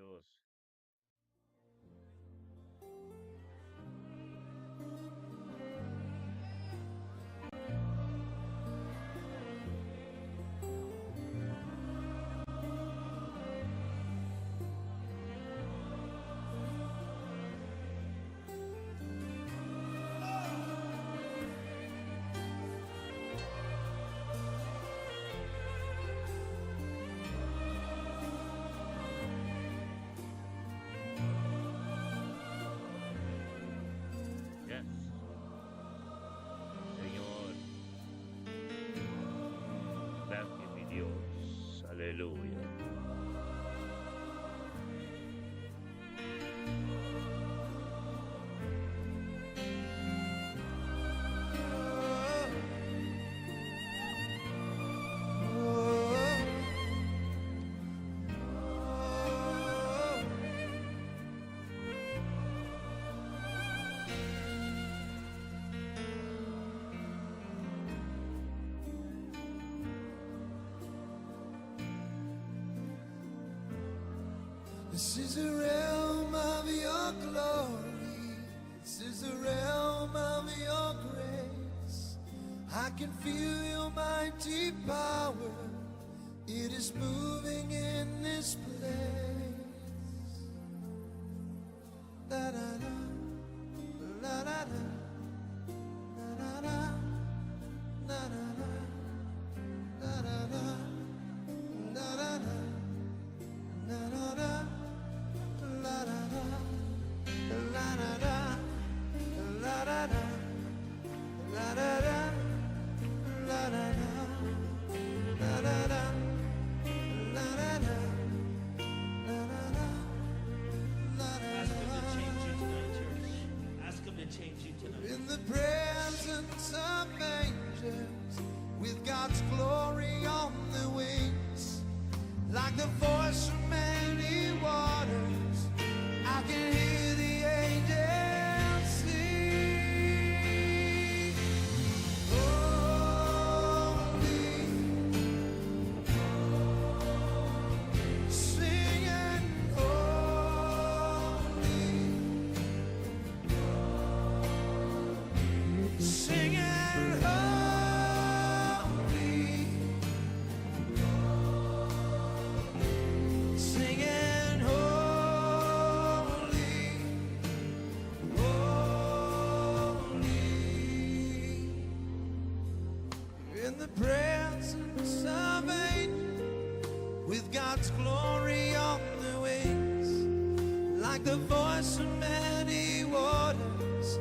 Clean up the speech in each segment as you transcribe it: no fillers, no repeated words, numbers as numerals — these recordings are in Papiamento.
Dios. Yes. Señor. Thank you, mi Dios. Aleluya. This is the realm of your glory. This is the realm of your grace. I can feel your mighty power. It is moving in this place. Da da da, la da da, da da da, da da da, da da da, da da da. Da da da, la da da, la da da, la da da, la da da, la da da, la da da, la da da, la da da, la da Ask him to da. change you tonight, church. Ask him to change you tonight. In the presence of angels, with God's glory on the wings, like the voice of many waters, I can hear the angels sing. Holy, singing holy. Singing holy, singing holy, holy. In the presence of angels, with God's glory on the wings, like the voice of many waters,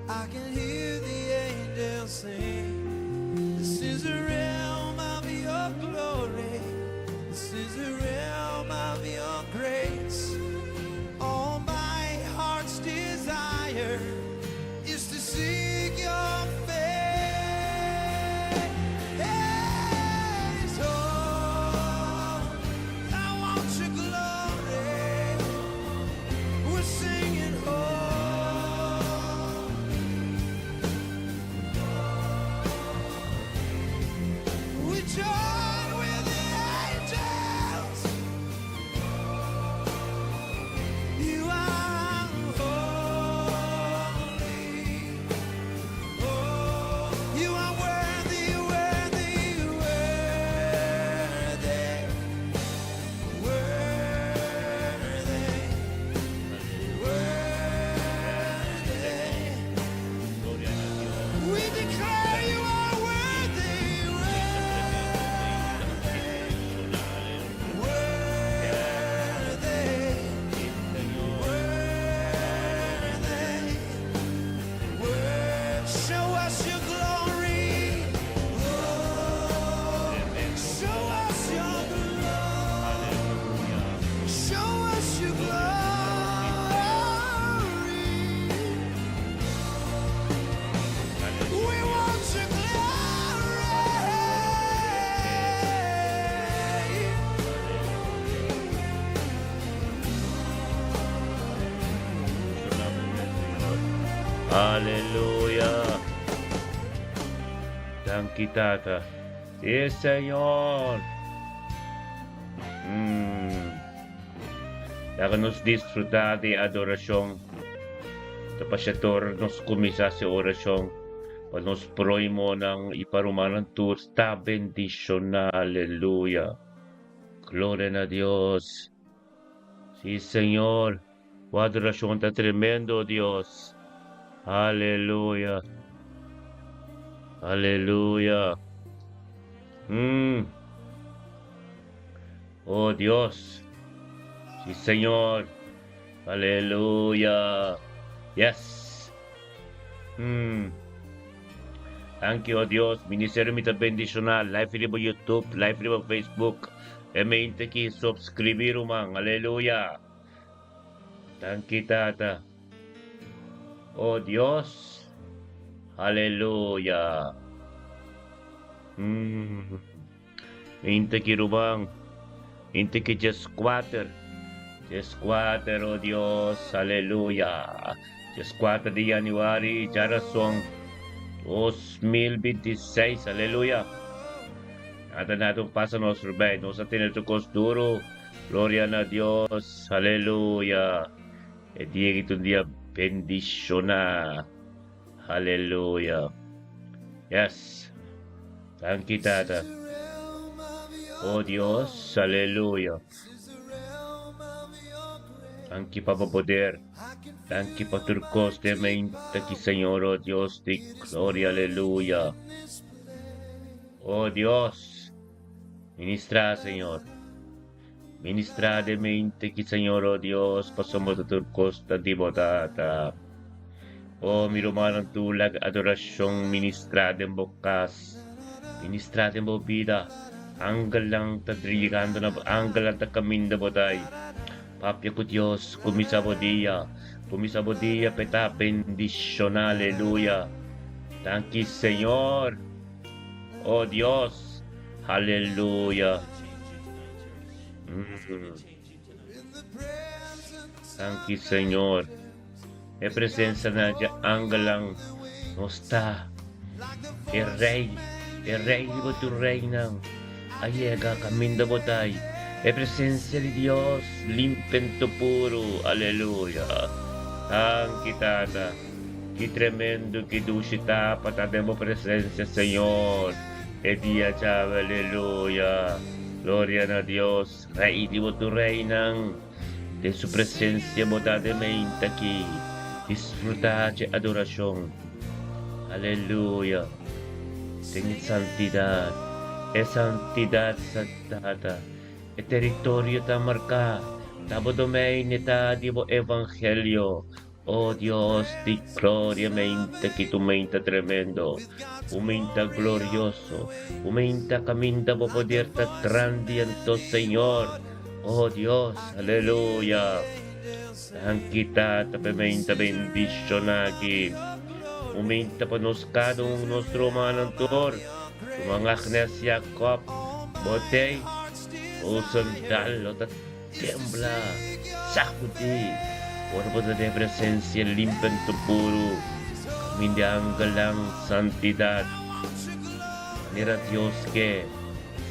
I can hear the angels sing. This is the realm of your glory. This is the realm of your grace. All my heart's desire is to seek your face. Oh, I want your glory. We're singing, oh. We join with the angels. You are holy. Oh, you are worthy, worthy, worthy, worthy, worthy. Gloria a Dios. We declare you are worthy, worthy, Sí, Señor. worthy, worthy. Show us your glory. Oh, show us your glory. Aleluya. Show us your glory. We want your glory. Su nombre, Señor. Aleluya. Danki Tata. Sí, Señor. Laga nos disfrutá di e adorashon. Ta pashator nos kuminsá hasi orashon pa nos próhimonan i pa rumannan tur ta bendishoná. Aleluya! Gloria na Dios! Sí, Señor, bo adorashon ta tremendo, Dios. Aleluya! Aleluya! Mm. Oh Dios! Sí, Señor! Aleluya! Yes! Mm. Thank you, oh Dios. Ministerio mi ta bendiciona. Live riba YouTube, live riba Facebook. E mente ki subscribi ruman. Aleluya. Thank you, Tata. Oh Dios. Aleluya. Mm. Mente ki ruman. Mente ki 14. 14, oh Dios. Aleluya. 14 di januari, djarason 2026. Aleluya. Nada nada un pasa nos voorbij. Nos a tene tur kos duro. Gloria na Dios. Aleluya. E dia aki ta un dia bendiciona. Aleluya. Yes. Danki Tata. Oh Dios. Aleluya. Danki pa bo poder. Danki pa tur kos den mente aki Señor. Oh Dios di gloria. Aleluya. Oh Dios. Ministra Señor. Ministra den mente ki Señor, oh Dios, pasobra ta tur kos ta di bo Tata. Oh, mi rumannan tur laga adorashon ministra den bo kas, ministra den bo bida. Angelnan ta yegando na bo, angelnan ta kaminda bo tai. Papia ku Dios, kuminsá bo dia, kuminsá bo dia p'e ta bendishoná, aleluya. Danki Señor. Oh Dios, aleluya. Danki Señor. E presencia na dje angelnan nos ta. E rey, e rey riba tur reynan a yega caminda bo ta ay. E presencia di Dios limpia en puro. Aleluya. Danki Tata. Ki tremendo, ki dushi ta pa ta den bo presencia Señor. E dia djawe, aleluya. Gloria na Dios, Rey di bo tur reynan. Den su presencia bo ta den meinta aki. Disfruta dje adoracion. Aleluya. Den e santidad. E santidad sa Tata. E territorio ta marca. Ta bo domein ta di bo evangelio. Oh Dios di gloria meinta ki tu meinta tremendo, un meinta glorioso, un meinta caminda bo poder ta grandi anto Señor. Oh Dios, aleluya. Danki Tata p'e meinta bendiciona aki. Un meinta pa nos cada un nos rumannan tur. Ruman Agnes Jacob, bo tey, bo sandal lo ta Tembla, sacudi, ora bo ta den presencia limpi anto puru, caminda e angelnan santidad, manera Dios ke,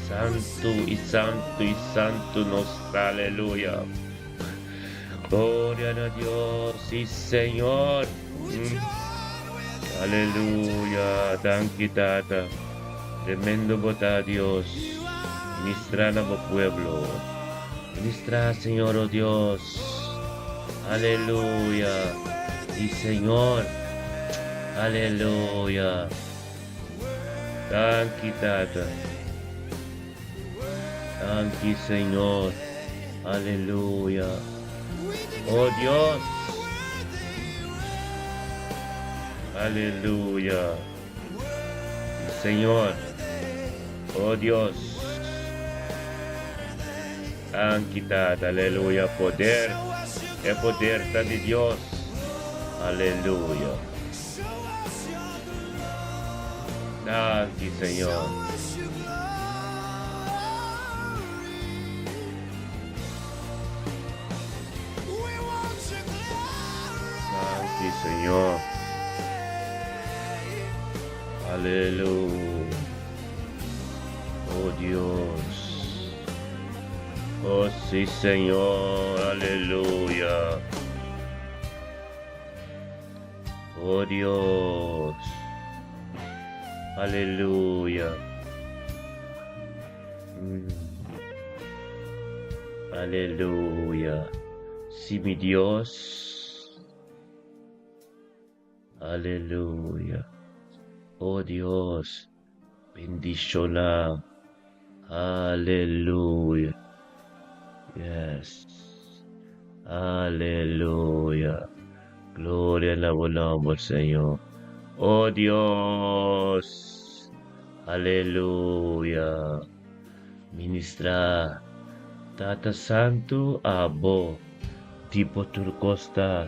santu y santu y santu nos ta, aleluya. Gloria na Dios, si Señor. Aleluya, danki Tata. Tremendo bo ta Dios. Ministra na bo pueblo. Ministra Señor oh Dios. Aleluya. Si Señor. Aleluya. Danki Tata. Danki Señor. Aleluya. Oh Dios. Aleluya. Señor. Oh Dios. Danki Tata. Aleluya. Poder. E poder ta di Dios. Aleluya. Danki Señor. Danki Señor. Aleluya. Oh Dios. Oh sí Señor, aleluya. Oh Dios. Aleluya. Mm. Aleluya. Sí, mi Dios. Aleluya. Oh Dios, bendiciona. Aleluya. Yes. Aleluya. Gloria na bo nomber, Señor. Oh Dios. Aleluya. Ministra. Tata Santu abo. Tipo tur kos ta.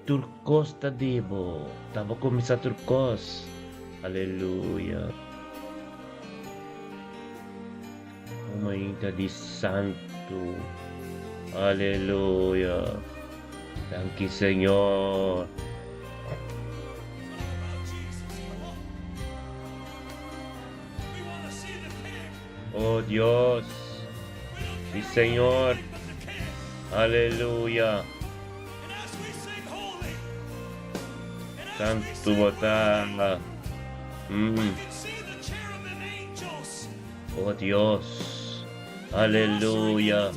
Tur kos ta di bo. Ta bo kuminsá tur kos. Aleluya. Un mainta di santu. Aleluya. Danki Señor. Oh Dios. Mi Señor. Aleluya. Santu bo ta. Mm. Oh Dios. Aleluya.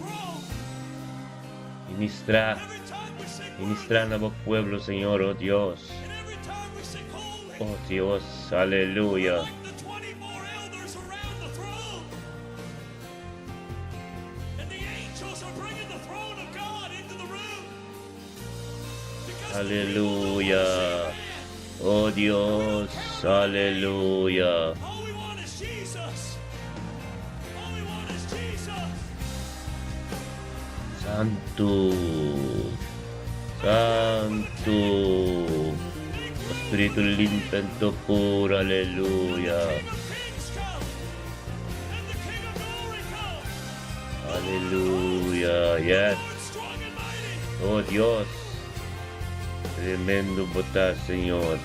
Ministra. Ministra na bo pueblo, Señor, oh Dios. Oh Dios, aleluya. Aleluya. Oh Dios, aleluya. Santu. Santu. Spiritu limpi anto puro, aleluya. Aleluya. Yes. Oh Dios. Tremendo bo ta, Señor.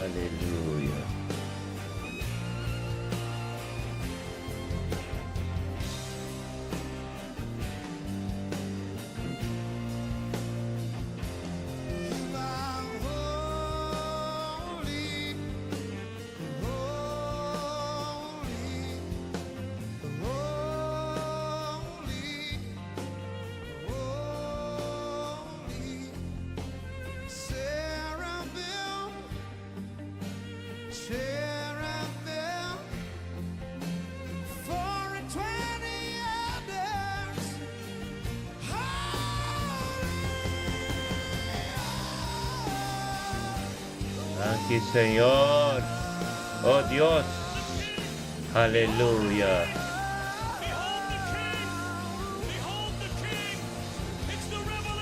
Aleluya. Danki Señor. Oh Dios. Aleluya.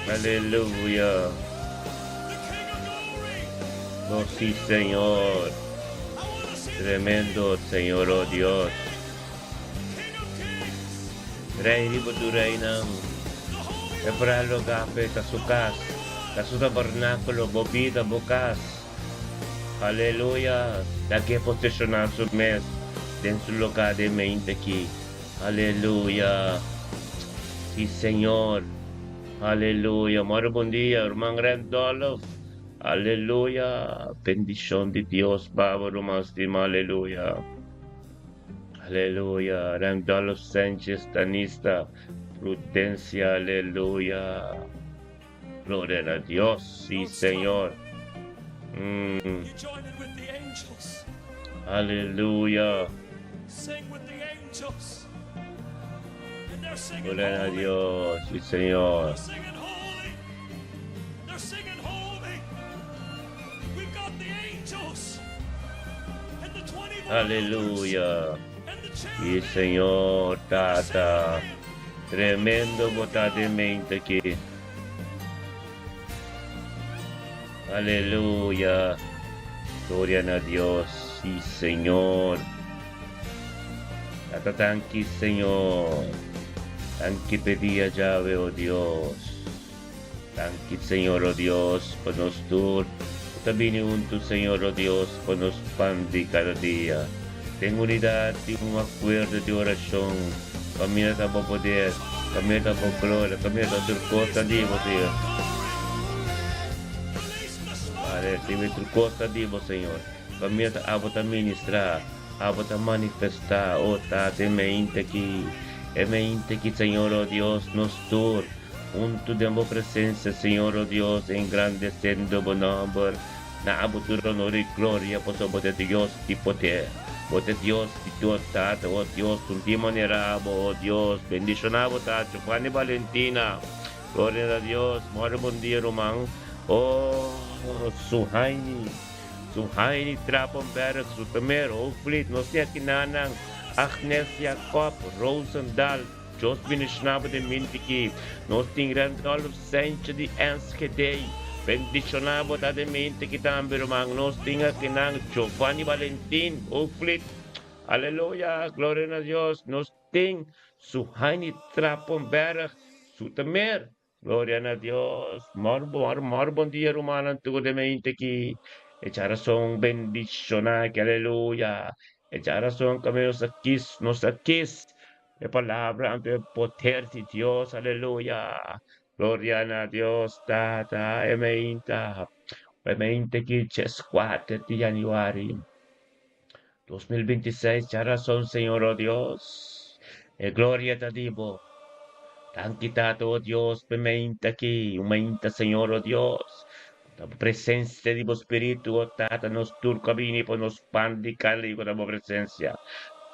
Aleluya. Oh sí, Señor. Tremendo, Señor, oh Dios. Rey riba tur reinan. E por alogá p'e ta su kas, ta su tabernákulo, bo bida, bo kas. Aleluya! Lag'é poseshoná su mes den su lugá den mente aki. Aleluya! Sí, Señor. Aleluya! Moro bon dia, ruman Randolph. Aleluya! Bendishon di Dios pa bo, ruman stima. Aleluya! Aleluya! Randolph Sanchez, Tanista, Prudencia, aleluya! Gloria na Dios, sí, Señor. Aleluya. Gloria na Dios, sí, Señor. Aleluya. Sí, Señor, Tata. Tremendo bo ta den mente aki. Aleluya. Gloria na Dios. Sí, Señor. Tata, danki, Señor. Danki p'e dia djawe, o Dios. Danki, Señor, o Dios, pa nos tur ku ta bini huntu, Señor, o Dios, pa nos pan di kada dia. Den unidat i un akuerdo di orashon, kaminda ta bo poder, kaminda ta bo gloria, kaminda ta tur kos ta di bo, Señor. Padre, riba tur kos ta di bo, Señor. Kaminda ta abo ta ministrá. Abo ta manifestá, o Tata, e meinte aki, e meinte aki, Señor, o Dios, nos tur, huntu den Bo presencia, Señor, o Dios, engrandeciendo Bo nomber, na Abo tur honor i gloria, pasobra Bo ta Dios di poder, Bo ta Dios di tur, Tata, o Dios, un tin manera Abo, o Dios, bendiciona Bo, Tata, Giovanni Valentina, gloria na Dios, mora bon dia, ruman, o Suhaini. Suhaini Trapenberg, Zoetermeer, Hoogvliet, Nos tin aki nanan, Agnes Jacob, Roosendaal, Jos bini snaba den mintiki, nos tin Randolph Sentje di Enschede, bendiciona bo ta den mintiki tambe ruman, nos tin aki nan Giovanni Valentin, Hoogvliet, Aleluya, gloria na Dios, nos tin Suhaini Trapenberg, Zoetermeer, Gloria na Dios. Mor mor mor bon dia rumannan tur den mente ki e djarason bendiciona ki aleluya. E djarason kami nos a kis nos a kis e palabra anto e poder di Dios aleluya. Gloria na Dios tata e meinta e mente ki 14 di januari 2026 djarason Señor oh Dios e gloria ta di bo. Danki Tata oh Dios p'e meinta aki, un meinta Señor oh Dios, ku ta bo presencia di bo Spiritu oh Tata nos tur ku a bini pa nos pan di kada di ku ta bo presencia.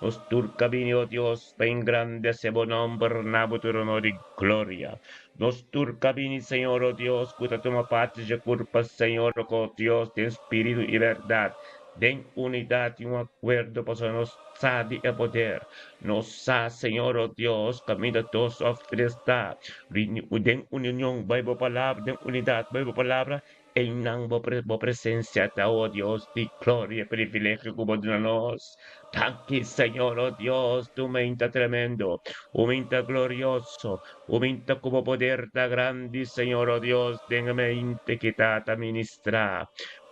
Nos tur ku a bini oh Dios pa engrandece bo nomber na bo tur honor i gloria. Nos tur ku a bini Señor oh Dios ku ta tuma parti dje kurpa Señor oh Dios den spiritu i berdad. Den unidat i un akuerdo pasobra nos sa di e poder. Nos sa, Señor, o Dios, kaminda dos òf tres ta den union bai bo palabra, den unidat bai bo palabra, einan bo bo presensia ta, o Dios di gloria, e privilegio ku bo duna nos. Danki, Señor, o Dios, tu meinta tremendo, u meinta glorioso, u meinta ku bo poder ta grandi, Señor, o Dios, den e meinte ki ta ta ministrá.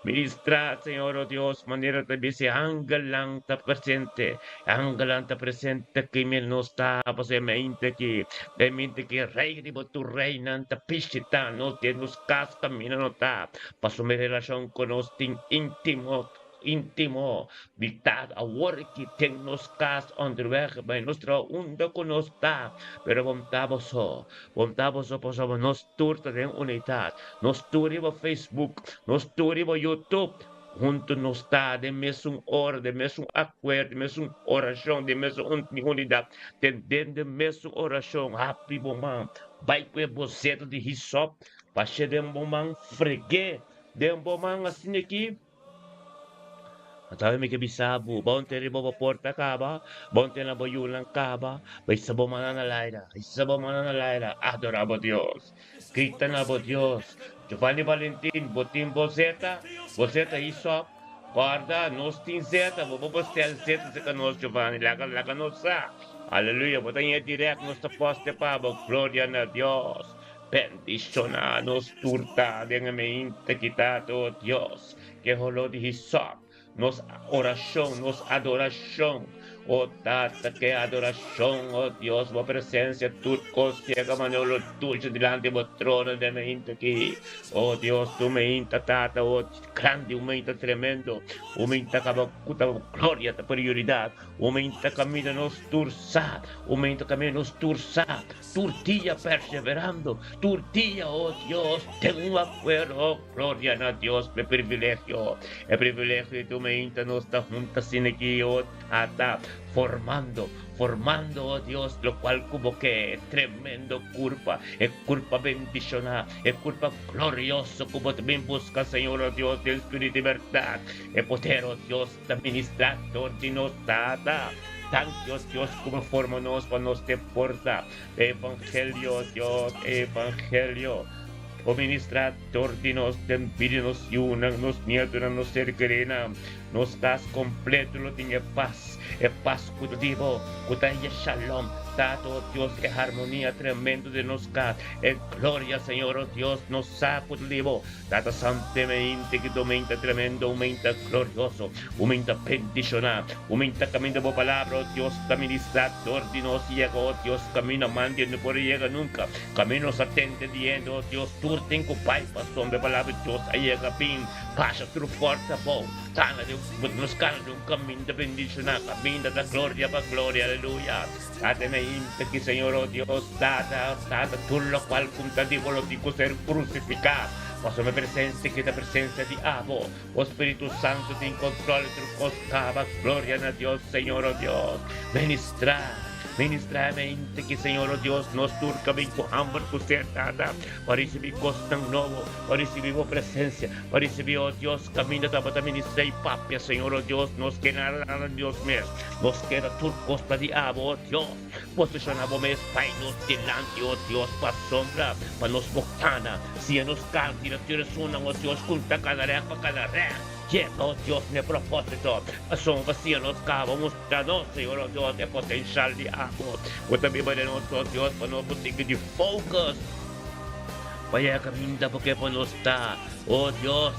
Ministrá, Señor, o Dios, manera ta bisa e angelnan ta presente, e angelnan ta presente aki mi nos ta, pasobra e mente aki, e mente aki Rey riba tur reynan ta bishitá nos den nos kas kaminda no ta, pasobra mi relashon ku nos tin íntimo, íntimo, di ta awor aki den nos kas, onderweg bai nos trabou, unda ku nos ta, pero bo ta boso. Bon ta boso pasobra nos tur ta den unitat. Nos tur riba Facebook, nos tur riba YouTube, huntu nos ta den mesun ora, den mesun akuerdo, den mesun orashon, den mesun unidat, den den mesun orashon. Habri bo man, bai ku e boseta di hisop, basha den bo man, freg'é den bo man asina aki. Anto mi ke bisa bo, bon te riba bo porta kaba, bon te na bo yunan kaba, bisa bo mana na laira, bisa bo mana na laira, adora bo Dios, grita na bo Dios. Giovanni Valentin, bo tin bo zeta, bo zeta hisop, korda, nos tin zeta, bo bo stel zeta serka nos Giovanni, laga laga nos sa, aleluya, bo ta ña direct, nos ta poste pa bo, gloria na Dios. Bendiciona nos tur ta den e meinte kita to Dios ke holo di hisop nos oracion nos adoracion o Tata ke adoracion o Dios bo presencia tur cos yega manera lo dulce dilanti bo trono den meinte ki o Dios tu meinta Tata o grandi un meinta tremendo un meinta kaba ku ta gloria ta prioridad un meinta kaminda nos tur sa un meinta kaminda nos tur sa. Tur dia perseverando, tur dia, oh Dios, den un akuerdo, oh gloria na Dios p'e privilegio, e privilegio di tur meinta nos ta hunta asina aki, oh Tata, formando, formando, oh Dios, lokual ku Bo ke, e tremendo kurpa, e kurpa bendishoná, e kurpa glorioso ku Bo ta bin buska, Señor, oh Dios, den spiritu i bèrdat, e poder, oh Dios, ta ministrá dor di nos Tata. Danki, oh Dios, ku bo forma nos pa nos te porta e evangelio, Dios, e evangelio. Bo ministrá dor di nos den bida nos yunan, nos nietonan, nos ser kerínan. Nos kas kompleto lo tin e pas, e pas ku ta di bo, ku ta e shalom. Tata, o Dios, e harmonia tremendo den nos kas, e gloria, Señor, o Dios, nos sa ku ta di bo. Tata Santo, e ki ta tremendo, un mente glorioso, un mente bendishoná, un mente kaminda bo palabra, o Dios, ta ministrá dor di nos yega, o Dios, kaminda mandi no por yega nunka. Kaminda nos a tende di hende, o Dios, tur tin ku bai pasobra e palabra di Dios a yega bin basha tur forsa abou. Kana den nos kana den un kaminda bendishoná, kaminda ta gloria pa gloria, aleluya. Tata me inta ki Señor, o Dios, Tata, Tata, tur lokual ku ta di bo lo tin ku ser krusifiká, pasobra mi presensia ki ta presensia di abo, o Spiritu Santu tin kontrol di tur kos kaba, gloria na Dios, Señor, o Dios, ministrá, ministrá me inta ki Señor, o Dios, nos tur ka bin ku hamber ku sed, Tata, pa risibí kosnan nobo, pa risibí bo presensia, pa risibí, o Dios, kaminda tabata ministrá i papia, Señor, o Dios, nos ke nada na Dios mes. Nos keda tur kos ta di abo, o Dios. Posiciona bo mes pai nos dilanti, o Dios, pa sombra pa nos por kana. Siña nos kanti na tur esunnan, o Dios, ku ta kana rèk pa kana rèk. Yega, o Dios, na e propósito. Pasobra siña nos kaba, mustra nos, Señor, o Dios, e potenshal di abo ku ta biba den nos, o Dios, pa nos por sigui di focus pa yega kaminda bo ke pa nos ta, o Dios.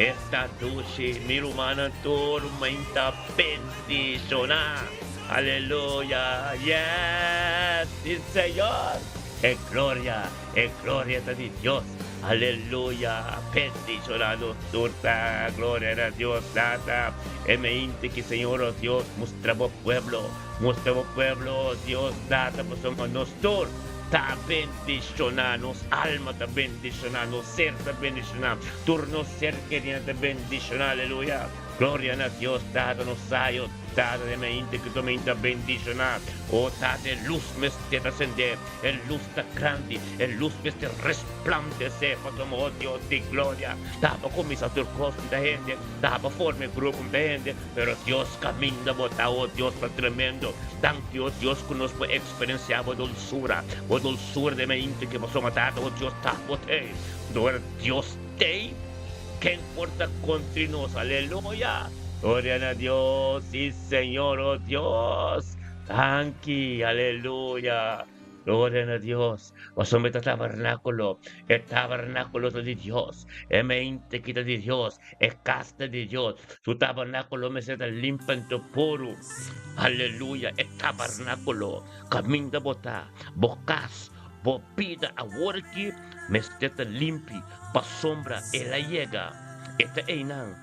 Esta dushi, mi rumannan tur mainta bendiciona. Aleluya! Yes! Si Señor! E gloria, e gloria ta di Dios. Aleluya! Bendiciona nos tur ta. Gloria na Dios Tata. E meinte ki Señor oh Dios mustra bo pueblo, mustra bo pueblo oh Dios Tata pasobra nos tur ta bendiciona, nos alma ta bendiciona, nos ser ta bendiciona, tur nos ser kerinan ta bendiciona. Aleluya! Gloria na Dios Tata nos sayo Tata den mente ku tu mente a bendishoná. O Tata e lus mester ta sendé, e lus ta grandi, e lus mester resplandesé pasobra o Dios di gloria ta pa kuminsá tur kos ku ta hende, ta pa forma e grupo ku ta hende, pero Dios kaminda bo ta o Dios ta tremendo. Danki o Dios ku nos por eksperensiá bo dulsura, bo dulsura den mente ku pasobra Tata o Dios ta bo tei. Dor Dios tei. Ken por ta kontri nos? Aleluya! Gloria na Dios! Si Señor, oh Dios! Danki! Aleluya! Gloria na Dios! Pasobra ta tabernákulo, e tabernákulo ta di Dios, e mente ki ta di Dios, e kas ta di Dios. Su tabernákulo mester ta limpi anto puru. Aleluya! E tabernákulo, kaminda bo ta, bo kas, Bo bida awor aki mester ta limpi pasobra el a yega. E ta einan.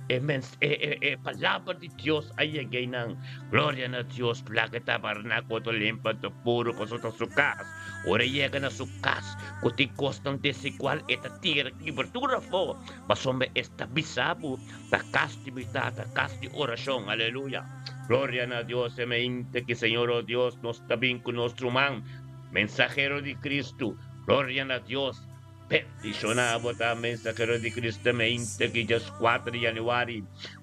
E mens, e, e, e palabra di Dios a yega einan. Gloria na Dios, laga e tabernakulo ta limpi anto puru pasobra ta su kas. Ora e yega na su kas ku tin kosnan desigual, e ta tira kibra tur afó pasobra e sta bisa bo, Ta kas di mi Tata, kas di orashon. Aleluya! Gloria na Dios, e mente ki Señor, o Dios, nos ta bin ku nos ruman. Mensahero di Cristo, gloria na Dios. Bendiciona bo ta mensahero di Cristo mente ki djes 4 di januari.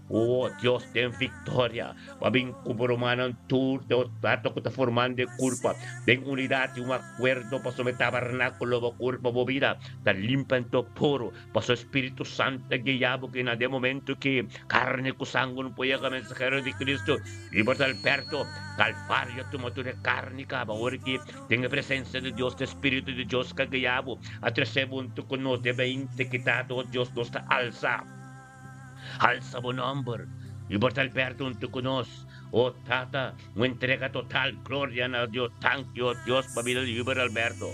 O Dios den victoria. Bo a bin cu bo rumannan tur den otro cu ta formando e curpa den unidad y un acuerdo pasobra e tabernaculo bo curpa bo bida ta limpa ento puro pasobra Spiritu Santo ta guia bo ki na den momento ki carne cu sangue no por yega mensahero di Cristo Libert Alberto Calvario tuma tur e carni caba ora ki den e presencia di Dios e Spiritu di Dios ka guia bo a trece bo hunto cu nos den veinte kita do Dios nos ta alsa alsa bo nomber Libert Alberto hunto cu nos o Tata un entrega total gloria na Dios tanki o Dios pa bida di Hubert Alberto.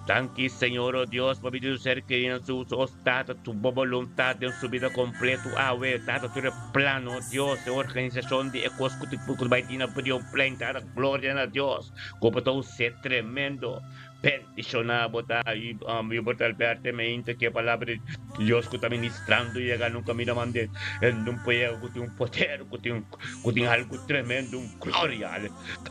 Danki Señor o Dios pa bida di su ser keri na su os Tata tu bo boluntad den su bida completo awe Tata tur e plan o Dios e organisacion di e cos cu cu bay tin na Brionplein Tata gloria na Dios cu bo ta use tremendo bendiciona bo ta Hubert Alberto e meinta ki e palabra di Dios cu ta ministrando yega nunca mira mande en un pueblo cu tin un poder cu tin cu tin algo tremendo un gloria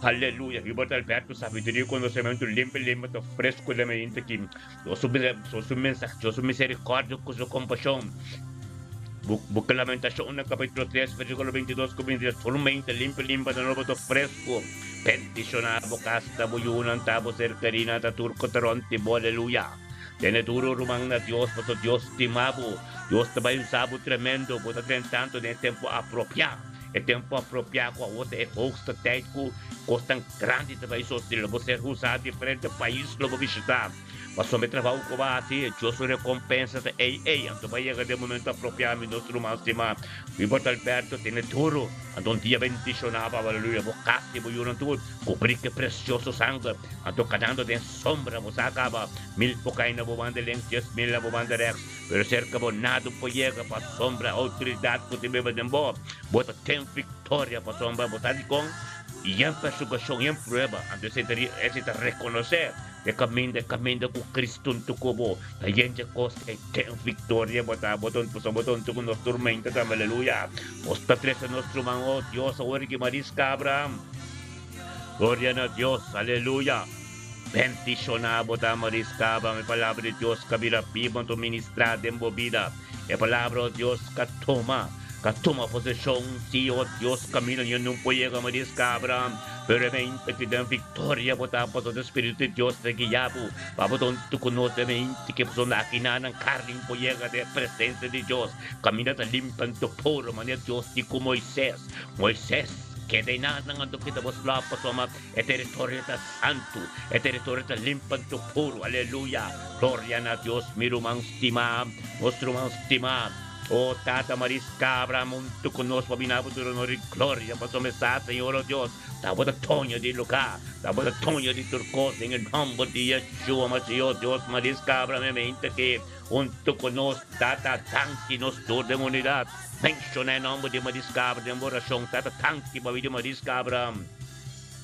Aleluya! Hubert Alberto sabiduria y conocemento limpi limpi ta fresco den mente aki. Dios su Dios su mensahe, Dios su misericordia cu su compasion. Buca Lamentacion na capitulo 3 versiculo 22 cu 23 solamente limpi limpi ta nobo ta fresco. Bendiciona bo cas ta bo yunan ta bo ser kerinan ta tur cu ta rond di bo. Aleluya! Tene duro ruman na Dios paso Dios stima bo. Dios ta bai usa bo tremendo. Bo ta drentando den e tempo apropiá. E tempo apropiá ku awor ta e hoogste tijd ku kosnan grandi ta bai sosodé. Lo bo ser usá diferente pais lo bo bishitá. Pasobra e trabou ku bo a hasi, Dios su rekompensa ta ei ei. Anto bo a yega den momento apropiá, mi nos ruman stimá. Wilbert Alberto tene duro. Anto un dia bendishoná bo, aleluya, bo kas i bo yunan tur kubrí ku e presioso sanger. Anto kanando den sombra bo sa kaba. Mil por kai na bo banda links, 10,000 na bo banda rèks, pero serka bo nada por yega pasobra outoridat ku ta biba den bo. Bo ta ten viktoria pasobra bo sa dikon i en persekushon i en prueba. Anto esei ta esei ta rekonosé e kaminda, e kaminda ku Kristu huntu ku bo ta yen dje kos ei ten viktoria bo ta. Bo ta pasobra bo ta huntu ku nos turmenta tambe. Aleluya! Nos ta trese nos ruman, o Dios, awor ki mariska Abraham. Gloria na Dios, aleluya. Bendiciona bo ta Marisca, pa e palabra di Dios ka bira bibo anto ministra den bo bida. E palabra o Dios ka tuma, ka tuma posesion, si o Dios camino yo no por yega Marisca Abraham, pero e mente ki den victoria bo ta pasobra e Spiritu di Dios ta guia bo, pa bo ta hunto cu nos e mente ki pasobra aki na nan carni por yega den e presencia di Dios, caminda ta limpi anto puro manera Dios di cu Moises, Moises. Keda einan anto kita bo slòp pasobra e teritorio ta santu, e teritorio ta limp anto puru. Aleluya! Gloria na Dios, mi ruman stimá, nos ruman stimá. O Tata Maris Cabra, huntu ku nos pa bini abo tur honor i gloria pasobra e sa, Señor, o Dios, ta bo ta doño di lugá, ta bo ta doño di tur kos, den e nòmber di Yeshua Mashiach, o Dios, Maris Cabra, memente aki huntu ku nos, Tata, danki nos tur den unidat. Menshoná e nòmber di Maris Cabra den bo orashon. Tata, danki pa bida di Maris Cabra.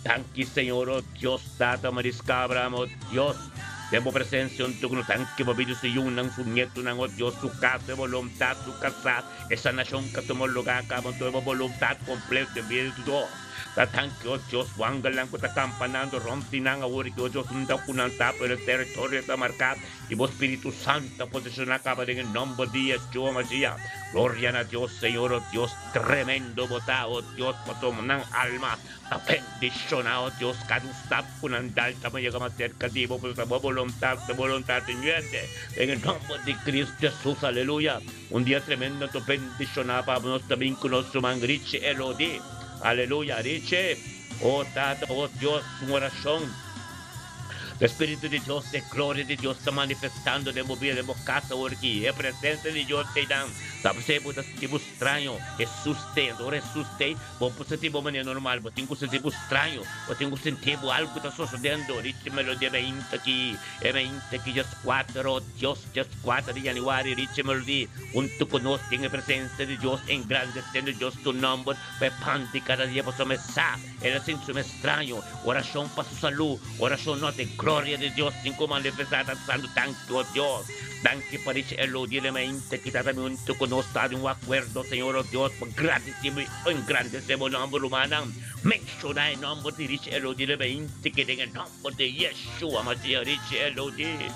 Danki, Señor, o Dios, Tata Maris Cabra, o Dios, den bo presensia un tur danki pa bida su yunan, su nietunan, o Dios, su kas, e boluntat, su kasá, e sanashon ka tuma lugá kaba, anto e bo boluntat kompleto den bida di tur. Ta danki, o Dios, bo angelnan ku ta kampanando rònt di nan awor i ki, o Dios, unda ku nan ta, pero e teritorio ta marká. I bo Spiritu Santu ta poseshoná kaba den e nòmber di Yeshua Mashiach. Gloria na Dios, Señor, o Dios, tremendo bo ta, o Dios, pasobra nan alma ta bendishoná, o Dios, kada un stap ku nan dal ta yega mas serka di bo, pasobra ta bo boluntat, ta boluntat di ñuente, den e nòmber di Cristo Jesus, aleluya. Un dia tremendo ta bendishoná pa nos ta bin ku nos ruman Richie Elodie, aleluya, Richie, o Tata, o Dios, un orashon. E Spiritu di Dios, e gloria di Dios ta manifestando den bo bida, den bo casa awor aki. E presencia di Dios ta einan. Ta p'esei bo ta sinti bo straño. Hesus t'ei. Anto ora Hesus t'ei, bo no por sinti bo manera normal. Bo tin cu sinti bo straño. Bo tin cu sinti bo algo ta sosodendo. Richi Melodie meinta aki. E meinta aki djes cuater, oh Dios, djes cuater di januari. Richi Melodie, hunto cu nos den e presencia di Dios, engrandeciendo Dios su nomber pa e pan di cada dia, pasobra mi sa. El a sinti su mes straño. Orashon pa su salú. Orashon no ta e gloria di Dios tin ku manifestá ta santu. Danki, o Dios. Danki pa richi e lou di remente ki ta tambe huntu ku nos ta den un akuerdo, Señor, o Dios, pa gradisí bo i engrandesé bo nòmber. Rumannan, menshoná e nòmber di richi e lou di remente ki den e nòmber di Yeshua Masiah, richi e lou di.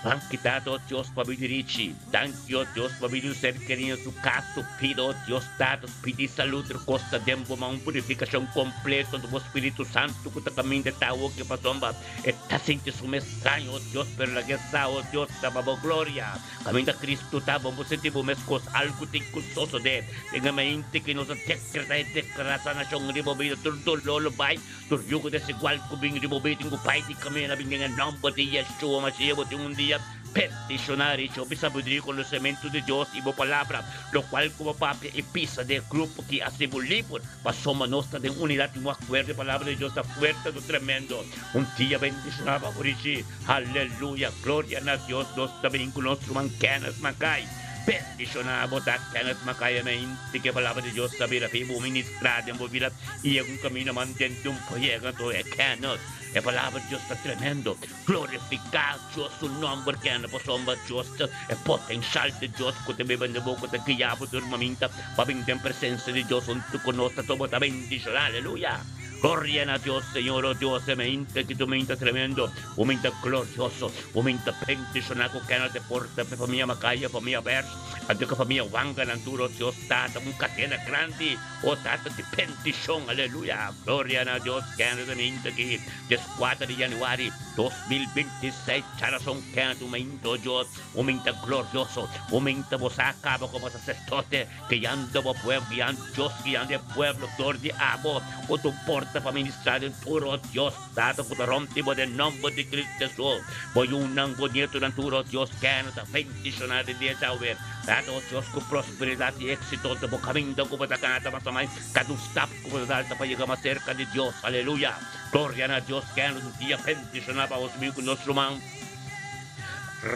Danki Tata, o Dios, pa bidi Richi. Danki, o Dios, pa bidi un ser kerido su kas, su bida, o Dios Tata, pidi salud tur kos ta den bo man, un purifikashon kompleto di bo Spiritu Santu ku ta kaminda e ta awoki pasobra e ta sinti su mes straño, o Dios, pero laga e sa, o Dios, ta pa bo gloria. Kaminda Kristu ta, bo por sinti bo mes kos, algu tin ku sosodé den e mente ki nos a dekretá e deklará sanashon riba bo bida, tur doló lo bai. Tur yugo desigual ku bin riba bo tin ku bai di kaminda bin den e nòmber di Yeshua Mashiach. Bo tin un dia peticioná riba hopi sabiduria i konosementu di Dios i bo palabra, lokual ku bo papia i bisa den e grupo ki hasi bo liber, pasobra nos ta den unidat i un akuerdo. E palabra di Dios ta fuerte ta tremendo. Un dia bendishoná pa bo richi. Aleluya! Gloria na Dios! Nos ta bin ku nos ruman Kenneth Mackay. Bendishoná bo ta Kenneth Mackay. Amén. Di ku e palabra di Dios ta bira bibu, ministrá den bo bida. I yega un camino mantente un por yega to e Kenneth. E palabra di Dios ta tremendo. Glorifica Dios su nomber Kenneth pasobra Dios ta e potencial di Dios cu ta biba den bo cu ta guia bo tur maminta pa bin den presencia di Dios hunto cu nos ta tur bo ta bendiciona. Aleluya. Gloria na Dios, Señor, oh Dios, e mente ki tu mente tremendo, un mente glorioso, un mente bendiciona cu kena te porta pe famia Macaya, famia Bers, anto cu famia Wanga nan tur, oh Dios, Tata, un cadena grandi, oh Tata di bendicion, aleluya, gloria na Dios, kena te mente ki 14 di januari 2026, charason kena tu mente, oh Dios, un mente glorioso, un mente bo sa caba como sacerdote, Guiando bo pueblo, guiando Dios, guiando e pueblo dor di abo ku tu porta pa ministrá den tur, o Dios, Tata ku ta rompi bo den nomber di Cristo Jesus. Bo yunan, bo nietonan tur, o Dios, kende ta bendishoná den dia djawe. Tata, o Dios, ku prosperidat i éksito ta bo kaminda ku bo ta kana ta mas amai kada un stap ku bo ta dal ta pa yega mas serka di Dios. Aleluya! Gloria na Dios, kende un dia bendishoná pa nos bin ku nos ruman,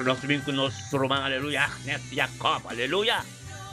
nos bin ku nos ruman, aleluya, Agnes Jacob, aleluya!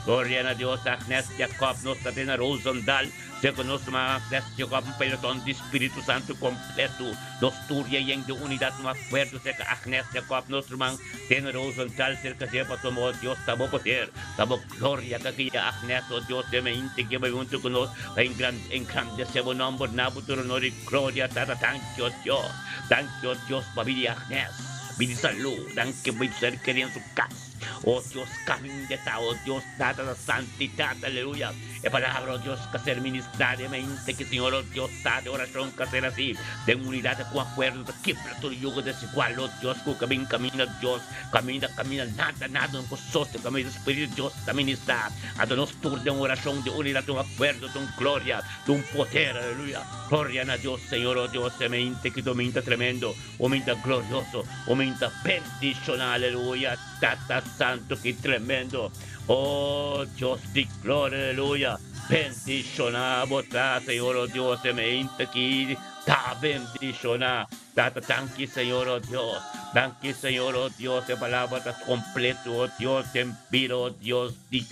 Gloria na Dios, Agnes Jacob, nos ta den Roosendaal, segun nos ruman Agnes Jacob, un peloton di Spiritu Santu completo. Nos tur ya yen di unidad un acuerdo cerca Agnes Jacob, nos ruman den Roosendaal, cerca dje pasobra, oh Dios, ta bo poder, ta bo gloria ka guia Agnes, oh Dios, den mente ke bai hunto cu nos pa engrandece bo nomber na bo tur honor y gloria, Tata, danki, oh Dios, danki, oh Dios, pa bida di Agnes, bida di salud, danki pa bida ser keri en su cas. Oh Dios, caminda ta, oh Dios, Tata da santidad, aleluya. E palabra, oh Dios, ka ser ministrada e mente ki Señor, oh Dios, ta de oracion ka ser asi, den unidad cu acuerdo ta kibra tur yugo desigual, oh Dios, cu ka bin caminda Dios, caminda, caminda, nada, nada no por soste, caminda Spiritu di Dios ta ministra. Anto nos tur den oracion, den unidad, den acuerdo, den gloria, den poder, aleluya. Gloria na Dios, Señor, oh Dios, e mente ki dominta tremendo. O mi ta glorioso, o mi ta bendiciona, aleluya, Tata Santo ki tremendo, oh Dios di gloria, aleluya, bendiciona bo ta, Señor, oh Dios, e mi inta ki ta bendiciona, Tata, danki, Señor, oh Dios, danki, Señor, oh Dios, e palabra ta completo, oh Dios, den bida, oh Dios di.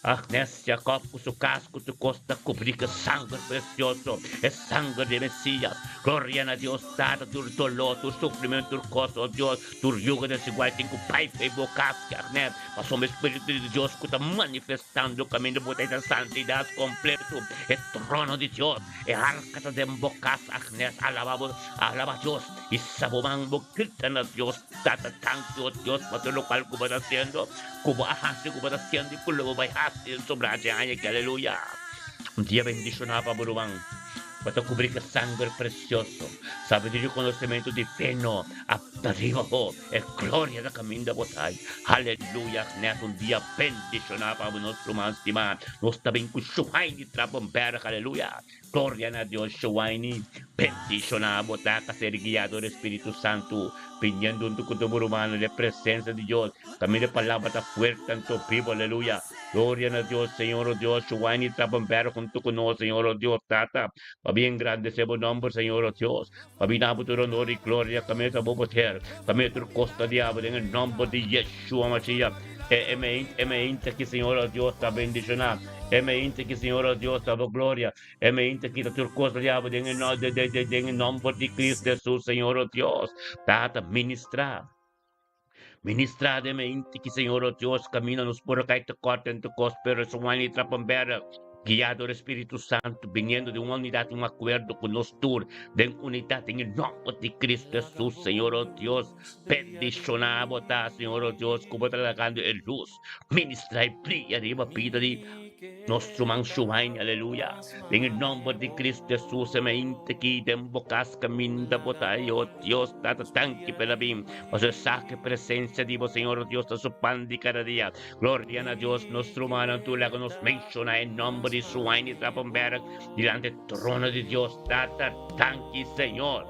Agnes Jacob ku su kas ku su kos ta kubrí ku sanger presioso, e sanger di e Mesías. Gloria na Dios Tata, tur doló, tur sufrimentu, tur kos, o Dios, tur yugo desigual tin ku bai p'e bo kas, Agnes, pasobra e Spiritu di Dios ku ta manifestando kaminda bo ta e ta santidat kompletu, e trono di Dios, e arka ta den bo kas, Agnes, alabá bo, alabá Dios, hisa bo man, bo grita na Dios Tata, danki, o Dios, pa tur lokual ku bo ta hasiendo. Ku bo a hasi, ku bo ta hasiendo i ku lo bo bai hasi den sobra dje aña aki. Aleluya! Un dia bendishoná pa bo ruman. Bo ta kubrí ku e sanger presioso. Sabiduria i konosementu divino a riba bo. E gloria ta kaminda bo ta. Aleluya! Nèt un dia bendishoná pa bo, nos ruman stimá. Nos ta bin ku Shuhaini Trappenberg. Aleluya! Gloria na Dios Shuaini bendiciona bo ta ka ser guia dor Espiritu Santu biniendo hunto cu tur bo rumannan den presencia di Dios caminda e palabra ta fuerte anto bibo aleluya Gloria na Dios Señor o Dios Shuaini Trappenberg hunto cu nos Señor o Dios Tata pa bin engrandece bo nomber Señor o Dios pa bin dabo tur honor y gloria caminda ta bo poder caminda tur cos ta diablo den e nomber di Yeshua Mashiach e e mente aki Señor o Dios ta bendiciona. E mente ki Señor o Dios ta bo gloria. E mente ki ta tur cos diablo den e no de de de den e nomber di Cristo Jesus Señor o Dios. Tata ministra. Ministra den mente ki Señor o Dios camina nos por kai te corta en te cos pero su wani trapenberg. Guiado Espíritu Santo, viniendo de una unidad, un acuerdo con nos tur, den unidad en el nombre de Cristo Jesús, Señor oh Dios, bendiciona bo ta, Señor oh Dios, como ta lagando el luz, Ministra y brilla riba bida di nos ruman Shuaini, aleluya. Den e nomber di Cristo Jesus, e mente ki den bo cas caminda bo ta, oh Dios, Tata, danki pa el a bin. Pasobra e sa cu e presencia di bo, Señor, oh Dios, ta su pan di cada dia. Gloria na Dios, nos rumannan tur laga nos menciona e nomber di Shuaini Trappenberg dilanti e trono di Dios. Tata, danki, Señor.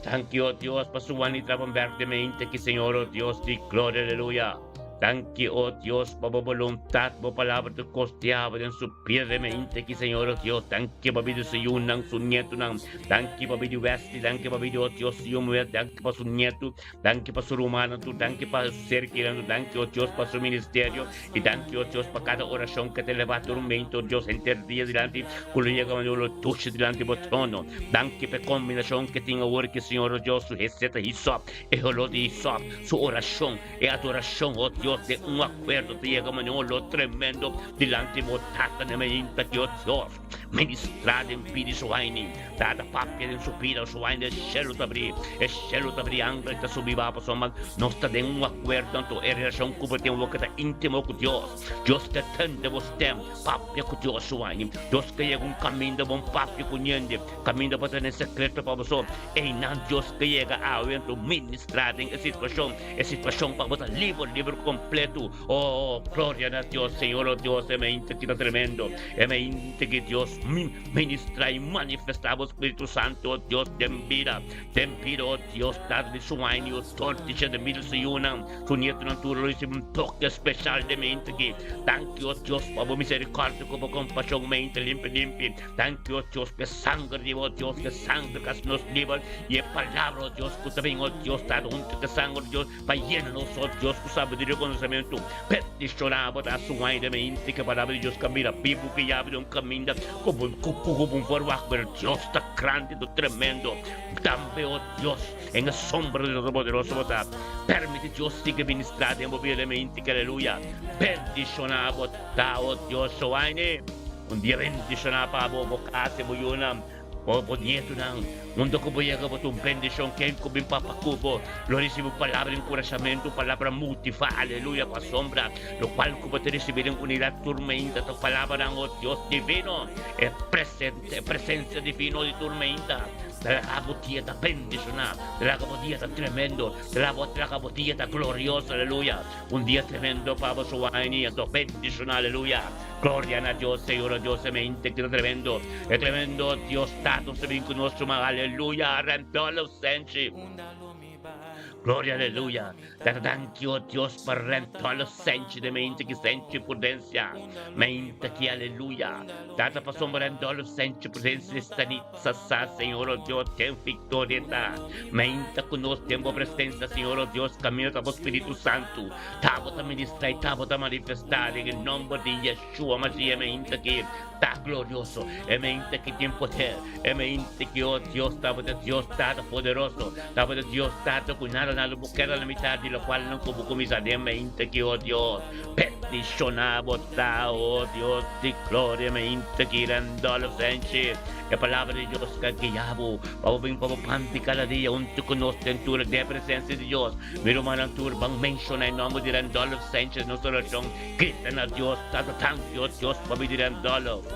Danki, o Dios, pa su wani Trappenberg de mente ki, Señor, o Dios di gloria, aleluya. Danki, o Dios, pa bo voluntad, bo palabra ta costeaba den su bida de mente ki, Señor, o Dios. Danki pa bida su yunan, su nietonan. Danki pa bida Wesley, danki pa bida, o Dios, su yu muher. Danki pa su nieto, danki pa su rumannan tur, danki pa su ser kerido, danki, o Dios, pa su ministerio. I danki, o Dios, pa kada orashon ke ta elevá tur momento, o Dios, henter dia dilanti ku lo yega manera lo dushi dilanti bo trono. Danki pa e kombinashon ke tin awor ki, Señor, o Dios, su heseta hisop, e holó di hisop, su orashon, e adorashon, o Dios. Dios den un akuerdo ta yega manera un olor tremendo dilanti bo Tata den mainta ki o Dios ministra den bida di su haini. Tata papia den su bida su haini e shelu ta bri e shelu ta bri angel ta subi baha pasobra nos ta den un akuerdo anto e relashon ku bo tin awor ta intimo ku Dios. Dios ta tende bo stem papia ku Dios su haini. Dios ke yega un kaminda bon papia ku niende kaminda pa tene sekreto pa boso einan Dios ke yega awe anto ministra den e situashon. E situacion pa bo ta liber, liber completo. Oh, gloria na Dios, Señor, oh Dios, e mente ki ta tremendo. E mente ki Dios ministra y manifesta bo Spiritu Santo, oh Dios, den bida. Den bida, oh Dios, Tata di su aña, oh tortice den bida su yunan, su nietonan tur lo ricibi un toque special den mente ki. Danki, oh Dios, pa bo misericordia cu bo compasion mente limpi limpi. Danki, oh Dios, pa e sanger di bo, oh Dios, e sanger cu haci nos liber. I e palabra, o Dios, ku ta bin, o Dios, ta huntu ku e sanger di Dios pa yena nos, o Dios, ku sabiduria i konosementu. Bendishoná bo ta suai den mente ku e palabra di Dios ka bira bibu, ku yabri un kaminda ku bo ku bo verwagt, pero Dios ta grandi, ta tremendo. Tambe, o Dios, en e sombra di Todopoderoso bo ta. Permiti Dios sigui ministrá den bo bida den mente ku aleluya. Bendishoná bo ta, o Dios, suai. Un dia bendishoná pa bo, bo kas i bo yunan. O bo nietunan, unda ku bo yega bo ta un bendishon. Ken ku bin papa ku bo lo risibi un palabra di enkurashamentu, un palabra motivá, aleluya, ku asombra. Lokual ku bo ta risibi den unidat tur mainta ta palabranan, o Dios divino, e presente, e presensia divino di tur mainta. Ta laga bo dia ta bendishoná, ta laga bo dia ta tremendo, ta laga bo dia ta glorioso, aleluya. Un dia tremendo pa bo su waini, anto bendishoná, aleluya. Gloria na Dios, Señor, oh Dios, e mente ki ta tremendo, e tremendo Dios Tata nos ta bin ku nos suma, aleluya, Rentolo Senchi. Gloria, aleluya. Tata danki, oh Dios, pa Rentolo Senchi de mente ki Senchi Prudencia. Mente ki, aleluya. Tata pasobra Rentolo Senchi Prudencia stanitsa sa, Señor, oh Dios, ten victoria ta. Mente ku nos den bo presencia, Señor, oh Dios, camino ta bo Spiritu Santu. Tabo ta ministra i tabo ta manifestá den e nòmber di Yeshua Mashiach. E mente ki ta glorioso, e mente ki tin poder, e mente ki, oh Dios, tabata Dios Tata poderoso, tabata Dios Tata ku nada nada bo keda na mitat di lokual nan ku bo kuminsá den mente ki, oh Dios, bendishoná bo ta, oh Dios di gloria, mente ki Randolph Sanchez. E palabra di Dios ka guia bo pa bo bin pa bo pan di kada dia huntu ku nos den tur den e presensia di Dios. Mi rumannan tur ban menshoná e nòmber di Randolph Sanchez nos orashon. Grita na Dios, Tata tanki o Dios pa bida di Randolph.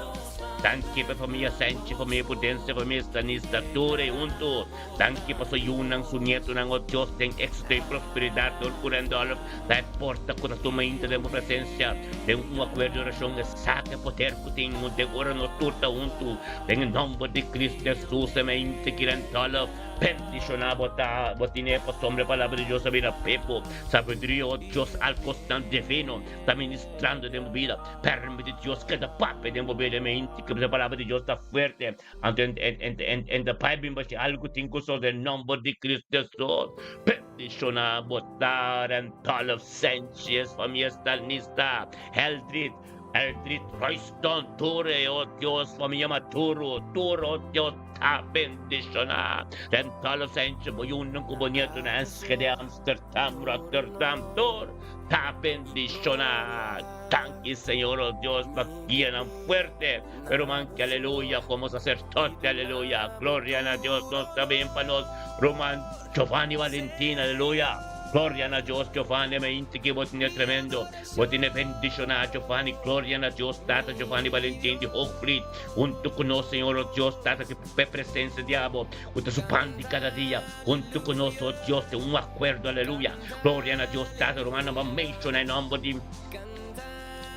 Danki pa e famia Sanchez, famia Prudencia, famia Stanista, tur ei huntu. Danki pa su yunan, su nietonan, o Dios den éxito i prosperidat dor ku Randolph ta e porta ku ta tuma inta den bo presensia. Den un akuerdo di orashon e saka e poder ku tin den ora nos tur ta huntu. Den e nòmber di Cristo Jesus, amen. Inta ki Randolph. Bendishoná bo ta, bo tine pasobra e palabra di Dios a bira pepo. Sabiduria o Dios al kosnan divino ta ministrando den bo bida. Permiti Dios keda papia den bo bida menti ku e palabra di Dios ta fuerte. Anto en ta pai bin bashi algu tin ku sosode den nomber di Cristo Jesus. Bendishoná bo ta, Randolph Sanchez, famia Stalnista, Heldrit, Eldrit Royston, tur e o Dios, famia Maduro, tur o Dios ta bendishoná. Den todos enche bo yunan ku bo nietonan, Enschede, Amsterdam, Rotterdam, tur ta bendishoná. Danki Señor o Dios pa guianan fuerte. Pero man ke aleluya komo saserdote aleluya. Gloria na Dios nos ta bin pa nos ruman Giovanni Valentin aleluya. Gloria na Dios Giovanni me inti ki bo tene tremendo. Bo tene bendishoná Giovanni gloria na Dios Tata Giovanni Valentin di Hoogvliet hunto ku nos Señor o Dios Tata ki pe presencia di abo ku ta su pan di kada dia hunto ku nos o Dios den un akuerdo aleluya gloria na Dios Tata rumannan bo a menshoná e nomber di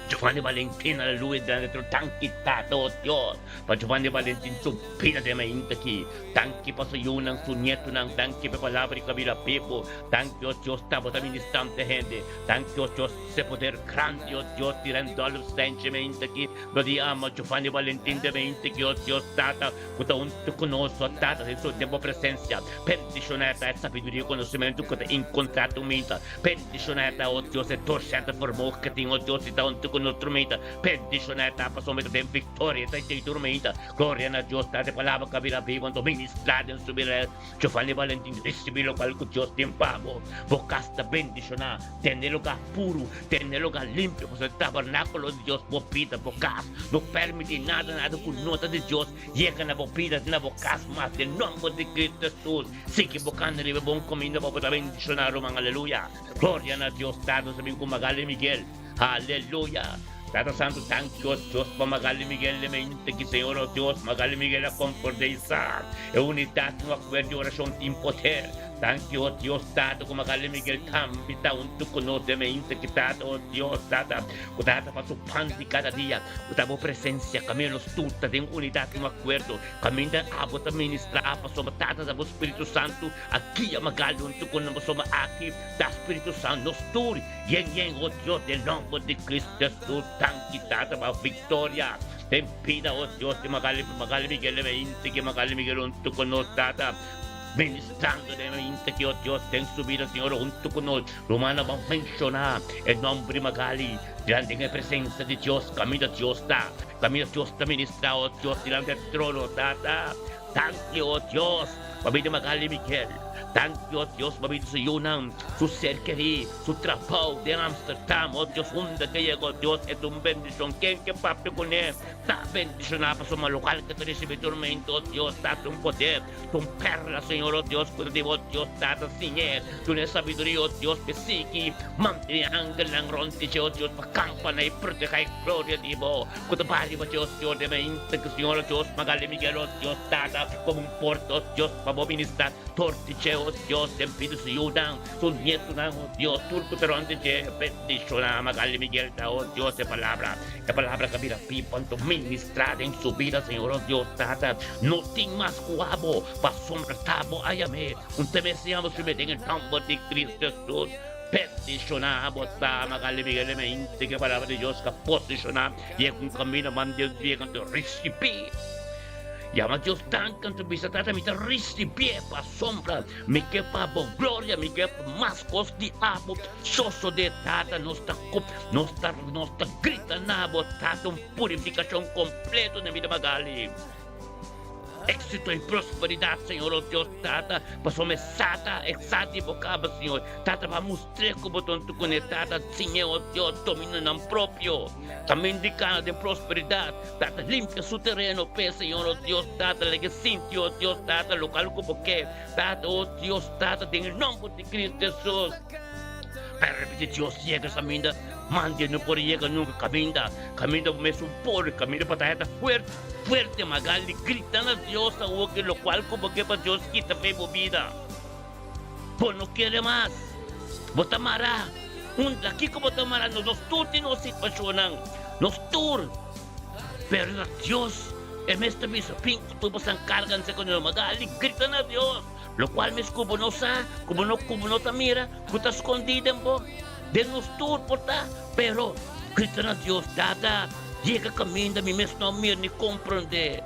Giovanni Valentin aleluya dentro danki Tata o Dios pa Giovanni Valentin su bida den mainta aki danki pa su yunan su nietonan danki pa e palabra di kabira bibu danki o Dios tabata ministrante hende Danki o Dios se poder grandi o Dios di Randolph Sanchez mente ki lo di ama Giovanni Valentin de mente ki o Dios Tata ku ta huntu ku nos o Tata den su den bo presencia bendiciona e ta e sabiduria i conocimento ku ta encontra tu minta bendiciona e ta o Dios e torcente vermogen ku tin o Dios di ta huntu ku. ku nos trumita. Bendishoná e ta pasobra mi ta den viktoria ta ei tur meinta. Gloria na Dios Tata e palabra ku a bira bibu anto ministrá den su bida. Giovanni Valentin risibí lokual ku Dios tin pa bo. Bo kas ta bendishoná. Tene lugá puru, tene lugá limpio pasobra e tabernákulo di Dios bo bida, bo kas. No permití nada nada ku no ta di Dios yega na bo bida, na bo kas mas den nòmber di Cristo Hesus. Sigui bo kanda riba e bon kaminda pa bo ta bendishoná ruman. Aleluya! Gloria na Dios Tata nos ta bin ku Magali Miguel. Aleluya! Tata Santu danki o Dios pa Magali Miguel e mente ki Señor o Dios Magali Miguel a komprende i sa e unidat un akuerdo di orashon tin poder. Danki o Dios Tata ku Magali Miguel tambe ta huntu ku nos den mente ki Tata o Dios Tata ku Tata pa su pan di kada dia ku ta bo presensia kaminda nos tur ta den unidat un akuerdo kaminda abo ta ministra pasobra Tata ta bo Spiritu Santu a guia Magali huntu ku nos pasobra aki ta Spiritu Santu nos tur Yen yen o Dios den nomber di Cristo Jesus danki tata pa victoria den bida o Dios di Magali Magali Miguel den mente ki Magali Miguel hunto cu nos tata ministrando den mente ki o Dios den su bida Señor hunto cu nos rumannan ban menciona e nomber di Magali dilanti den e presencia di Dios caminda Dios ta caminda Dios ta ministra o Dios dilanti e trono tata danki o Dios pa bida Magali Miguel danki o Dios pa bida su yunan su ser kerí. Su trabou den Amsterdam, oh Dios, unda ke yega, oh Dios, e ta un bendishon. Ken ke papia kuné ta bendishoná, pasobra lokal ke ta risibí tormento, oh Dios, ta ta un poder, ta un pèrla, Señor, oh Dios, ku ta diba, oh Dios, Tata, siñ'é, dun'é sabiduria, oh Dios, p'e sigui mantené angelnan rònt di dje, oh Dios, pa kampa na i protehá e gloria di bo ku ta baha riba dje, oh Señor, den mainta ku Señor, oh Dios, Magali Miguel, oh Dios, Tata, komo un porta, oh Dios, pa bo ministrá dor di dje, oh Dios, den pidi su yudan. Su nietunan, oh Dios, tur ku ta rònt di dje, bendishoná. Magali Miguel ta, oh Dios, e palabra, e palabra ka bira pipa, anto ministrá den su bida, Señor, oh Dios, Tata, no tin mas ku abo, pasobra ta bo a yam'é. Un te mester yama su be den e nòmber di Cristo Hesus. Bendishoná bo ta, Magali Miguel, e mente ku e palabra di Dios ka posishoná, yega un kaminda man Dios biega, anto risibí. Yama Dios danki, anto bisa, Tata, mi ta risibié pasobra Mi ke pa bo gloria, mi ke pa mas kos di abo sosodé, Tata. Nos ta nos ta nos ta grita na bo, Tata, un purifikashon kompleto den bida Magali. Éksito i prosperidat, Señor, o Dios, Tata, pasobra e sa ta e sa di bo kaba, Señor. Tata, pa mustr'é ku bo ta huntu kuné, Tata, siñ'é, o Dios, dominio nan propio. Kamin di kana den prosperidat. Tata, limpia su tereno p'e, Señor, o Dios, Tata, laga e sinti, o Dios, Tata, lokal ku bo ke, Tata, o Dios, Tata, den e nomber di Cristo Jesus. Permiti Dios yega kaminda mandi no por yega nunka, kaminda, kaminda bo mes un por, kaminda bataya ta fuerte, fuerte, magali grita na Dios awoki lokual ku bo ke pa Dios kita p'e bo bida. Bo no kere mas. Bo ta mará. Unda? Kiko bo ta mará? Nos tur tin nos situashonnan. Nos tur. Pero na Dios, e mes ta bisa, Bin ku tur boso enkarganse ku nos. Magali grita na Dios. Lokual mes ku bo no sa, ku bo no, ku bo no ta mira, ku ta skondí den bo. Den nos tur por ta. Pero, grita na Dios, Tata, yega kaminda mi mes no a mira ni komprondé.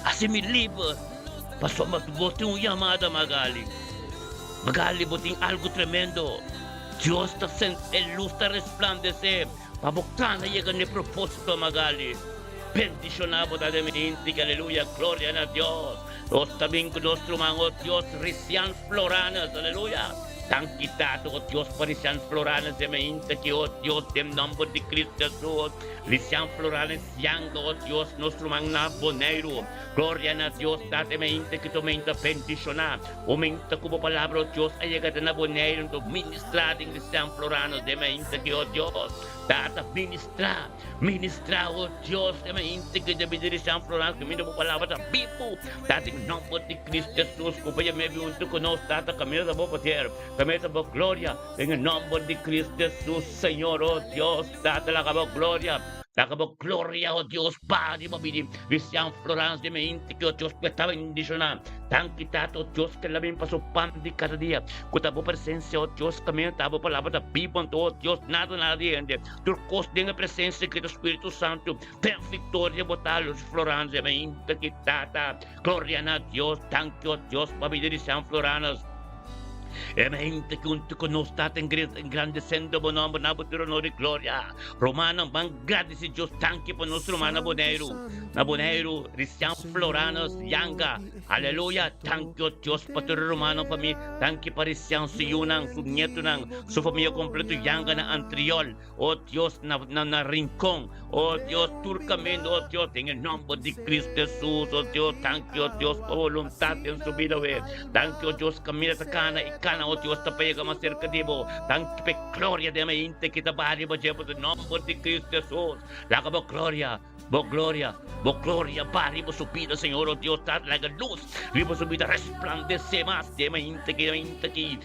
Hasi mi liber. Pasobra bo tin un yamada, Magali. Magali, bo tin algu tremendo. Dios ta sent e lus ta resplandesé pa bo kana yega n'e propósito, Magali. Bendishoná bo ta den mi inti, aleluya, gloria na Dios. Nos ta bin ku nos ruman, o Dios, Risian Floranes, aleluya. Danki, Tata, o Dios, pa Risian Floranes den mi inti aki, o Dios, den nòmber di Cristo Hesus. Risian Floranes Yanga, o Dios, nos ruman na Boneiru. Gloria na Dios, Tata, e mainta ki tu mainta bendishoná. O mainta ku bo palabra, o Dios, a yega te na Boneiru, nto ministrá den Cristian Florano den mainta ki, o Dios. Tata, ministrá, ministrá, o Dios, den mainta ki den bida di Cristian Florano, kaminda bo palabra ta bibu. Tata, den nomber di Cristo Jesus, ku bo yam'é bin huntu ku nos, Tata, kaminda ta bo poder, kaminda ta bo gloria, den e nomber di Cristo Jesus, Señor, o Dios, Tata, laga bo gloria. Laga bo gloria, oh Dios, baha riba mi di Cristian Florans di mi inti, oh Dios, ku e ta bendishoná. Danki, Tata, oh Dios, ku el a bin pa su pan di kada dia. Ku ta bo presensia, oh Dios, kaminda ta bo palabra ta bibu anto, oh Dios, nada nada di hende. Tur kos den e presensia ki ta Spiritu Santu. Ten viktoria bo ta, Luz Florans di mi inti, Tata. Gloria na Dios. Danki, oh Dios, pa bida di Cristian Floranes. E mente ku huntu ku nos ta ta engrandesendo bo nòmber na bo tur honor i gloria. Rumannan, ban gradisí Dios danki pa nos ruman na Boneiru. Na Boneiru, Risian Floranus Yanga. Aleluya! Danki, o Dios, pa tur e rumannan famia. Danki pa Risian, su yunan, su nietunan, su famia kompleto Yanga na Antriol. O Dios, na, na, na Rincon. O Dios, tur kaminda, o Dios, den e nòmber di Cristo Jesus, o Dios, danki, o Dios, pa boluntat den su bida, we. Danki, o Dios, kaminda ta kana i kana, o Dios, ta pa yega mas serka di bo. Danki pa e gloria den e hende ki ta baha riba dje, pasobra den nòmber di Cristo Jesus, laga bo gloria. Bo gloria, Bo gloria ba riba su bida, Señor, o Dios, ta laga luz riba su bida resplandece mas den mainta ki, mainta ki,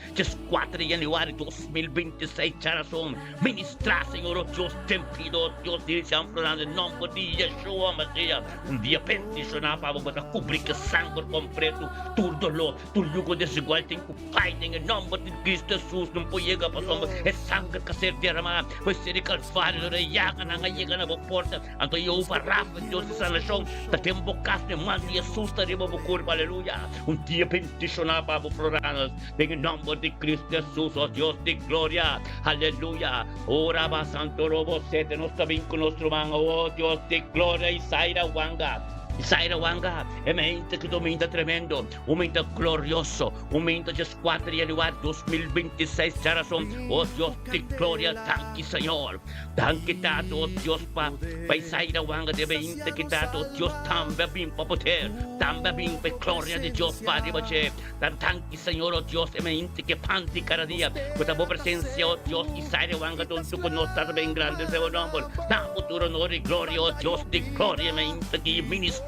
4 di januari 2026, djarason, ministra, Señor, o Dios, den bida, o Dios, di Jean Florando, den nomber di Yeshua Mashiach, un dia bendicioná pa bo, bo ta cubri cu sanger completo tur dolor, tur yugo desigual tin cu bai den e nomber di Cristo Jesus, no por yega pasobra e sanger ka ser derama. Pues ser di Calvario ora e yaganan a yega na bo porta, anto Jehová Rafa, Dios di sanacion, ta den bo cas den man di Jesus ta riba bo curpa, aleluya. Un dia bendiciona pa bo Floranas, den e nomber di Cristo Jesus, oh Dios di gloria, aleluya. Ora ba santo robo sete nos ta bin cu nos ruman, oh Dios di gloria, Isaira Wanga, Isaira Wanga, e mente cu dominta tremendo, un mente glorioso, un mente 4 di januari 2026 djarason, oh Dios di gloria, danki Señor, danki Tata, oh Dios pa pa Isaida wanga debe inta ki Tata, oh Dios tambe a bin pa poder, tambe a bin pa e gloria di Dios pa riba dje, ta danki Señor, oh Dios, e me inta ki pan di kada dia ku ta bo presencia, oh Dios, Isaida wanga dontu ku nos Tata ben grandece bo nomber, na bo tur honor i gloria, oh Dios di gloria, e me inta ki ministra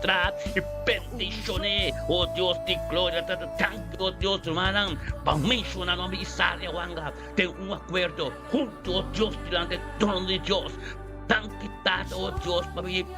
i bendicione, oh Dios di gloria, Tata danki. O Dios, rumannan, ban menshoná nomber Isaria Wanga den un akuerdo huntu, o Dios, dilanti e trono di Dios. Danki, Tata, o Dios, pabia di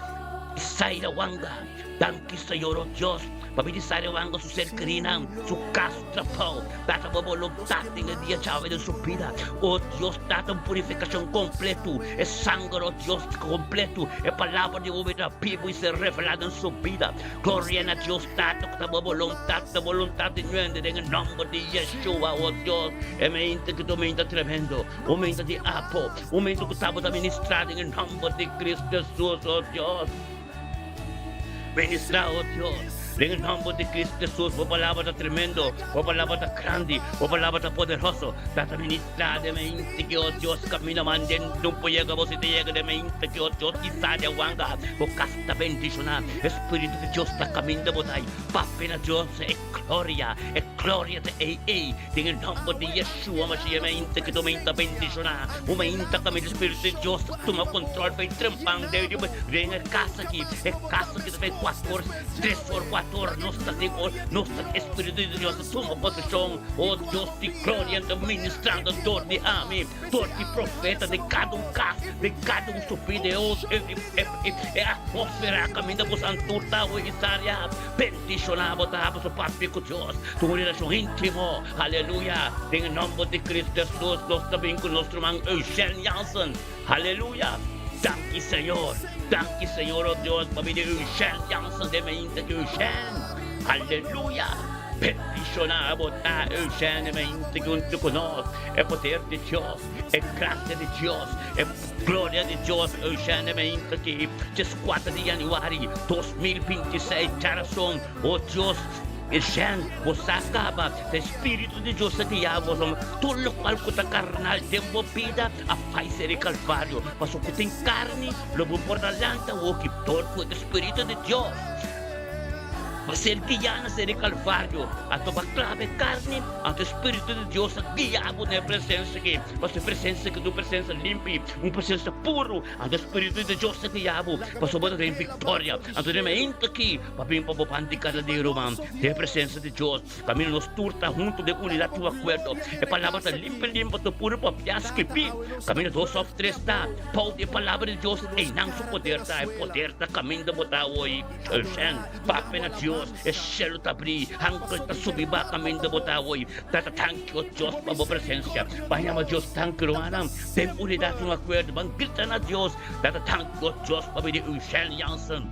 Isaria Wanga. Danki, Señor, o Dios, pabia di Isaria Wanga, su ser kerinan, su kas, su trabou. Tata, bo boluntat den e dia djawe den su bida. O Dios, Tata, un purifikashon kompletu, e sanger, o Dios, kompletu, e palabra di bo bira bibu i ser revelá den su bida. Gloria na Dios Tata ku ta bo boluntat, ta boluntat di nuende den e nomber di Yeshua, o Dios, e mente ku ta un mente tremendo, un mente di apo, un mente ku tabata ministra den e nomber di Cristo Jesus, o Dios. Ministra, o Dios, den e nomber di Cristo Jesus, bo palabra ta tremendo, bo palabra ta grandi, bo palabra ta poderoso, Tata ministra den mente ki, o Dios, camina manden, no por yega bo si ta yega den mente ki, o Dios, kisa di awanga bo kas. Ta bendishoná. E Spiritu di Dios ta kaminda bo ta papia na Dios e gloria, e gloria ta ei ei den e nòmber di Yeshua Mashiach mi ta mi ta bendishoná bo mi ta kaminda e Spiritu di Dios ta tuma kontrol pa e trempan den den e kas aki e kas aki ta bai kuater or tres or kuater or nos ta den or nos ta e Spiritu di Dios ta tuma poseshon o Dios di gloria ta ministrando dor di ami dor di profeta den kada un kas den kada un su bida e atmósfera kaminda ku Santur ta awe i Saria bendishoná bo ta pasobra papia ku Dios tin un relashon íntimo. Aleluya! Den e nòmber di Kristu Hesus nos ta bin ku nos ruman Eugène Jansen. Aleluya! Danki Señor! Danki Señor o Dios pa bini Eugène Jansen den mainta ki Eugène. Aleluya! Bendishoná bo ta Eugène mainta ki huntu ku nos. E poder di Dios, e grasia di Dios, e. Gloria di Dios Eugene Meinta ki 14 di januari 2026 djarason o Dios Eugene bo sa kaba ta e spiritu di Dios ta guia bo tur lokual ku ta karnal den bo bida a fai ser e kalvario paso ku tin karni lo bo por ta lanta woki dor ku e spiritu di Dios Pa ser guiá na ser e Kalvario, anto pa klaba e karni, anto e Spiritu di Dios a guiá bo na e presensia aki. Pasobra e presensia aki ta un presensia limpi, un presensia puru, anto e Spiritu di Dios a guiá bo, pasobra bo ta den viktoria. Anto den momento aki, pa bin pa bo pan di kada dia, ruman, den e presensia di Dios, kaminda nos tur ta huntu den unidat i un akuerdo. E palabra ta limpi limpi, ta puru papia skibí. Kaminda dos òf tres ta, pou di e palabra di Dios, einan su poder ta, e poder ta kaminda bo ta awor. Eugène, Papia na Dios, e shelu ta abrí, angel ta subi ba kaminda bo ta awor. Tata tanki o Dios pa bo presensia. Ban yama Dios tanki rumannan, den unidat un akuerdo, ban grita na Dios. Tata tanki o Dios pa bini Eugène Jansen.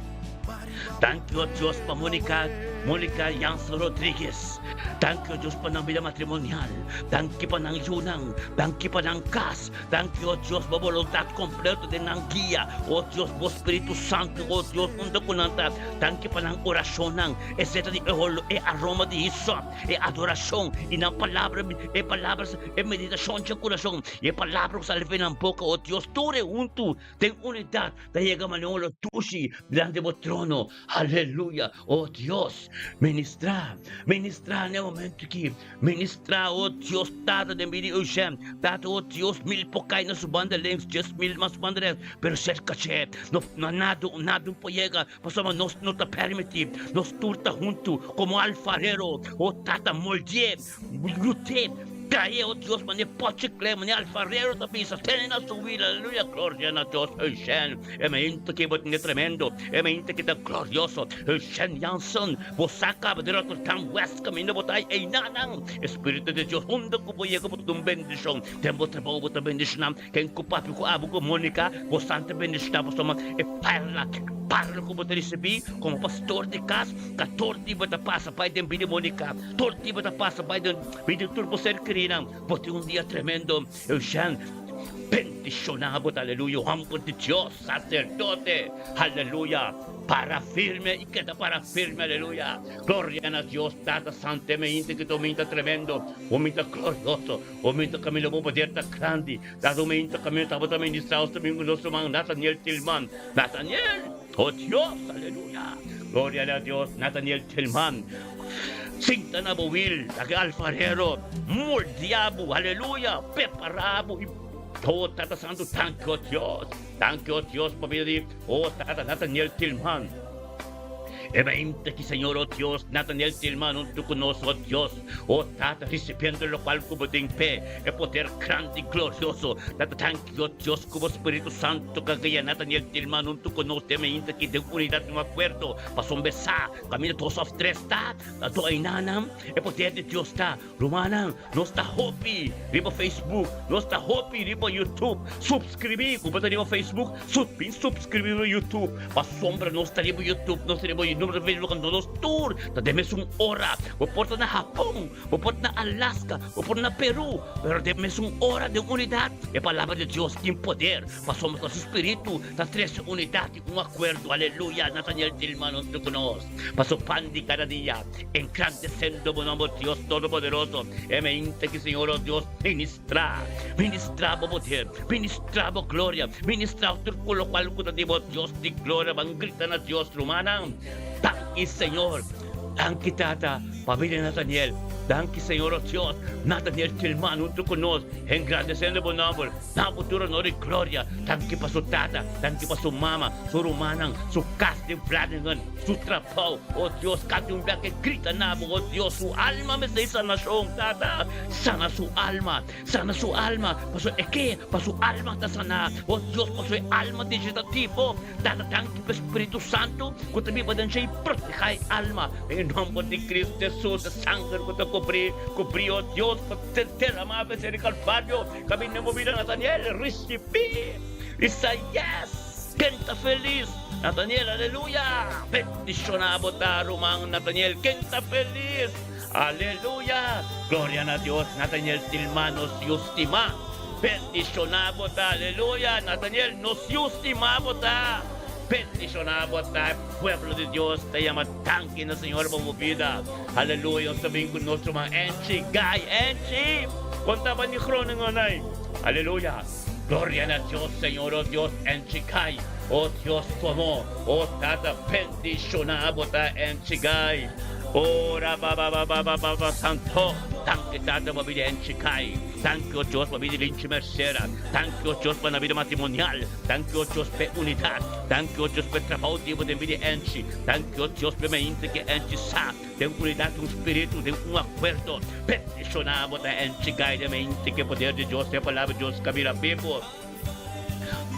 Tanki o Dios pa Monica. Monica Jansen Rodriguez. Danki, o Dios, pa nan bida matrimonial. Danki pa nan yunan. Danki pa nan kas. Danki, o Dios, bo boluntat kompleto den nan guia. O Dios, bo Spiritu Santu, o Dios, unda ku nan ta. Danki pa nan orashonnan. Esei ta di e holo, e aroma di hisop, e adorashon i nan palabra, e palabra, e meditashon dje kurason i e palabra ku sali for di nan boka, o Dios, tur e huntu den unidat ta yega manera un olo dushi dilanti bo trono. Aleluya! O Dios, ministrá, ministrá na e momento aki. Ministrá, o Dios, Tata, den bida di Eugène. Tata, o Dios, mil por kai na su banda links, 10,000 mas su banda rechts, pero serka dje, no, no nada, nada por yega, pasobra nos no ta permití. Nos tur ta huntu komo alfarero. O Tata, moldié, Lut'é, tra'é, o Dios, manera pochi klei, manera alfarero ta bisa, tene na su wil, aleluya, gloria na Dios, Eugène, e mainta ki bo tene tremendo, e mainta ki ta glorioso, Eugène Jansen, bo sa kaba di Rotterdam West, kaminda bo ta einanan, e Spiritu di Dios unda ku bo yega bo ta dun bendishon, den bo trabou bo ta bendishoná, ken ku papia ku abo ku Monica, bo san ta bendishoná pasobra e perla, parla ku bo ta risibí komo pastor di kas, kator di bo ta pasa bai den bida di Monica. Tur dia bo ta pasa bai den bida di tur bo ser kerinan. Bo tin un dia tremendo. Eugène, bendishoná bo ta, aleluya, hòmber di Dios, saserdote, aleluya. Para firme i keda para firme, aleluya. Gloria na Dios, Tata Santu, e mainta ki ta un mainta tremendo, un mainta glorioso, un mainta kaminda bo poder ta grandi. Tata, un mainta kaminda tabata ministrá nos domingo nos ruman Nathaniel Tilman. Nathaniel! Oh Dios, aleluya! Gloria na Dios, Nathaniel Tilman. Sinta na bo wil, aki alfarero, moldia bo, aleluya, prepara bo i Oh Tata Santu, danki oh Dios, danki oh Dios pa bida di oh Tata Nathaniel Tilman. E mainta ki Señor oh Dios, Nathaniel Tilman huntu ku nos oh Dios, oh Tata risibiendo lokual ku bo tin p'e, e poder grandi i glorioso. Tata danki oh Dios ku bo Spiritu Santu ka guia Nathaniel Tilman huntu ku nos den mainta ki den unidat i un akuerdo pasobra sa Kaminda dos òf tres ta, anto einanan e poder di Dios ta. Rumannan, nos ta hopi riba Facebook, nos ta hopi riba YouTube. Supskribí ku bo ta riba Facebook, bin supskribí riba YouTube. Pasobra nos ta riba YouTube, nos ta riba número di Facebook, anto nos tur ta den mesun ora. Bo por ta na Hapon, bo por ta na Alaska, bo por na Peru, pero den mesun ora, den unidat, e Palabra di Dios tin poder. Pasobra ta su Spiritu ta trese unidat. Un akuerdo, aleluya, Nathaniel Tilman huntu ku nos, pa su pan di kada dia, engrandesendo bo nomber, Dios Todopoderoso. E mente ki Señor, oh Dios, ministrá, ministrá bo poder, ministrá bo gloria, ministrá tur ku lokual ku ta di bo, Dios di gloria. Ban grita na Dios, rumannan, Danki, Señor. Danki, Tata, pa bida Nathaniel. Danki, Señor, oh Dios, Nathaniel Tilman huntu ku nos, engrandesendo bo nomber. Na bo tur honor i gloria. Danki pa su tata, danki pa su mama, su rumannan, su kas den Vlaardingen, su trabou. O Dios, kante un bia ke grita na bo, o Dios, su alma mester di sanashon. Tata, sana su alma, sana su alma, pasobra e ke pa su alma ta saná. O Dios, pasobra e alma di dje ta tipo. Tata, danki pa e Spiritu Santu ku ta biba den dje i protehá e alma. Den e nòmber di Kristu Hesus, e sanger ku ta kubrí, kubrí, o Dios, pa derramá venser di Kalvario. Kaminda bo bira Nataniel risibí Isaias ken ta felis Nataniel aleluya bendishoná bo ta ruman Nataniel ken ta felis aleluya gloria na Dios Nataniel Tilma nos yu stimá bendishoná bo ta aleluya Nataniel nos yu stimá bo ta bendishoná bo ta e pueblo di Dios ta yama danki na Señor pa bo bida aleluya nos ta bin ku nos ruman Enchi Guy Enchi. Kon taba ni Groningen ay. Aleluya. Gloria na Dios Señor oh Dios enchigai oh Dios como oh Tata bendiciona bo ta enchigai oh rababababababa santo danki Tata pa bida enchigai danki oh Dios pa bida Linchi Mercera danki oh Dios pa na bida matrimonial danki oh Dios p'e unidad danki oh Dios p'e trabao di bo den bida enchi danki oh Dios p'e mainta ke enchi sa Den unidat un spiritu, den un akuerdo. Bendishoná bo ta enchi gaidamente ku e poder di Dios, e Palabra di Dios ka bira bibu.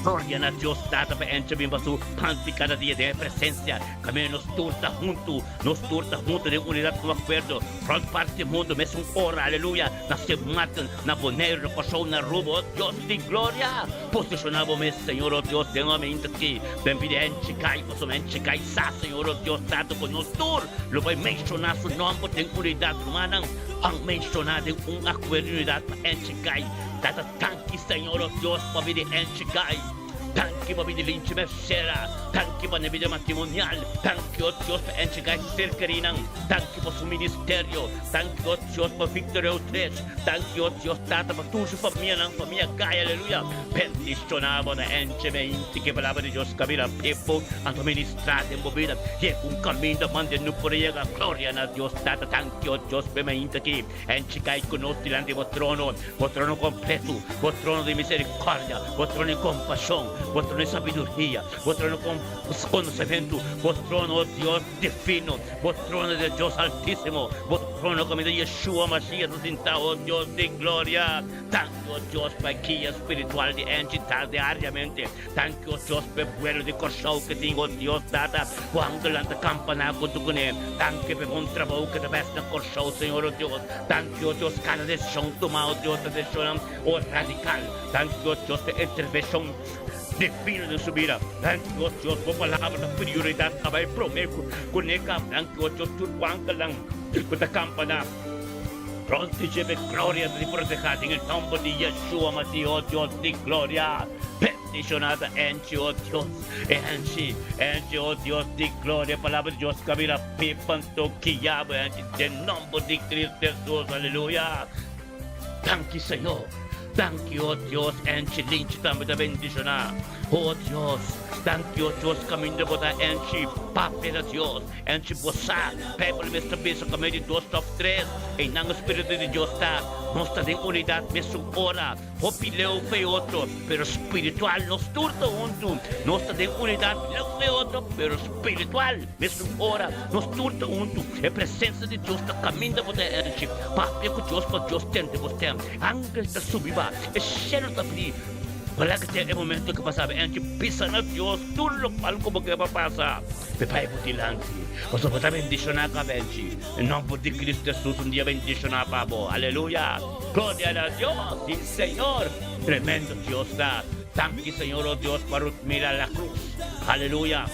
Gloria na Dios Tata pa encha bin pa su pan di kada dia den e presencia. Kaminda nos tur ta huntu, nos tur ta huntu den unidat ku akuerdo. Rònt parti di mundu mesun ora, aleluya, na Sint Maarten, na Boneiru, na Kòrsou, na Aruba, o Dios di gloria! Posishoná bo mes, Señor, o Dios, den ominta aki. Den bida enchi kai, pasobra enchi kai sa, Señor, o Dios Tata, ku nos tur lo bai menshoná su nòmber den unidat. Rumannan, ban menshoná den un akuerdo di unidat pa enchi kai. Tata, danki, Señor, o Dios, pa bida enchi kai. Danki pa bida Linchi Mercera. Danki pa ne bida matrimonial. Danki, o Dios, pa enchi kai su ser kerinan. Danki pa su ministerio. Danki, o Dios, pa Victor Eutres. Danki, o Dios Tata, pa tur su famianan, famia Gai, aleluya. Bendishoná bo ta enche mente ku e palabra di Dios kabira pipo, anto ministrá den bo bida. Yega un kaminda mande no por yega. Gloria na Dios Tata. Danki, o Dios, pa e mainta aki. Enche kai ku nos dilanti bo trono, bo trono kompletu, bo trono di miserikòrdia, bo trono di kompashon, bo trono di sabiduria, bo trono di konosementu, bo trono, o Dios divino, bo trono di Dios Altísimo, bo trono kaminda Yeshua Mashiach ta sintá, o Dios di gloria. Danki, o Dios, pa e guia spiritual di Angie ta diariamente. Danki, o Dios, pa e pueblo di Kòrsou ke tin, o Dios Tata, ku angelnan ta kampaná kuntu kuné. Danki pa e bon trabou ke ta bes na Kòrsou, Señor, o Dios. Danki, o Dios, kada desishon tumá, o Dios, ta desishonnan, o radikal. Danki, o Dios, pa e intervenshon divino den su bida. Danki, o Dios, bo palabra ta prioridat a bai promé ku neka. Danki, o Dios, tur ku angelnan ku ta kampaná rònt di dje, p'e gloria ta di protehá den e nòmber di Yeshua Masih, o Dios di gloria. Bendishoná ta enchi, o Dios, enchi, enchi, o Dios di gloria. Palabra di Dios kabira pipa anto guia bo enchi den nòmber di Cristo Hesus. Aleluya. Danki Señor, danki o Dios, enchi linchi tambe ta bendishoná. O Dios, danki o Dios kaminda bo ta enchi papia na Dios, enchi bo sa, Bijbel mes ta bisa kaminda di dos òf tres, einan e Spiritu di Dios ta. Nos ta den unidat mesun ora, hopi leu fe otro, pero spiritual nos tur ta huntu. Nos ta den unidat leu fe otro, pero spiritual mesun ora nos tur ta huntu. E presensia di Dios ta kaminda bo ta enchi. Papia ku Dios pa Dios tende bo stem. Angel ta subi ba, e shelu ta bri. Wala ke ten e momento ke pasa bo enchi bisa na Dios tur lokual ku bo ke pa pasa. Pe bai bo dilanti, pasobra bo ta bendishoná kaba enchi. E nomber di Cristo Jesus un dia bendishoná pa bo. Aleluya! Gloria na Dios! Si Señor! Tremendo Dios ta! Danki Señor o Dios pa Ruthmila La Cruz. Aleluya!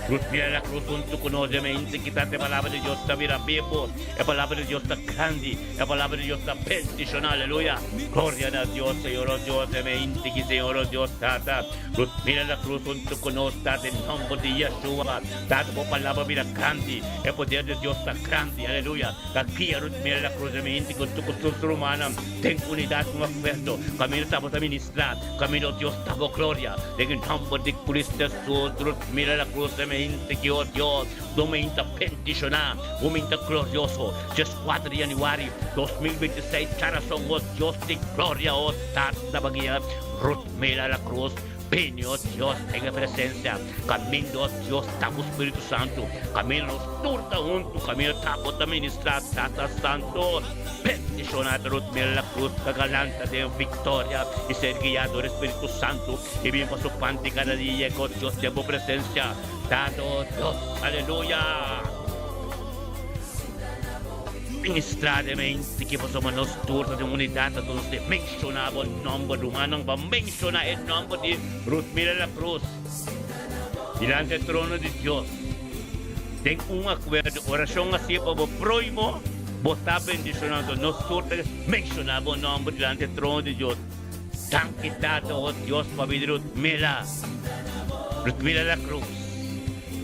Ruthmila La Cruz huntu ku nos den mente kita e palabra di Dios ta bira bibu. E palabra di Dios ta grandi. E palabra di Dios ta bendishoná. Aleluya! Gloria na Dios Señor o Dios den mente ki Señor o Dios Tata. Ruthmila La Cruz huntu ku nos ta den nomber di Yeshua. Tata bo palabra bira grandi. E poder di Dios ta grandi. Aleluya! Ta guia Ruthmila La Cruz den mente huntu ku sus rumannan den unidat un akuerdo. Kaminda tabata ministrá. Camino Dios ta bo gloria den e nomber di Cristo Jesus Ruth mira la cruz e mente ki oh Dios bo menta bendiciona bo menta glorioso djes cuatro di januari 2026 charason oh Dios di gloria oh Tata ba guia Ruth mira la cruz bini oh Dios den e presencia camindo oh Dios ta bo Spiritu Santo camino nos tur ta hunto camino ta bo ta ministra Tata Santo. Bendiciona Ruth Mira la Cruz pa galanta den victoria y ser guia dor e Spiritu Santo y bin pa su panti cada dia cu Dios den bo presencia Tata Dios aleluya. Ministra den mente ki pasobra nos tur ta den unidad anto nos tin menciona bo nomber rumannan pa menciona e nomber di Ruth Mira la Cruz dilanti e trono di Dios. Den un akuerdo, orashon hasié pa bo próhimo, bo ta bendishonando. Nos tur ta menshoná bo nòmber dilanti e trono di Dios. Danki, Tata, o Dios, pa bida di Rutmila, Rutmila La Cruz.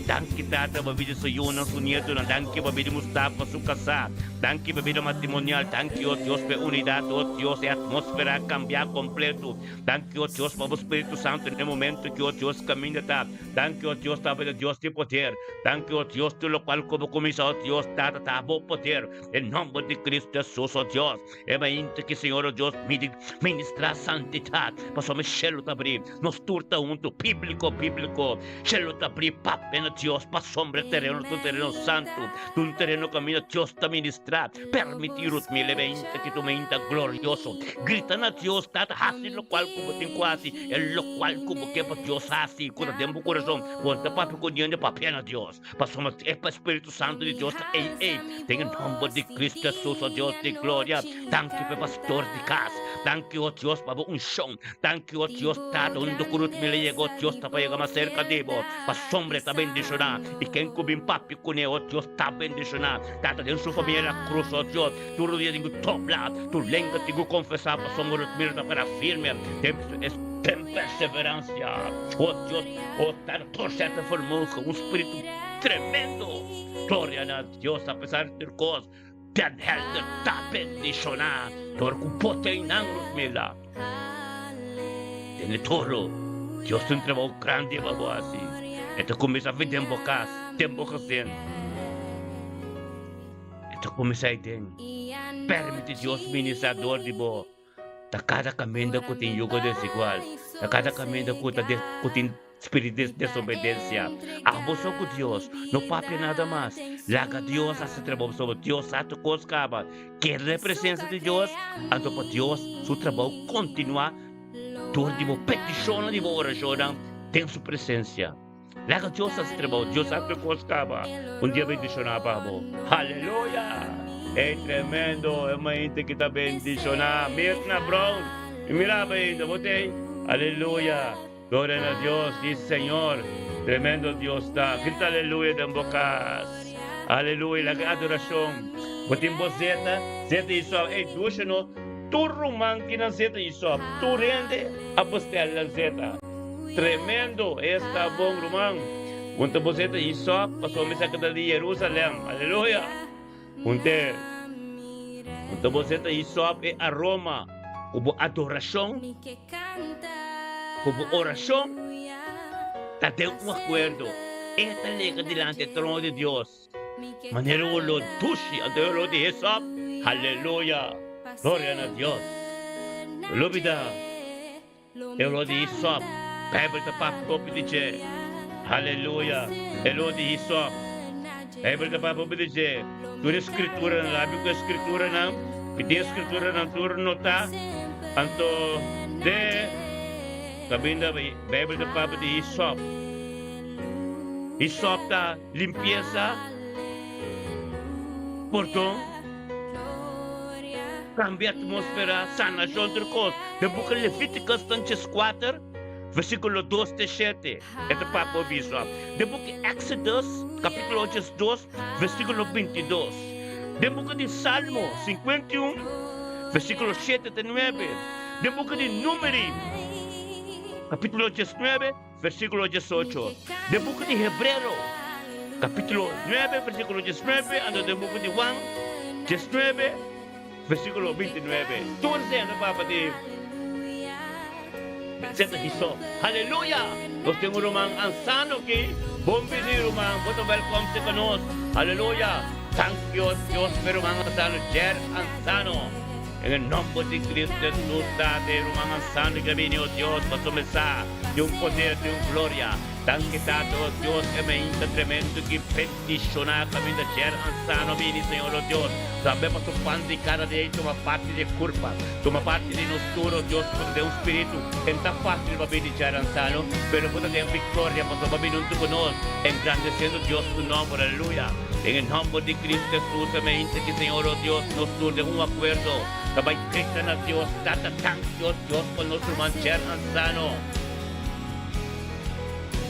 Danki, Tata, pa bida di su yunan, su nietonan. Danki pa bida di Mustafa, su kasá. Danki pa bida matrimonial. Danki, o Dios, pa e unidat, o Dios, e atmósfera a kambiá kompleto. Danki, o Dios, pa bo Spiritu Santu den e momento ki, o Dios, kaminda ta. Danki, o Dios, ta bo Dios di poder. Danki, o Dios, tur lokual ku bo kuminsá, o Dios, Tata, ta bo poder. Den nòmber di Kristu Hesus, o Dios, e mainta ki Señor, o Dios, mi di ministrá santidat, pasobra mi shelu ta abrí. Nos tur ta huntu, bíbliko, bíbliko. Shelu ta abrí, papia na Dios, pasobra e tereno ta un tereno santu, ta un tereno kaminda Dios ta ministrá. ministrá. Permití Ruthmila e meinta ki tu meinta glorioso. Grita na Dios, Tata, hasi lokual ku bo tin ku hasi, e lokual ku bo ke pa Dios hasi ku ta den bo kurason. Bo no ta papia ku niende, papia na Dios. Pasobra e pa Spiritu Santu di Dios ta ei ei. Den e nomber di Cristo Jesus, o Dios di gloria, danki pa e pastor di kas. Danki, o Dios, pa bo unshon. Danki, o Dios Tata, unda ku Ruthmila yega, o Dios, ta pa yega mas serka di bo. Pasobra e ta bendishoná, i ken ku bin papia kuné, o Dios, ta bendishoná. Tata, den su famia la krus, o Dios, tur dia tin ku dobla, tur lenga tin ku konfesá, pasobra Ruthmila ta para firme den den perseveransia, o Dios, o Tata, Doorzetten vermogen, un spiritu tremendo. Gloria na Dios, apesar di tur kos, Den Helder ta bendishoná dor ku bo ten nan, Rutmila. Den e toro, Dios tin un trabou grandi pa bo hasi. E ta kuminsá fi den bo kas, den bo gesin. E ta kuminsá ei den. Permití Dios ministrá dor di bo. Ta kada kaminda ku tin yugo desigual, ta kada kaminda ku ta ku tin spirit di desobedensia. Abo so ku Dios, no papia nada mas. Laga Dios hasi trabou pasobra Dios sa tur kos kaba. Keda den e presensia di Dios, anto pa Dios su trabou kontinuá dor di bo petishonnan di bo orashonnan den su presensia. Laga Dios hasi trabou, Dios sa tur kos kaba. Un dia bendishoná pa bo. Haleluya! Ey tremendo, e mainta ki ta bendishoná. Mirna Brown, mi mira bo ainda, bo t'ey? Aleluya! Gloria na Dios, sí Señor. Tremendo Dios ta. Grita aleluya den bo kas. Aleluya, laga adorashon. Bo tin bo zeta, zeta i sòp. Ey, dusha no. Tur ruman ki nan zeta i sòp. Tur hende a bestel nan zeta. Tremendo! Esta bon ruman! Un ta bosé ta Isop, pasobra mi sa ku ta di Jerusalem. Aleluya! Un te Un ta bosé ta Isop e aroma ku bo adorashon, ku bo orashon ta den un akuerdo. E ta lega dilanti e trono di Dios manera un oló dushi. Anto e oló di Isop, aleluya! Gloria na Dios! Lo bida. E oló di hisop, Bijbel ta papia hopi di dje. Haleluya! E oló di hisop, Bijbel ta papia hopi di dje. Tur e Skrituranan, labi ku e Skrituranan, mi tin e Skrituranan tur notá. Anto de kaminda Bijbel ta papia di hisop. Hisop ta limpiesa, pordon. Kambia atmósfera, sanashon tur kos. Den buki Levíticos tan djeskuater, versíkulo dos te shete, e ta papia obi esaki. Den buki Exodus, kapítulo djesdos, versíkulo bintidos. Den buki di Salmo 51, versíkulo shete te nuebe. Den buki di Númeri, kapítulo djesnuebe, versíkulo diesocho. Den buki di Hebrero, kapítulo nuebe, versíkulo diesnuebe, anto den buki di Juan, diesnuebe, versíkulo bintinuebe. Tur esei ta papia di Seta Jesús. Aleluya! Nos tin un ruman ansano aki. Bon bini, ruman. Bo ta wèlkòm serka nos. Aleluya! Dank Dios, Dios pa e ruman ansano, Jer Ansano. En e nomber di Cristo Jesus ta de ruman ansano ki a bini, o Dios, pasobra mi sa di un poder, di un gloria. Danki Tata, o Dios, e mainta tremendo ki bendiciona caminda djer ansano a bini, Señor, o Dios. Tambe pa su pan di cada dia y tuma parti di e curpa, tuma parti di nos tur, o Dios, cu ta den un spiritu. En ta facil pa bini djer ansano, pero bo ta den victoria pasobra bo a bini hunto cu nos, engrandeciendo Dios su nomber. Aleluya. Den e nomber di Cristo Jesus, e mainta ki, Señor, o Dios, nos tur den un acuerdo ta bay grita na Dios, Tata, danki, o Dios, pa nos ruman djer ansano.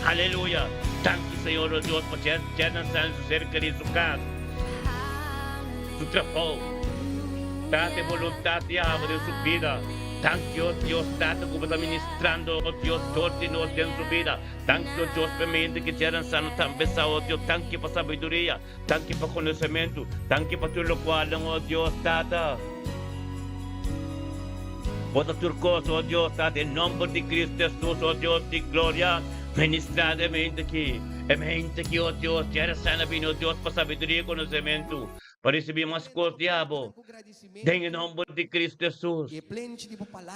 Aleluya! Danki, Señor, o Dios, pa djer djer ansano su ser kerí, su cas, su trabou. Tata, e voluntad di Abo den su bida. Danki, o Dios, Tata, cu Bo ta ministrando, o Dios, dor di nos den su bida. Danki, o Dios, pa e mente ki djer ansano tambe sa, o Dios. Danki pa sabiduria. Danki pa konosementu. Danki pa tur lokualnan, o Dios, Tata. Bo ta tur kos, o Dios, Tata. Den nòmber di Kristu Hesus, o Dios di gloria, ministrá den e mente aki. E mente aki, o Dios, djer asina bini, o Dios, pa sabiduria i konosementu, pa risibí mas kos di abo. Den e nòmber. di Cristo Hesus.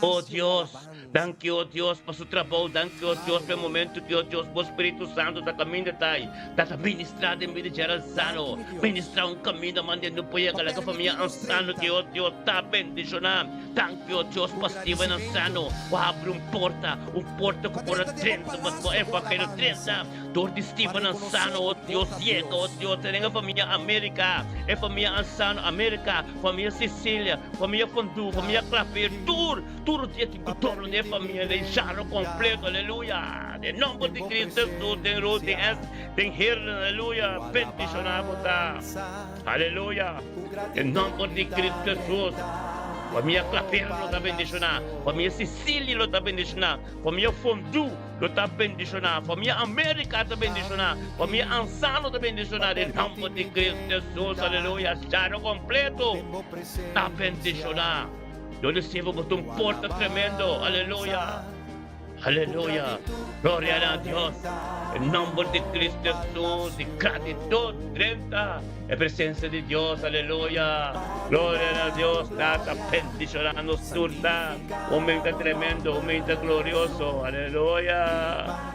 O Dios, danki o Dios pa su trabou, danki o Dios pa e momento ki o Dios bo Spiritu Santo ta kaminda ta ei, ta ta ministra den bida Gerald Sano, ministra un kaminda mande no por yega laga famia Ansano ki o Dios ta bendishoná. Danki o Dios pa Steven Ansano ku a habri un porta, un porta ku por a drenta pa bo evangelio drenta dor di Steven Ansano o Dios yega o Dios den e famia America, e famia Ansano America. Famia Cecilia, famia Fondú, famia Claver, tur, tur dia tin ku dobla den e famia den Sharo kompleto, aleluya! Den nomber di Cristo Jesus, den Ruth, den Es, den Herden, aleluya! Bendishoná bo ta, aleluya! Den nomber di Cristo Jesus, famia Claver lo ta bendishoná, famia Cecilia lo ta bendishoná, famia Fondú lo ta bendishoná, famia America ta bendishoná, famia Ansano ta bendishoná den nomber di Cristo Jesus, aleluya, Sharo completo ta bendishoná. Dios lo sirba bo ta un porta tremendo, aleluya, aleluya, gloria na Dios, den nomber di Cristo Jesus, di gratitud drenta e presencia di Dios, aleluya, gloria na Dios, Tata bendishoná nos tur ta. Un menta tremendo, un menta glorioso. Aleluya.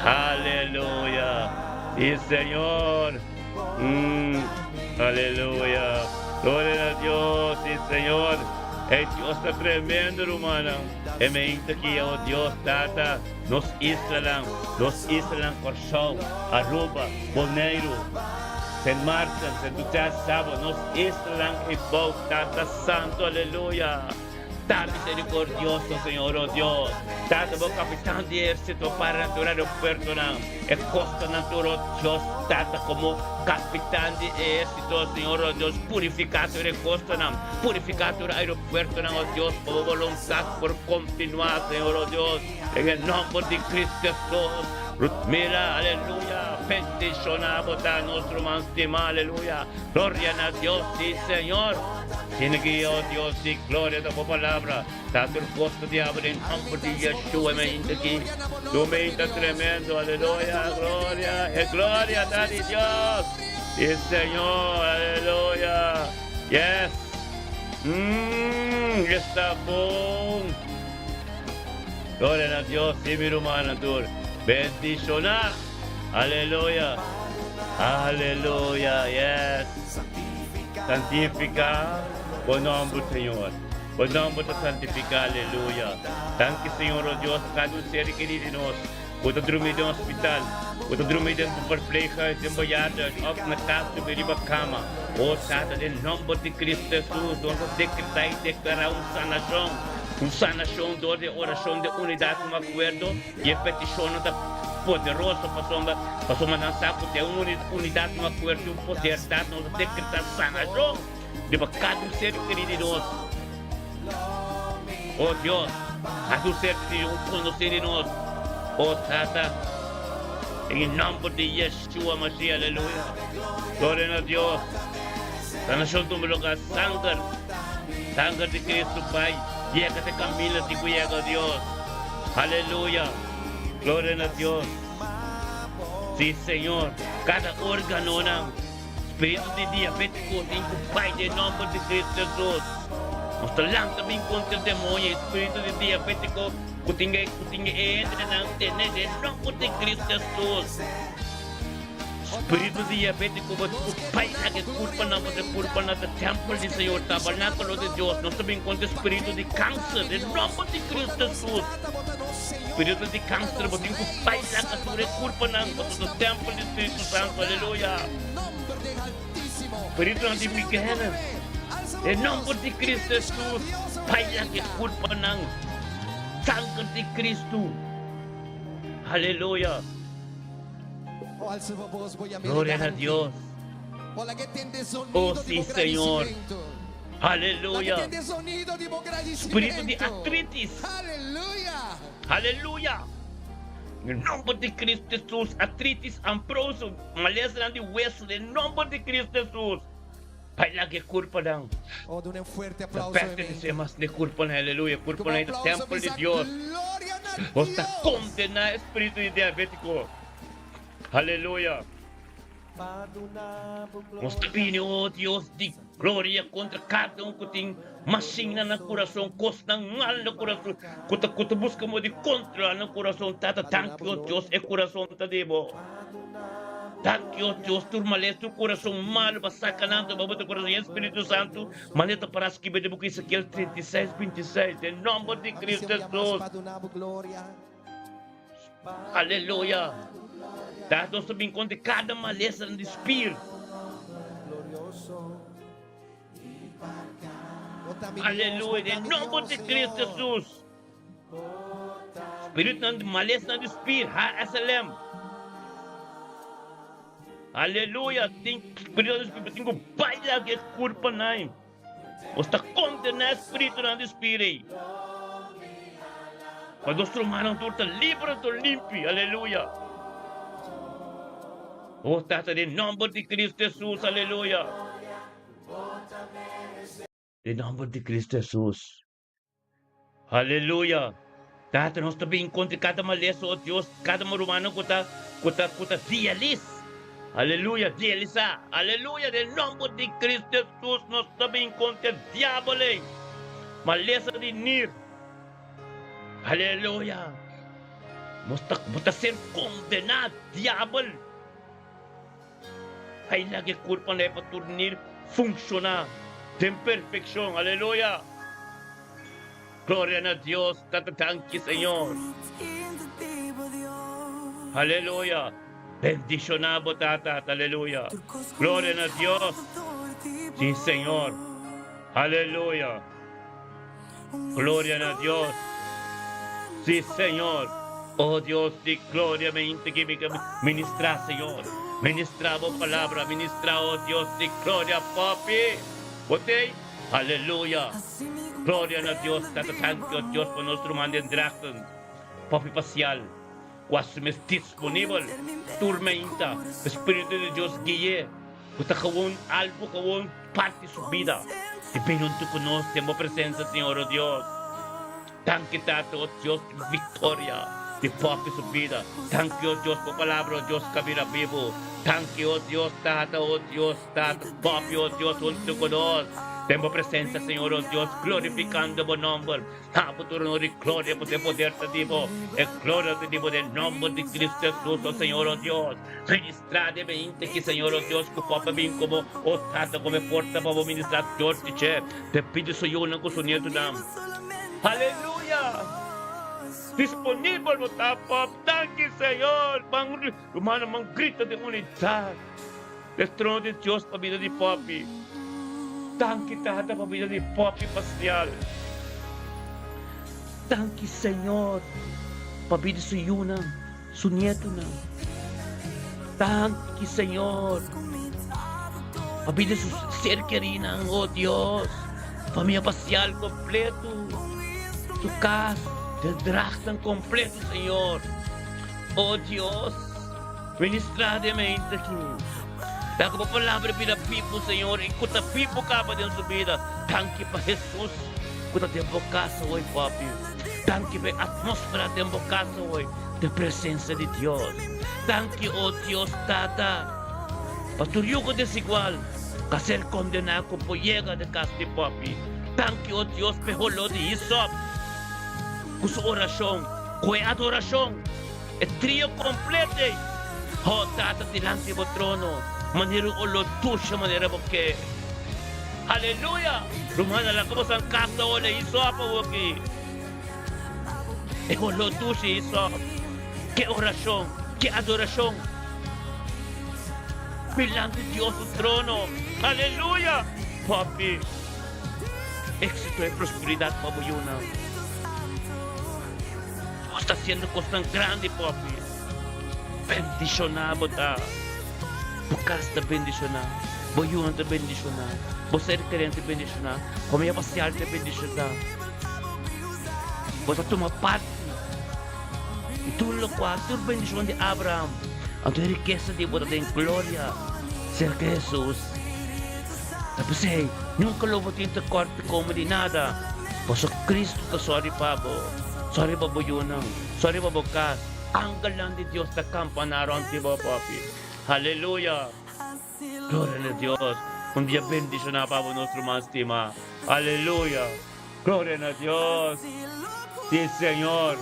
Aleluya. Sí, Señor. Mm, aleluya. Gloria a Dios, sí, Señor. Hey, Dios ta tremendo, rumana. E menta ki, oh Dios, Tata, nos islanan, nos islanan Kòrsou, Aruba, Boneiru, Sint Maarten, Sint Eustatius, Saba, nos islanan e bou, Tata Santo, aleluya. Ta misericordioso, Señor, oh Dios. Tata, bo capitan di ehercito para na tur aeropuertonan, e costanan tur, oh Dios. Tata, como capitan di ehercito, Señor, oh Dios, purifica tur e costanan, purifica tur aeropuertonan, oh Dios, pa bo boluntad por continua, Señor, oh Dios, en e nomber di Cristo Jesus. Ruthmila, aleluya, bendiciona bo ta nos ruman stima, aleluya. Gloria na Dios, si, Señor. Sino ki, oh Dios di gloria, ta bo palabra ta tur cos cu diabel den nomber di Yeshua mi ainda aki. Tu mi ta tremendo, aleluya, gloria, e gloria ta di Dios, di Señor, aleluya, yes, mm, esta bon. Gloria na Dios, si mi rumannan tur bendiciona, aleluya, aleluya, yes. Santifica bo nomber Señor. Bo nomber ta santifica aleluya. Danki Señor oh Dios pa cada un ser keri di nos ku ta drumi den hospital, ku ta drumi den verpleeghuis, den bejaardenhuis of na kas drumi riba kama. Oh Tata den nomber di Cristo Jesus nos ta decreta y declara un sanacion, un sanacion door di e oracion di unidad un acuerdo. I e petishonnan ta poderoso pasobra pasobra nan sa ku den un unidat un akuerdo i un poder ta nos a dekretá sanashon riba kada un ser kerí di nos. O Dios, kada un ser di un konosí di nos. O Tata, den e nòmber di Yeshua Mashiach, aleluya. Gloria na Dios. Sanashon tuma lugá sanger, sanger di Kristu bai yega te kaminda tin ku yega, Dios. Aleluya! Gloria na Dios! Si Señor, cada organonan, spiritu di diabetico tin cu bay den nomber di Cristo Jesus. Nos ta lanta bin contra demonio y spiritu di diabetico cu tin cu tin e hendenan tene den nomber di Cristo Jesus. Spiritu diabétiko bo ku bai laga e kurpanan pasobra e kurpanan ta tèmpel di Señor, tabernákulo di Dios. Nos ta bin kontra e spiritu di kanser den nòmber di Kristu Hesus. Spiritu di kanser bo tin ku bai laga tur e kurpanan pasobra ta tèmpel di Spiritu Santu. Aleluya! Spiritunan di migrena den nòmber di Kristu Hesus bai laga e kurpanan. Sanger di Kristu. Aleluya! Gloria na Dios. Oh si Señor. Aleluya. Spiritu di artritis. Aleluya. Den nomber di Cristo Jesus, artritis, ambroso, malesanan di weso, den nomber di Cristo Jesus. Bai laga e kurpanan. Ta pertenesé mas n'e kurpanan, aleluya. E kurpanan ei ta tèmpel di Dios. Nos ta kondená e spiritu di diabétiko. Aleluya. Nos ta bini, o Dios di gloria, kontra kada un ku tin mashin na nan kurason, kosnan mal na kurason, ku ta ku ta buska modo di kontrolá nan kurason. Tata, danki, o Dios, e kurason ta di bo. Danki, o Dios, tur malesa, tur kurason malu pa saka nan ta bo ta kurason. E Spiritu Santu, manera ta pará skibí den buku Ezekiel 36, 26, den nòmber di Kristu Hesus. Aleluya! Ta nos ta bin kontra kada malesa di spir. Aleluya! Den nomber di Cristo Jesus. Spiritunan di malesanan di spir, HSLM. Aleluya! Tin spiritunan di spir tin ku baila ku e kurpanan. Nos ta kondená e spiritunan di spir ei. Pa nos rumannan tur ta liber anto limpi. Aleluya. O Tata, den nòmber di Kristu Hesus. Aleluya. Den nòmber di Kristu Hesus. Aleluya! Tata, nos ta bin kontra kada malesa, o Dios, kada rumannan ku ta, ku ta, ku ta dialis. Aleluya, dialisá. Aleluya, den nòmber di Kristu Hesus nos ta bin kontra e diabel ei. Malesa di nir. Aleluya. Nos ta, bo ta ser kondená, diabel. Ai laga e kurpa na e pa tur nir funshoná den perfekshon. Aleluya! Gloria na Dios Tata danki Señor. Aleluya! Bendishoná bo Tata. Aleluya! Gloria na Dios. Si Señor. Aleluya! Gloria na Dios. Si Señor. Oh Dios di gloria me inta ki mi ka ministra Señor. Ministra bo palabra, ministra oh Dios di gloria papi. Bo tei? Aleluya. Gloria na Dios Tata danki oh Dios pa nos ruman den Drachten. Papi Pasial ku a su mes disponibel tur meinta. Spiritu di Dios gui'e. Ku ta gewoon algu gewoon parti su bida di bin huntu ku nos den bo presensia, Señor, o Dios. Danki, Tata, o Dios di viktoria di parti su bida. Danki, o Dios, bo palabra, o Dios, ka bira bibu. Danki, o Dios, Tata, o Dios, Tata, papia, o Dios, huntu ku nos den bo presensia, Señor, o Dios, glorifikando bo nomber. Ta bo tur honor i gloria, pasobra e poder ta di bo, e gloria ta di bo den nomber di Cristo Jesus, o Señor, o Dios. Ministrá den mente ki Señor o Dios ku Papa bin komo o Tata komo e porta pa bo ministrá dor di dje te pidi su yunan ku su nietunan. Aleluya! Disponibel bo ta Pap. Danki Señor. Ban rumannan ban grita den unidat den trono di Dios pa bida di Papi. Danki Tata pa bida di Papi Pastial. Danki Señor pa bida su yunan. Su nietunan. Danki Señor pa bida su ser kerinan, oh Dios, famia pasial kompleto, su kas, de dragnan kompleto Señor. Oh Dios, ministra den mente aki. Laga bo palabra bira bibu Señor i ku ta bibu kaba den su bida. Danki pa Hesus ku ta den bo kasa hoy papi. Danki pa e atmosfera den bo kasa hoy. Den presencia di Dios. Danki, o Dios Tata, pa tur yugo desigual ka ser kondená ku por yega den kas di Papi. Danki, o Dios, p'e holó di hisop ku su orashon, ku e adorashon, e trio kompleto ei, o Tata, dilanti bo trono, manera un oló dushe manera bo ke. Aleluya! Rumannan, laga boso nan kasa ole hisop awoki. E holó dushi hizo. Ke orashon, ke adorashon dilanti Dios su trono. Aleluya! Papi, éxito i prosperidat pa bo yunan. Dios ta hasiendo kosnan grandi, papi. Bendishoná bo ta. Bo kas ta bendishoná, bo yunan ta bendishoná, bo ser kerente ta bendishoná, familia pasial ta bendishoná. Bo ta tuma parti di tur lokual, tur bendishon di Abraham. Anto e rikesa di bo ta den gloria serka Hesus. Ta p'esei, nunka lo bo tin tekort di kome di nada, pasobra Kristu ta sòri pa bo, sòri pa bo yunan, sòri pa bo kas. Angelnan di Dios ta kampaná rònt di bo, papi. Aleluya! Gloria na Dios. Un dia bendiciona pa bo nos ruman stima. Aleluya. Gloria na Dios. Si Señor.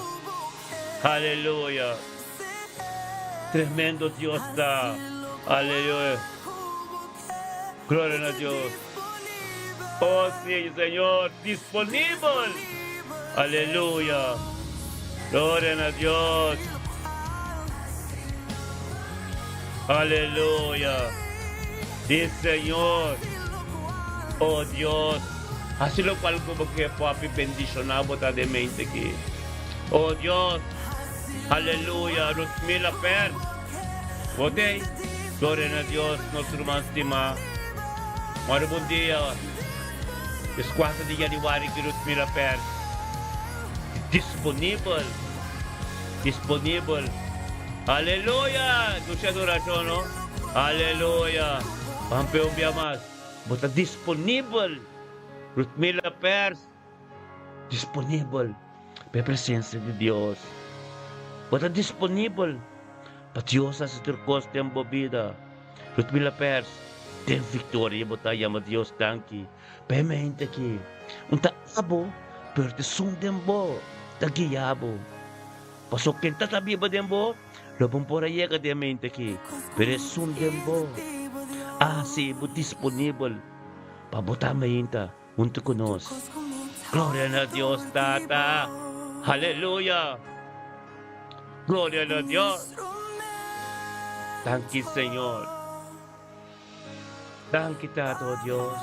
Aleluya. Tremendo Dios ta. Aleluya. Gloria na Dios. Oh si Señor. Disponibel. Aleluya. Gloria na Dios. Aleluya. Si Señor. Oh Dios. Hasi lokual ku bo ke papi bendishoná bo ta den mente aki. Oh Dios. Aleluya. Ruthmila Pers. Bo t'ei? Gloria na Dios, nos ruman stimá. Mora bon dia. Es kuater di yanüari ki Ruthmila Pers disponibel. Disponibel. Aleluya! Dushi adorashon, no? Aleluya! Ban p'e un bia mas. Bo ta disponibel. Ruthmila Pers, disponibel pa e presensia di Dios. Bo ta disponibel pa Dios hasi tur kos den bo bida. Ruthmila Pers, den viktoria bo ta yama Dios danki pa e mente aki. Un ta abo, pero ta esun den bo ta guia bo. Paso ken ta ta biba den bo, lo bon por a yega den mente aki, pero esun den bo a hasi bo disponibel pa bo ta mainta huntu ku nos. Gloria na Dios Tata! Haleluya! Gloria na Dios! Danki Señor! Danki Tata, o Dios.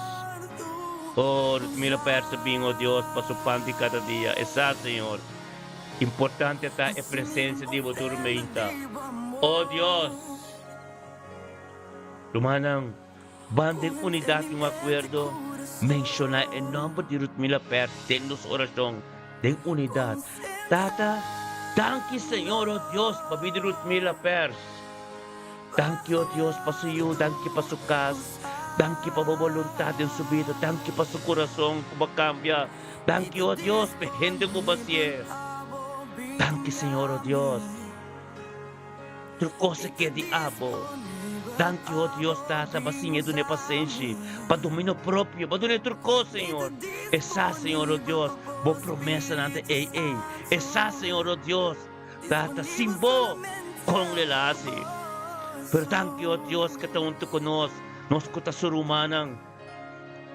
Oh, mira pa ersa bin, o Dios, pa su pan di kada dia. E sa, Señor. Importante ta e presencia di bo tur meinta. O Dios! Rumannan, ban den unidad i un akuerdo, menshoná e nòmber di Rutmila Pers den nos orashon, den unidad. Tata, danki, Señor, o Dios, pa bida di Rutmila Pers. Danki, o Dios, pa su yu, danki pa su kas, danki pa bo boluntat den su bida, danki pa su kurason ku bo a kambia, danki, o Dios, pa e hende ku bo a sié. Danki, Señor, o Dios, tur kos a keda di abo. Danki, o Dios, Tata, bo a siña duna e pasenshi, pa dominio propio, bo a duna e tur kos, Señor. E sa, Señor, o Dios, bo promesanan ta ei ei. E sa, Señor, o Dios. Tata, sin bo, kon lo el a hasi? Pero danki, o Dios, ke ta huntu ku nos, nos ku ta su rumannan,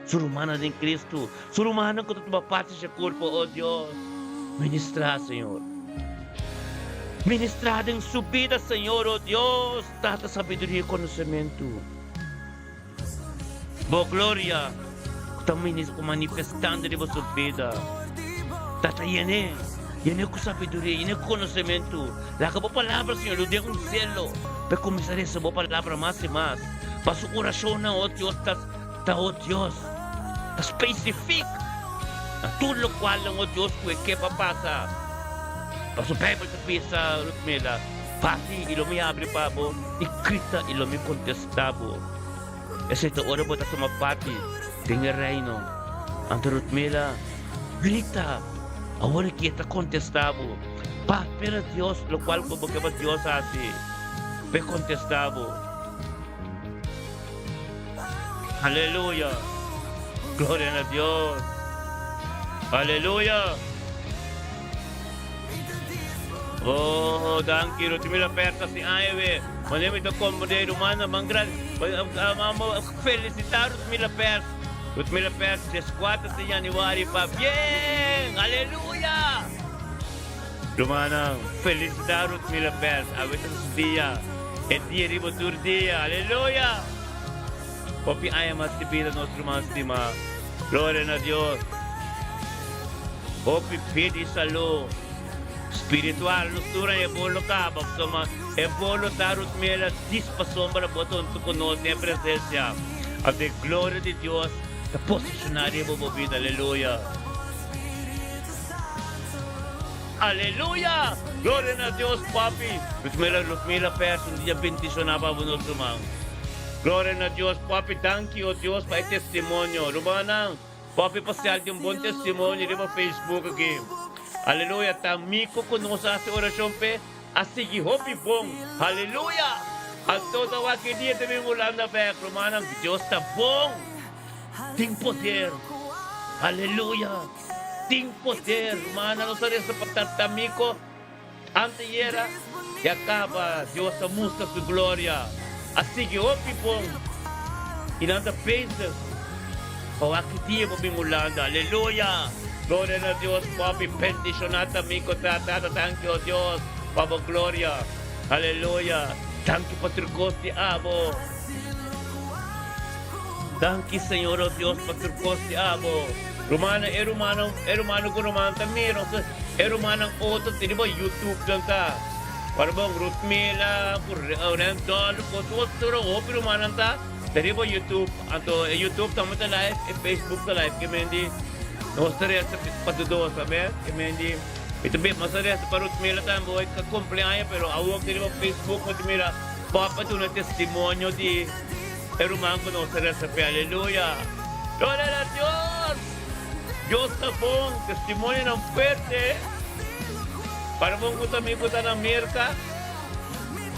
su rumannan den Kristu, su rumannan ku ta tuma parti di su kurpo, o Dios. Ministrá, Señor. Ministrá den su bida, Señor, o Dios, Tata, sabiduria i konosementu. Bo gloria ku ta manifestando riba su bida ta ta yen'é, yen'é ku sabiduria, yen'é ku konosementu. Laga bo palabra, Señor, lo den un selo pa e kuminsá resa bo palabra mas i mas. Pa su orashonnan, o Dios, ta ta, o Dios, ta spesifik na tur lokualnan, o Dios, ku e ke pa pasa. Pasobra Beibel ta bisa, Rutmila, Bati i lo mi habri pa bo, i grita i lo mi kontestá bo. Esei ta ora bo ta tuma parti den e Reino. Anto Rutmila grita, Awor aki e ta kontestá bo. Papia na Dios lokual ku bo ke pa Dios hasi pa e kontestá bo. Aleluya! Gloria na Dios! Aleluya! Oh, danki Rutmila Perta si aña we. Wanneer mi ta comprende rumannan man gran amo felicita Rutmila Pers. Rutmila Pers 14 di januari pa bien. Aleluya! Rumannan felicita Rutmila Pers awe ta su dia. E dia riba tur dia. Aleluya! Hopi aña mas di bida nos ruman stima. Gloria na Dios. Hopi pidi salú spiritual nos tur a e bolo kaba pasobra e bolo ta Rutmela dis pasobra bo ta huntu ku nos den e presencia anto e gloria di Dios ta posiciona riba bo bida aleluya. Aleluya! Gloria na Dios papi. Rutmela Rutmela Pers un dia bendiciona pa bo nos ruman. Gloria na Dios papi danki o Dios pa e testimonio rumannan papi pa sel di un bon testimonio riba Facebook aki. Aleluya ta mi ku ku nos a hasi oracion p'e a sigui hopi bon. Aleluya! Anto ta wak ki dia ta bin Hulanda bek, rumannan. Dios ta bon. Tin poder. Aleluya. Tin poder, rumannan. Nos a resa pa Tata Mico anteyera y a caba. Dios a mustra su gloria. A sigui hopi bon. Y nan ta bezig pa wak ki dia bo bin Hulanda. Aleluya. Gloria na Dios. Papi, bendiciona Tata Mico. Tata, thank you, Dios, pa bo gloria. Aleluya. Danki pa tur kos di abo. Danki Señor oh Dios pa tur kos di abo. Rumannan e rumannan e rumannan ku ruman ta mira nos e rumannan otro tin riba YouTube nan ta. Ora bon Ruthmila ku Rendon ku otro hopi rumannan ta ta riba YouTube. Anto e YouTube tambe ta live e Facebook ta live ke men di nos ta resa pa tur dos amen ke men di Mi ta bira mas aresta pa Ruthmila tambe hoy ka cumpleaños pero awor ki riba Facebook mi ta mira papa duna testimonio di e ruman cu nos a resa p'e aleluya gloria na Dios Dios ta bon testimonionan fuerte para bon cu ta mi cu ta na Merca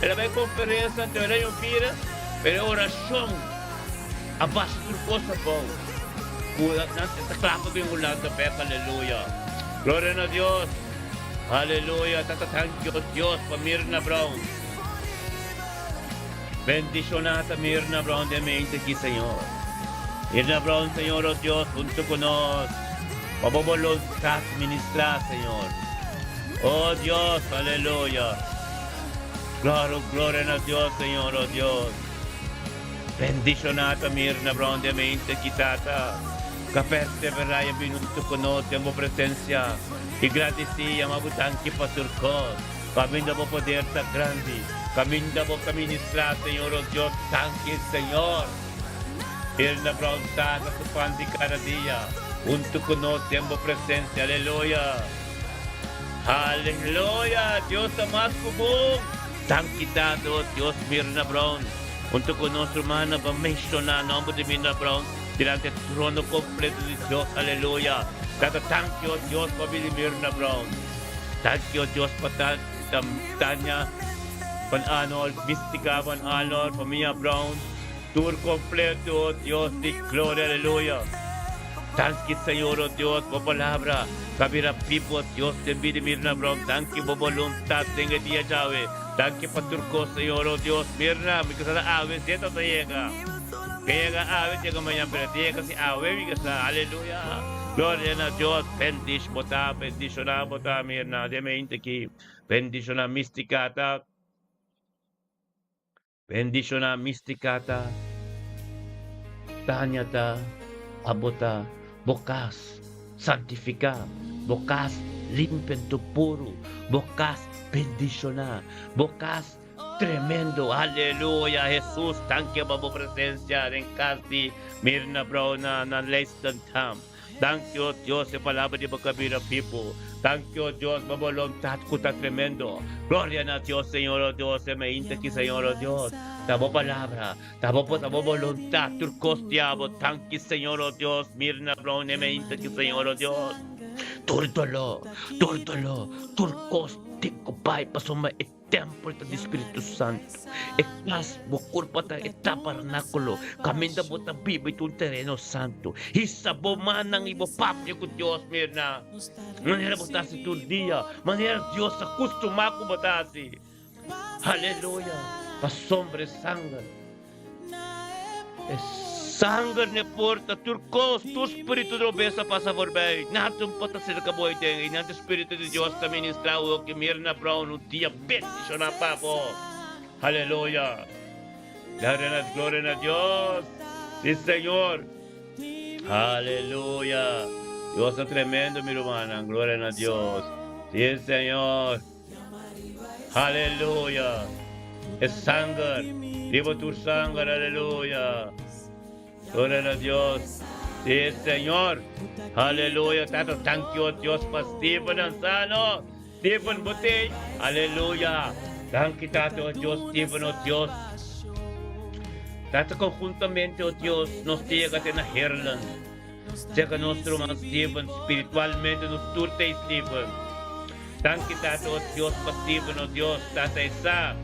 el a bay conferencia anto el a yon bira pero e oracion a basa tur cos abou cu nan ta cla pa bin Hulanda bek aleluya. Gloria na Dios. Aleluya. Tata thank you Dios pa Mirna Brown. Bendiciona ta Mirna Brown den mente aki Señor. Mirna Brown Señor oh Dios hunto cu nos. Pa bo boluntad ministra Señor. Oh Dios aleluya. Claro gloria na Dios Señor oh Dios. Bendiciona ta Mirna Brown den mente aki Tata. Ka perseverá i a bin huntu ku nos den bo presensia i gradisí i yama bo danki pa tur kos. Kaminda bo poder ta grandi, kaminda bo ta ministrá, Señor o Dios, danki Señor. Irna Brown Tata su pan di kada dia huntu ku nos den bo presensia. Aleluya! Aleluya! Dios ta mas ku bon. Danki Tata o Dios Mirna Brown huntu ku nos rumannan pa menshoná nòmber di Mirna Brown. Dilanti e trono completo di Dios, aleluya. Tata, danki, oh Dios, pa bini Mirna Brown. Danki, oh Dios, pa Tania Van Arnold, Mystica Van Arnold, familia Brown, tur completo, oh Dios di gloria, aleluya. Danki, Señor, oh Dios, bo palabra ta bira bibo, oh Dios, den bida di Mirna Brown. Danki bo boluntad den e dia djawe. Danki pa tur cos, Señor, oh Dios. Mirna, mi ta awe, zeta ta yega. Ke yega awe yega mañan pero te yega si awe mi ke sa aleluya gloria na Dios bendish bo ta bendishona bo ta mi na den mente ki bendishona mistica ta bendishona mistica ta Tania ta abo ta bo kas santifica bo kas limpia en tu puru bo kas bendishona bo kas Tremendo! Aleluya! Hesus, danki pa bo presencia den cas di Mirna Brown na na Leiston Town. Danki, oh Dios, e palabra di bo ka bira bibu. Danki, oh Dios, pa bo boluntad cu ta tremendo. Gloria na Dios, Señor, oh Dios, e mainta aki, Señor, oh Dios. Ta bo palabra, ta bo ta bo boluntad, tur cos di abo. Danki, Señor, oh Dios, Mirna Brown, e mainta aki, Señor, oh Dios. Tur dolor, tur dolor, tur cos tin cu bay pasobra e Tempel ta di Spiritu Santu. E kas, bo kurpa ta e tabernákulo. Kaminda bo ta biba i ta un tereno santu. Hisa bo mannan i bo papia ku Dios, Mirna. Manera bo ta hasi tur dia, manera Dios a kustumá ku bo ta hasi. Aleluya! Pasobra e sanger. E sanger n'e porta, tur kos, tur spiritu di robes a pasa forbij. Nada por ta serka bo aden. Einan e Spiritu di Dios ta ministrá awoki. Mirna Brown, un dia bendishoná pa bo. Aleluya! Gloria na, gloria na Dios! Sí, Señor! Aleluya! Dios ta tremendo, mi rumannan. Gloria na Dios! Sí, Señor! Aleluya! E sanger, riba tur sanger, aleluya! Gloria na Dios. Sí, Señor. Aleluya. Tata, thank you, Dios, pa Steven Ansano. Steven Botey. Aleluya. Danki, Tata, oh Dios, Steven, oh Dios. Tata, conjuntamente, oh Dios, nos llega te na Heerlen. Sega nos ruman Steven, spiritualmente nos tur ta Steven. Danki Tata, oh Dios, pa Steven, oh Dios, Tata e sa.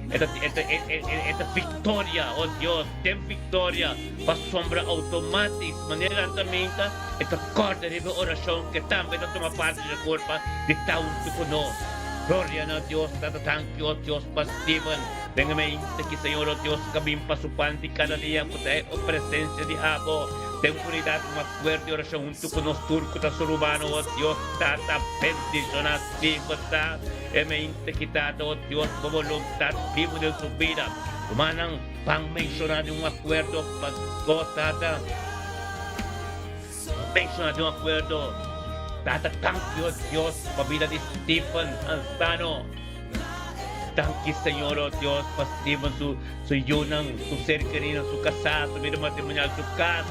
E ta, e ta, e, e, e, e ta victoria, oh Dios, den victoria, pasobra automatic, manera nan ta minta, e ta corda riba e oracion cu e tambe ta tuma parti dje curpa di ta hunto cu nos. Gloria na Dios, Tata, danki, oh Dios, pa Steven. Den e mente ki Señor, oh Dios, ka bin pa su pan di cada dia cu ta e presencia di Abo den unidad mas fuerte di oracion hunto cu nos tur cu ta su rumano, oh Dios, Tata, bendiciona Steven, ta e mente ki Tata, oh Dios, bo voluntad bibo den su bida. Rumannan, ban menciona di un acuerdo pa, oh Tata, menciona di un acuerdo, Tata, danki, oh Dios, pa bida di Steven Ansano. Danki Señor, oh Dios, pa Steven, su, su yunan, su ser querido, su casá, su vida matrimonial, su cas,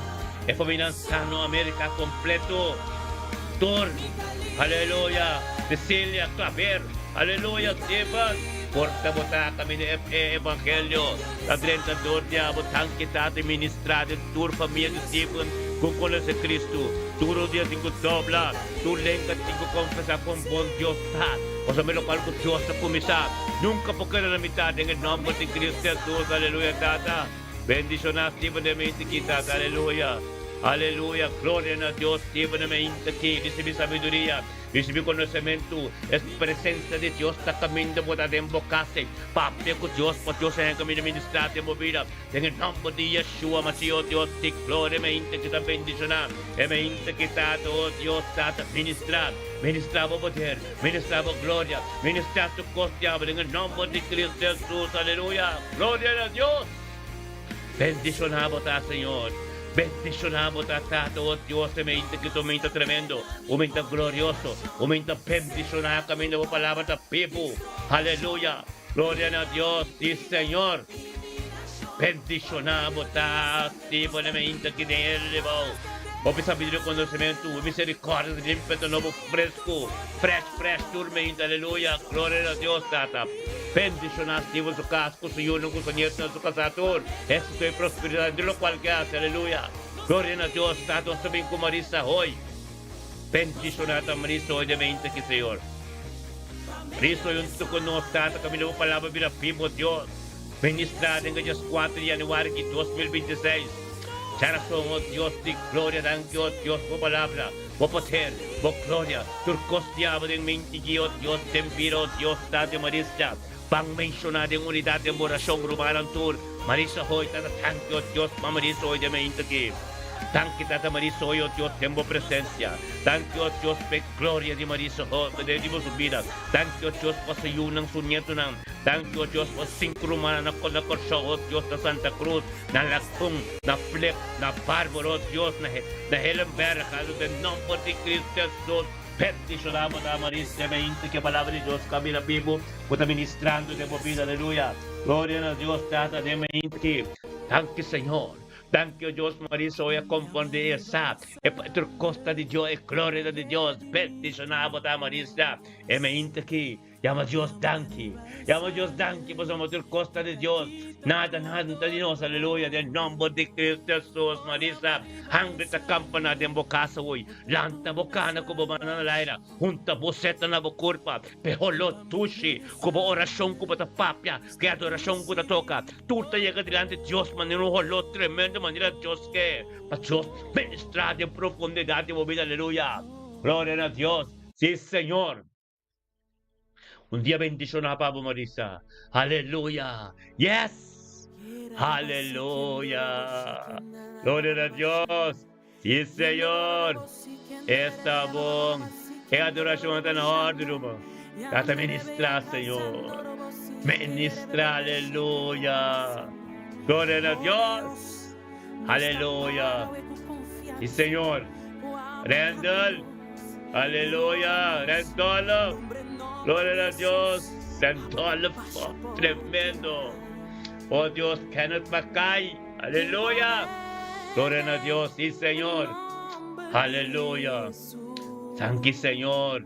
e familia Ansano, America completo. Tur, aleluya, Cecilia, Claver, aleluya, Steven, porta bo ta caminda e, e evangelio, ta drenta door di abo, danki Tata, y ministra den tur famia di Steven cu conoce Cristo. Tur dia tin cu dobla. Tur lenga tin ku konfesá kon bon Dios ta. Pasobra mi lokual ku Dios ta kuminsá, nunka por keda na mitat den e nòmber di Cristo Hesus. Aleluya, Tata. Bendishoná Steven den mente aki, Tata. Aleluya. Aleluya. Gloria na Dios. Steven den mente aki. Risibí sabiduria. Risibí konosementu. E presensia di Dios ta kaminda bo ta den bo kas. Papia ku Dios pa Dios a hèn kaminda ministrá den bo bida. Den e nòmber di Yeshua Mashiach, o Dios di gloria, mi ainda ki ta bendishoná, e mi ainda ki Tata, o Dios Tata, ministrá, ministrá bo poder, ministrá bo gloria, ministrá tur kos diabel den e nòmber di Cristo Jesus, aleluya, gloria na Dios! Bendishoná bo ta, Señor, bendishoná bo ta, Tata, o Dios, e mi ainda ki ta un meinta tremendo, un meinta glorioso, un meinta bendishoná kaminda bo palabra ta bibu, aleluya! Gloria na Dios, sí Señor. Bendiciona bo ta, sí, pone mi inta aki den e rebao. Hopi sabiduria, conocimento, misericordia, limpia ta nobo, fresco, fresh, fresh, tur mi inta, aleluya. Gloria na Dios, Tata. Bendiciona Steven su cas, cu su yunan, cu su nietonan, su casa tur. Exito y prosperidad den locual ke haci, aleluya. Gloria na Dios, Tata, nos ta bin cu Marisa hoy. Bendiciona ta Marisa hoy den mi inta aki, Señor. Cristo hunto cu nos Tata caminda bo palabra bira bibo Dios ministra den e dies cuatro di januari di 2026 Djarason o Dios di gloria danki o Dios bo palabra bo poder bo gloria tur cos diablo den mente di o Dios den bida o Dios Tata Marisa ban menciona den unidad den bo oracion rumannan tur Marisa hoy Tata danki o Dios pa Marisa hoy den mente aki. Danki Tata Marisa hoy, oh Dios, den bo presencia. Danki, oh Dios, p'e gloria di Marisa ho den di bo su bida. Danki, oh Dios, pa su yunan, su nietonan. Danki, oh Dios, pa sinku rumannan na na Kòrsou, oh Dios, na Santa Cruz, na Lacun, na Flip, na Barbara, oh Dios, na na Helenberg, Aleluya, den nomber di Cristo Jesus, bendiciona bo ta Marisa, me inta ke palabra di Dios camina bibu, bo ta ministrando den bo bida, aleluya. Gloria na Dios, Tata, den me inta ki. Danki, Señor. Danki o Dios Marisa hoy a comprende e sa e tur cos ta di Dios e gloria ta di Dios bendiciona bo ta Marisa e me inta ki yama Dios danki yama Dios danki pasobra tur cos ta di Dios nada nada ta di nos aleluya den nomber di Cristo Jesus Marisa hangre ta campana den bo casa hoy lanta bo cana cu bo mano na laira Hunta bo seta na bo kurpa, p'e holó dushi ku bo orashon ku bo ta papia, ku e adorashon ku ta toka. Tur ta yega dilanti Dios manera un holó tremendo manera Dios ke pa Dios ministrá den profundidat di bo bida. Aleluya! Gloria na Dios! Sí, Señor! Un dia bendishoná pa bo, Marisa. Aleluya! Yes! Aleluya! Gloria na Dios! Sí, Señor. Esta bon. E adoracion ta na orde, ruman. Tata ministra, Señor. Ministra, aleluya. Gloria na Dios. Aleluya. Sí, Señor. Randall. Aleluya. Randolph. Gloria na Dios. Randolph. Tremendo. Oh Dios, Kenneth Mackay. Aleluya! Gloria na Dios, sí Señor. Aleluya. Danki Señor.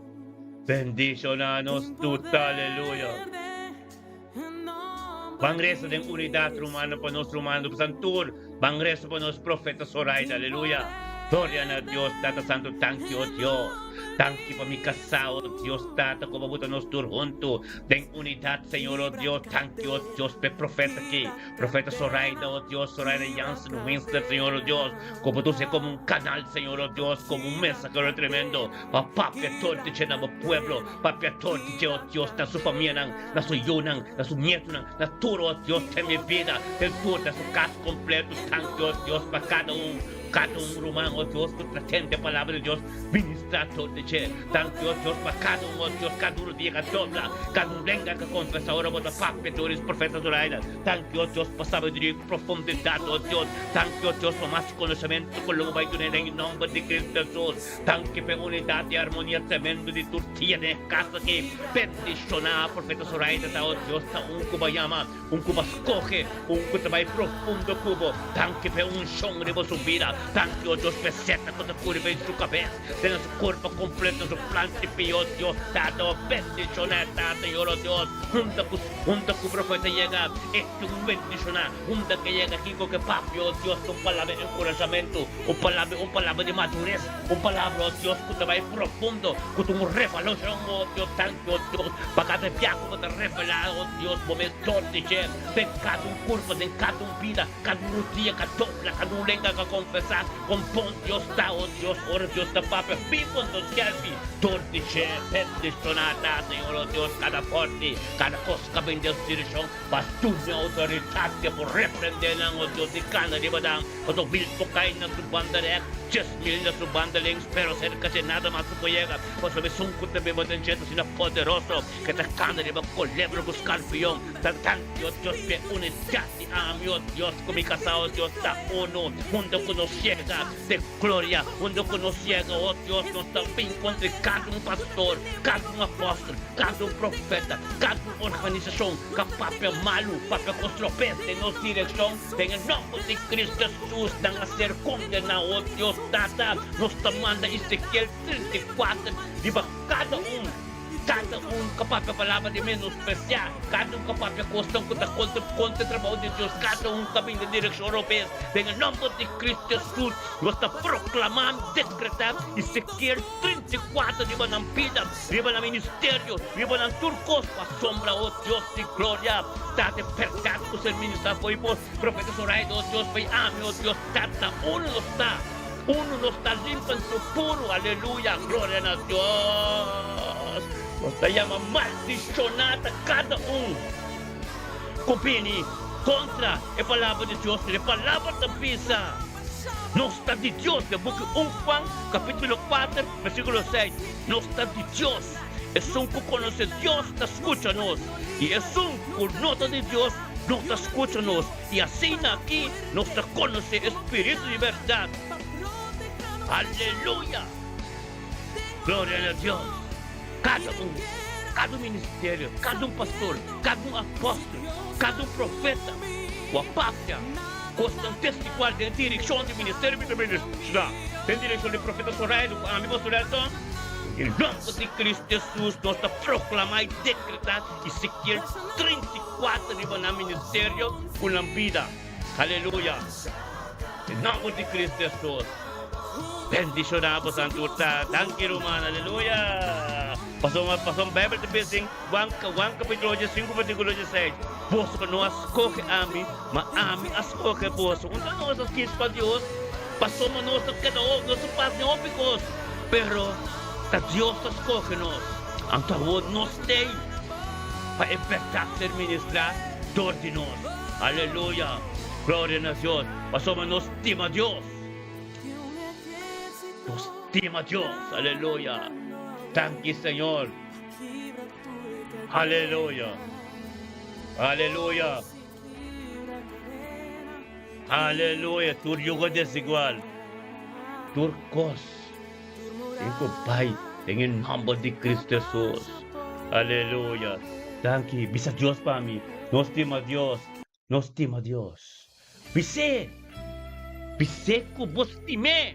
Bendiciona nos tur, aleluya. Ban reza den unidad rumano pa nos rumano pasan tur. Ban reza pa nos profeta Zoraida, aleluya. Gloria na Dios, Tata Santo, danki, oh Dios. Danki pa mi kasá, o Dios Tata, ku bo buta nos tur huntu den unidat, Señor, o Dios. Danki, o Dios, p'e profeta aki, profeta Soraida, o Dios, Soraida Jansen Winster, Señor, o Dios, ku bo ta us'é komo un kanal, Señor, o Dios, komo un mensahero tremendo pa papia tur di dje na bo pueblo, papia tur di dje, o Dios, na su famianan, na su yunan, na su nietunan, na tur, o Dios, den mi bida, den tur, na su kas kompleto. Danki, o Dios, pa kada un. Kada un ruman, o Dios, ku ta tende palabra di Dios, ministrá tur di dje. Danki, o Dios, pa kada un, o Dios, kada un rodia ka dobla, kada un lenga ka konfesá ora bo ta papia tur es profeta Zoraida. Danki, o Dios, pa sabiduria ku profundidat, o Dios. Danki, o Dios, pa mas konosementu ku lo bo bai duna den e nòmber di Kristu Hesus. Danki pa e unidat i armonia tremendo di tur dia den e kas aki. Bendishoná profeta Zoraida ta, o Dios, ta un ku bo a yama. Un ku bo a skohe, un ku ta bai profundo ku bo. Danki p'e unshon riba su bida. Danki, o Dios, p'e seta ku ta kuri bai su kabes, den su kurpo kompleto, su planchi pia, o Dios. Tata, o bendishoná e tata i ora, o Dios, hunta ku hunta ku profeta yega, e tin un bendishoná. Hunta ke yega kiko ke papia, o Dios, ta un palabra di enkurashamentu, un palabra un palabra di madures, un palabra, o Dios, ku ta bai profundo, ku ta un revelashon, o Dios. Danki, o Dios, pa kada bia ku bo ta revelá, o Dios, bo mes dor di dje den kada un kurpa, den kada un bida, kada un rudia ka dobla, kada un lenga ka konfesá kon bon Dios ta, o Dios, ora Dios ta papia bibu anto skèrpi dor di dje. Bendishoná ta, Señor, o Dios, kada fòrti, kada kos ka bin den su direkshon, pa duna outoridat ke por reprendé nan, o Dios, i kana riba nan. Pasobra mil por kai na su banda rèk, 10,000 na su banda links, pero serka dje nada mas no por yega. Pasobra esun ku ta biba den dje ta asina poderoso ke ta kana riba kolebra ku skarpion. Ta danki, o Dios, p'e unidat di ami, o Dios, ku mi kasá, o Dios, ta unu, unda ku nos yega den gloria, unda ku nos yega, o Dios, nos ta bin kontra kada un pastor, kada un apòstel, kada un profeta, kada un organisashon ka papia malu, papia kos tropes den nos direkshon. Den e nòmber di Cristo Jesus nan a ser kondená. O Dios Tata, nos ta manda Ezekiel 34 riba kada un, kada un ku papia palabra di menospresiá, kada un ku papia kosnan ku ta kontra kontra e trabou di Dios, kada un ku a bini den direkshon robes. Den e nòmber di Cristo Jesus nos ta proklamá, dekretá Ezekiel 34 riba nan bida, riba nan ministerio, riba nan tur kos pasobra, o Dios di gloria, ta de bèrdat ku ser ministrá fo'i bo profeta Zoraida, o Dios, fo'i ami, o Dios, Tata, unu nos ta, unu nos ta limpa en su puru, aleluya, gloria na Dios. Nos ta yama maldishoná ta kada un ku bini kontra e palabra di Dios, pero e palabra ta bisa, Nos ta di Dios, den buki un Juan, kapítulo kuater, versíkulo seis, nos ta di Dios. Esun ku konosé Dios ta skucha nos, i esun ku no ta di Dios no ta skucha nos. I asina aki nos ta konosé e spiritu di bèrdat. Aleluya! Gloria na Dios! Kada un, kada un ministerio, kada un pastor, kada un apòstel, kada un profeta ku a papia kosnan desigual den direkshon di ministerio mi ta ministrá, den direkshon di profeta Soraya ku ami, Pastor Elton, den nòmber di Cristo Jesus nos ta proklamá i dekretá Ezekiel 34 riba nan ministerio ku nan bida. Aleluya! Den nòmber di Cristo Jesus. Bendishoná boso tur ta. Danki ruman. Aleluya! Pasobra pasobra Bijbel ta bisa den Juan Juan kapitulo 5 versíkulo 16, Boso no a skohe ami, ma ami a skohe boso. Unda nos a skis pa Dios? Pasobra nos ta keda nos ta pas den hopi kos, pero ta Dios ta skohe nos. Anto awor nos t'ei pa e bèrdat ser ministrá dor di nos. Aleluya! Gloria na Dios! Pasobra nos stima Dios. Nos stima Dios. Aleluya! Danki, Señor. Aleluya! Aleluya! Aleluya! Tur yugo desigual, tur kos tin ku bai den e nòmber di Cristo Jesus. Aleluya! Danki. Bisa Dios pa mi. Nos stima Dios. Nos stima Dios. Bis'é, bis'é ku bo stim'é.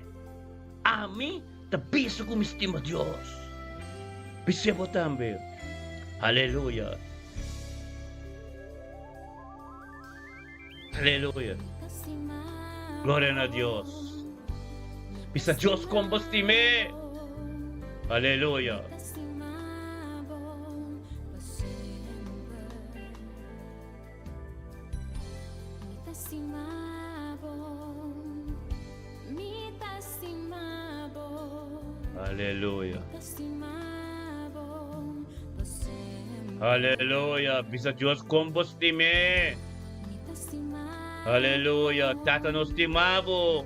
Ami ta bisa ku mi stima Dios. Bis'é bo tambe. Aleluya. Aleluya. Gloria na Dios. Bisa Dios kon bo stim'é. Aleluya. Aleluya. Aleluya. Bisa Dios kon bo stim'é. Aleluya. Tata nos stima bo.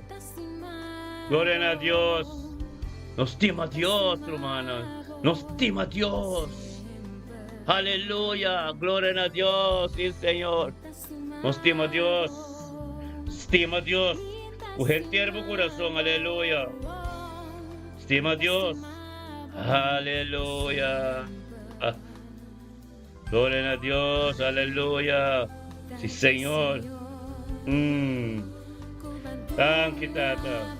Gloria na Dios. Nos stima Dios, rumannan. Nos stima Dios. Aleluya. Gloria na Dios. Sí, Señor. Nos stima Dios. Stima Dios. Ku henter bo kurason. Aleluya. Stima Dios. Aleluya. Gloria na Dios. Aleluya. Sí, Señor. Danki, Tata.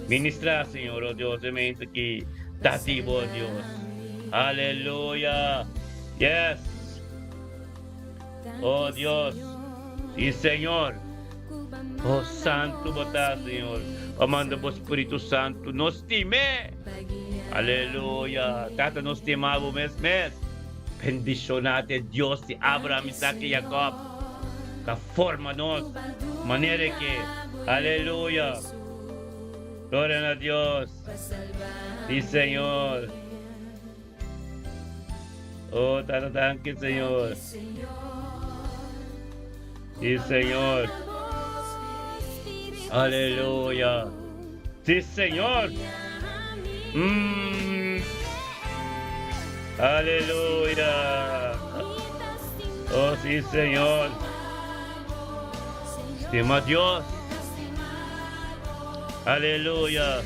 Ministra, Señor, oh Dios, e mente aki ta di bo, Dios. Aleluya. Yes. Oh Dios. Sí, Señor. Oh Santo bo ta, Señor. Pa manda bo Spiritu Santo. Nos stim'é. Aleluya. Tata, nos stima bo mes mes. Bendiciona te Dios di Abraham, Isaac y Jacob. Ta forma nos manera ke. Aleluya. Gloria na Dios. Sí, Señor. Oh, Tata, danki, Señor. Sí, Señor. Aleluya. Sí, Señor. Aleluya. Oh, sí, Señor. Stima Dios. Aleluya.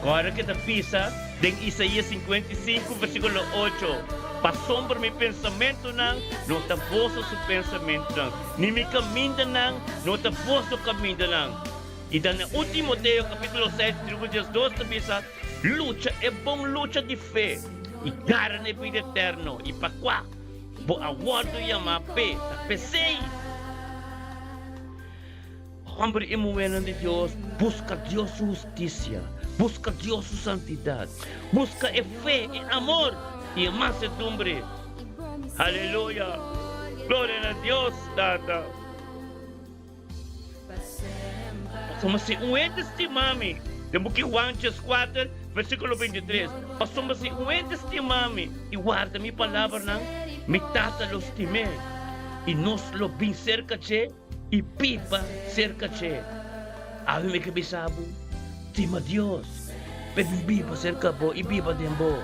Ora ke ta bisa den Isaías 55 versíkulo 8, Pasobra mi pensamentunan no ta boso su pensamentunan, ni mi kamindanan no ta boso kamindanan. I dan na 1 Timoteo kapítulo 6 versíkulo 12 ta bisa, Lucha e bon lucha di fe, i gara na e bida eterno, i pa kua bo a wòrdu yamá p'e, ta p'esei. Hòmber i muhénan di Dios, buska Dios su hustisia, buska Dios su santidat, buska e fe, e amor i e mansedumbre. Aleluya! Gloria na Dios, Tata! Pasobra si un hende stima mi, den buki Juan 14, versíkulo 23, pasobra si un hende stima mi i warda mi palabranan, mi Tata lo stim'é, i nos lo bin serka dje i biba serka dje. Awe mi ke bisa bo, stima Dios, p'e bin biba serka bo i biba den bo.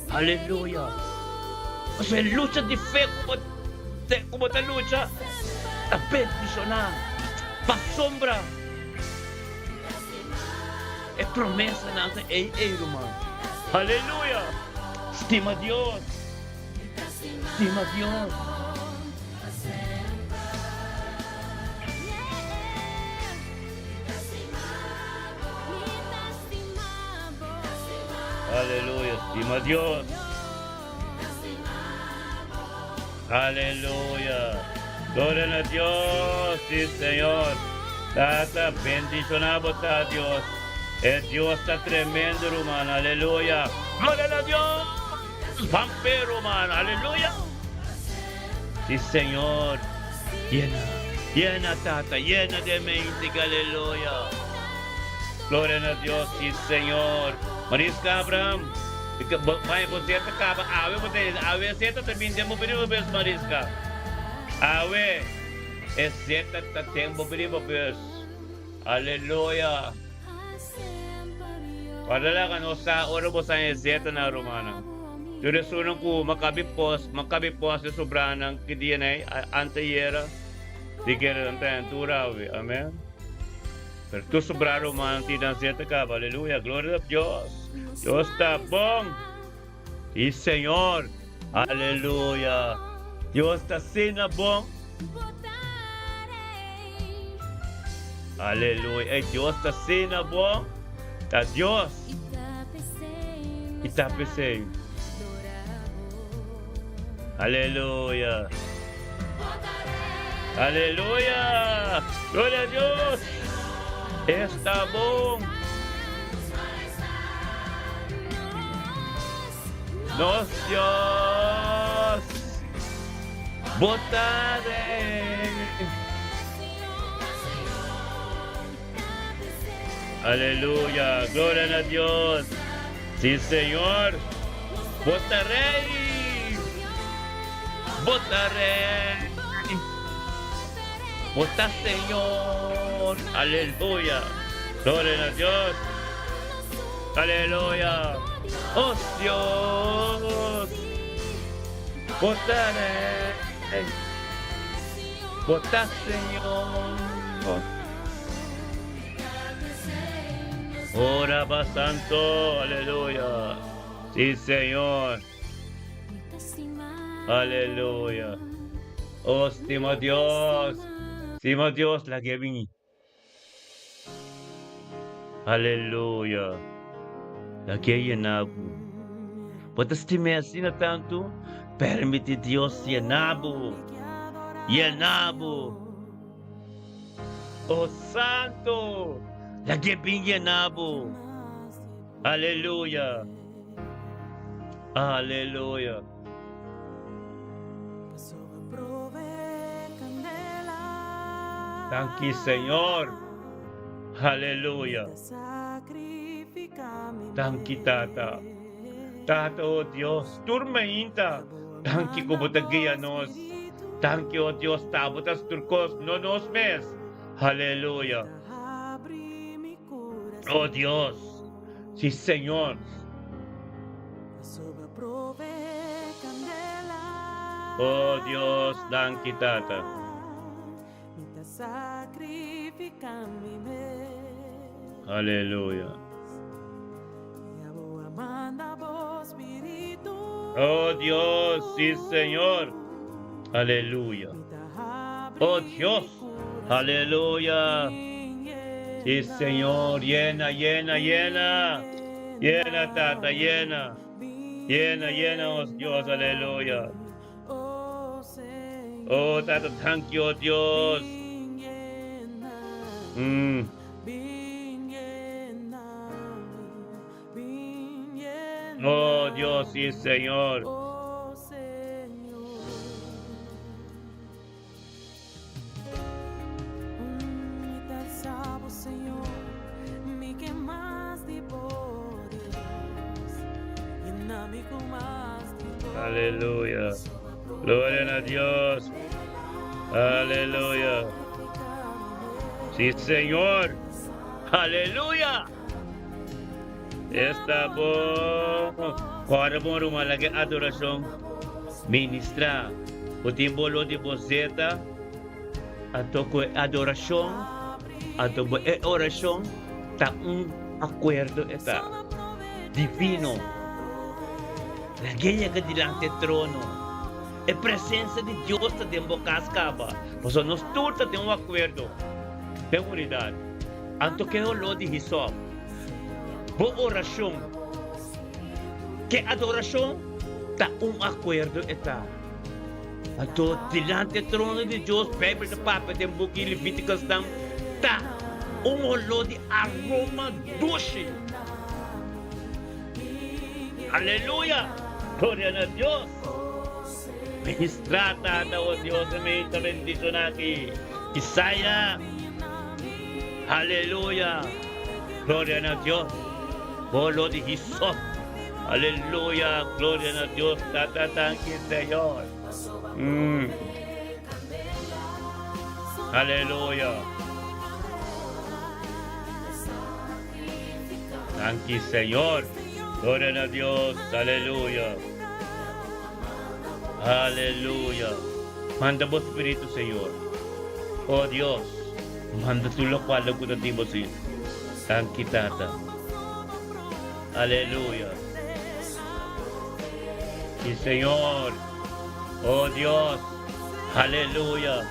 Aleluya! Pasobra e lucha di fe ku bo ku bo ta lucha ta bendishoná pasobra e promesanan ta ei ei, ruman. Aleluya! Stima Dios! Stima Dios! Aleluya, stima Dios. Aleluya. Gloria na Dios, sí Señor. Tata, bendiciona bo ta Dios. E Dios ta tremendo, ruman. Aleluya. Gloria na Dios. Pampe, ruman. Aleluya. Sí Señor. Yena, yena, Tata, yena de mente, aleluya. Gloria na Dios, sí Señor. Mariska Abraham, Bai bo zeta kaba awe bo ta awe zeta ta bin den bo bini bo bes Mariska. Awe e zeta ta den bo bini bo bes. Aleluya. Guarda laga nos sa ora bo sa e zeta na rumannan. Tur esunnan ku makabi pos, makabi pos e sobranan ki dia nei antayera di kere nan ta tur awe. Amen. Pero tur sobra rumannan tin nan zeta kaba. Aleluya. Gloria a Dios. Dios ta bon. Y Señor. Aleluya. Dios ta asina bon. Aleluya. Ey, Dios ta asina bon. Ta Dios. Y ta pesey. Aleluya. Aleluya. Gloria a Dios. Está bon. Nos Dios, bo ta Rey. Aleluya, gloria na Dios. Sí, Señor, bo ta Rey. Bo ta Rey. Bo ta Señor. Aleluya. Gloria na Dios. Aleluya. Oh Dios. Bo ta Rey. Bo ta Señor. Ora ba santo. Aleluya. Sí, Señor. Aleluya. Oh, stima Dios. Stima Dios, lag'é bini. Aleluya. Lag'é yena bo. Bo ta stim'é asina tantu? Permiti Dios yena bo. Yena bo. Oh, santo. Lag'é bin yena bo. Aleluya. Aleluya. Danki Señor. Aleluya. Danki Tata. Tata, oh Dios, tur mainta. Danki ku bo ta guia nos. Danki, oh Dios, ta bo ta tur kos, no nos mes. Aleluya. Oh Dios. Si Señor. Oh Dios, danki Tata. Aleluya. Oh Dios, si Señor. Aleluya. Oh Dios, aleluya. Si Señor, yena, yena, yena. Yena, Tata, yena. Yena, yena, oh Dios, aleluya. Oh Tata, thank you, oh Dios. Oh Dios, sí, Señor. Aleluya. Gloria a Dios. Aleluya. Sí, Señor. Aleluya. Esta bo. Kòrda bon ruman laga e adorashon ministrá. Bo tin bolo di bo zeta, anto ku e adorashon, anto bo e orashon ta un akuerdo e ta divino. Lag'é yega dilanti e trono. E presensia di Dios ta den bo kas kaba, pasobra nos tur ta den un akuerdo, den unidat. Anto ke holó di hisòp? Bo orashon ke adorashon ta un akuerdo e ta. Anto dilanti e trono di Dios, Beibel ta papia den buki Levítikosnan, ta un holó di aroma dushi. Aleluya! Gloria na Dios! Ministrá, Tata, o Dios, e mei ta bendishoná aki. Isaiah. Aleluya! Gloria na Dios! Bolo di hisop. Aleluya! Gloria na Dios! Tata, danki, Señor. Aleluya! Danki, Señor. Gloria na Dios. Aleluya. Aleluya. Manda bo Spiritu, Señor. Oh Dios, manda tur locual lo cu ta tin bo si. Danki, Tata. Aleluya. Si, Señor. Oh Dios. Aleluya.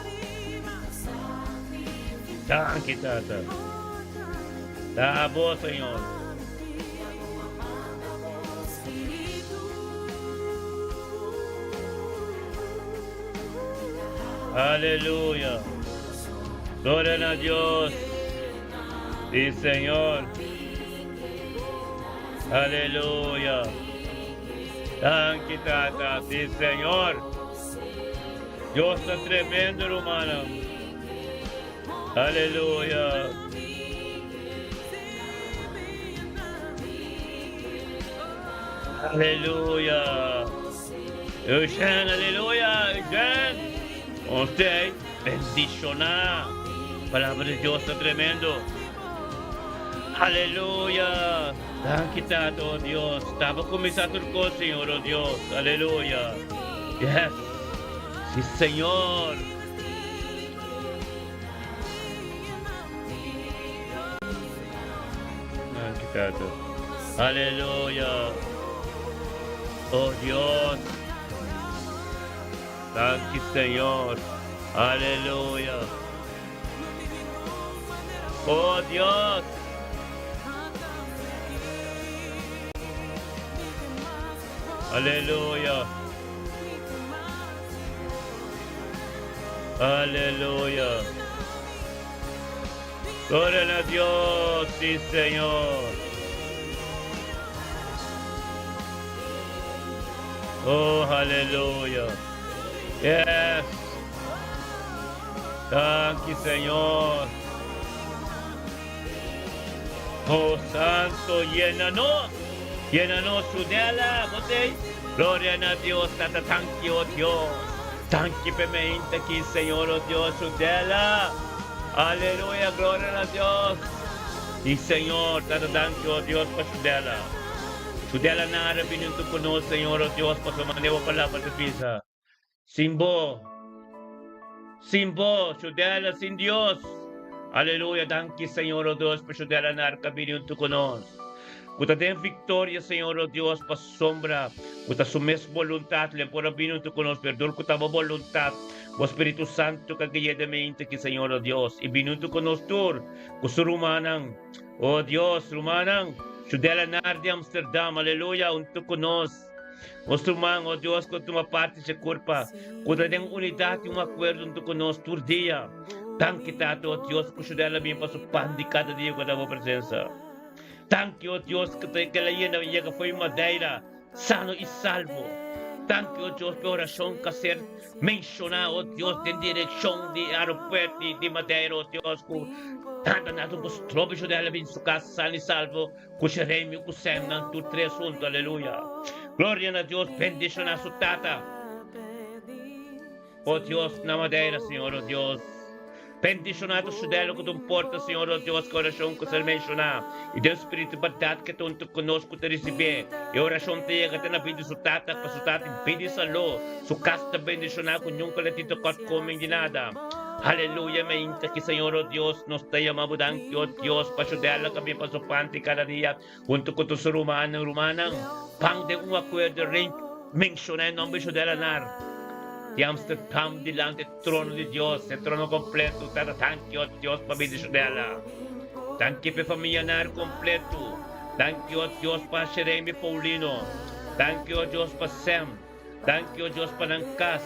Danki, Tata. Ta abo, Señor. Aleluya. Gloria na Dios. Sí, Señor. Aleluya. Danki Tata. Si Señor. Dios ta tremendo rumannan. Aleluya. Aleluya. Eugene, aleluya, Eugene. Usted bendiciona. Palabra de Dios ta tremendo. Aleluya. Danki Tata, oh Dios. Taba kuminsá tur kos, Señor, oh Dios. Aleluya. Yes. Sí, Señor. Danki Tata. Aleluya. Oh Dios. Danki Señor. Aleluya. Oh Dios. Aleluya. Aleluya. Gloria a Dios, sí Señor. Oh, aleluya. Yes. Danki Señor. Oh Santo, yena nos. Yena nos, Sudela, botei. Gloria na Dios, Tata, danki, oh Dios. Danki p'e meinta aki, Señor, oh Dios, Sudela. Aleluya, gloria na Dios. Y Señor, Tata, danki, oh Dios, pa Sudela. Sudela nara bini hunto cu nos, Señor, oh Dios, pasobra manda bo palabra ta bisa. Sin bo, sin bo, Sudela, sin Dios. Aleluya, danki, Señor, oh Dios, pa Sudela nar ka bini hunto cu nos. Cu ta den victoria, Señor, oh Dios, pasobra cu ta su mes boluntad le por a bini hunto cu nos, pero dor cu ta bo boluntad, bo Spiritu Santo ka guia den mente aki, Señor, oh Dios, y bini hunto cu nos tur, cu su rumannan. Oh Dios, rumannan, Sudela nar di Amsterdam, aleluya, hunto cu nos. Nos ruman, oh Dios, cu ta tuma parti dje curpa, cu ta den unidad y un acuerdo hunto cu nos tur dia. Danki, Tata, oh Dios, cu Sudela bin pa su pan di cada dia cu ta bo presencia. Danki, oh Dios, cu ta kela yena yega fo'i Madeira sano y salvo. Danki, oh Dios, p'e oracion cu a ser menciona, oh Dios, den direccion di aeropuerto di Madeira, oh Dios, cu nada, nada un strobe Sudela bin su cas sano y salvo. Cu Jeremio cu Sam nan tur tres hunto aleluya gloria na Dios bendiciona su tata oh Dios na Madeira Señor oh Dios bendiciona tu sudelo cu ta un porta Señor oh Dios cu oracion cu ser menciona y den spiritu berdad cu ta hunto cu nos cu ta ricibi e oracion ta yega te na bida di su tata pa su tata bida y salud su cas ta bendiciona cu nunca le tin tocot coming di nada. Aleluya me inta ki Señor oh Dios nos ta yama bo danki oh Dios pa Shudela ka bin pa su panti kada dia hunto ku tur su rumannan rumannan pan den un akuerdo rei menshona e nomber Shudela nar di Amsterdam dilanti e trono di Dios e trono kompleto tata danki oh Dios pa bida Shudela danki pa e famia nar kompleto danki oh Dios pa Jeremy Paulino danki oh Dios pa Sam. Danki, o Dios, pa nan kas.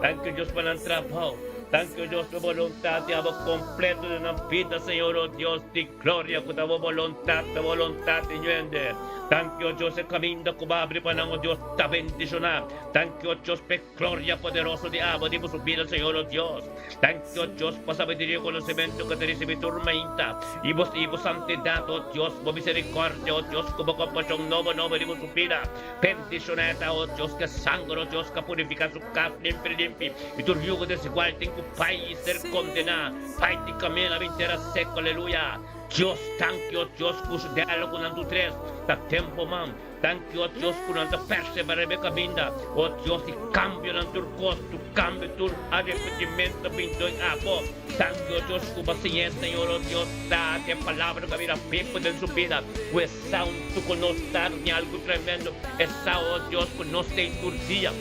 Danki, o Dios, pa nan trabou. Danki, o Dios, pa e boluntat di abo kompleto den nan bida, Señor, o Dios di gloria, ku ta bo boluntat, ta boluntat di ñuende. Danki, o Dios, e kaminda ku bo abri pa nan, o Dios, ta bendishoná. Danki, o Dios, pa e gloria poderoso di abo di boso bida, Señor, o Dios. Danki, o Dios, pa sabiduria i konosementu ku ta risibí tur mainta, i bo i bo santidat, o Dios, bo miserikòrdia, o Dios, ku bo kompashon nobo nobo riba su bida. Bendishoná ta, o Dios, ku e sanger, o Dios, ku a purifiká su kas limpi limpi, i tur yugo desigual tin ku bai i ser kondená, bai di kaminda bin tera seku. Aleluya! Dios, danki, o Dios, ku su dèle ku nan tur tres ta tempu man. Danki, o Dios, ku nan ta perseverá riba e kaminda, o Dios, i kambia nan tur kos, tur kambio, tur arepentimentu ta bin doi abo. Danki, o Dios, ku bo siñ'é, Señor, o Dios, ta e palabra ku a bira bibu den su bida, ku e sa huntu ku nos ta tin algu tremendo, e sa, o Dios, ku nos ta ei tur dia.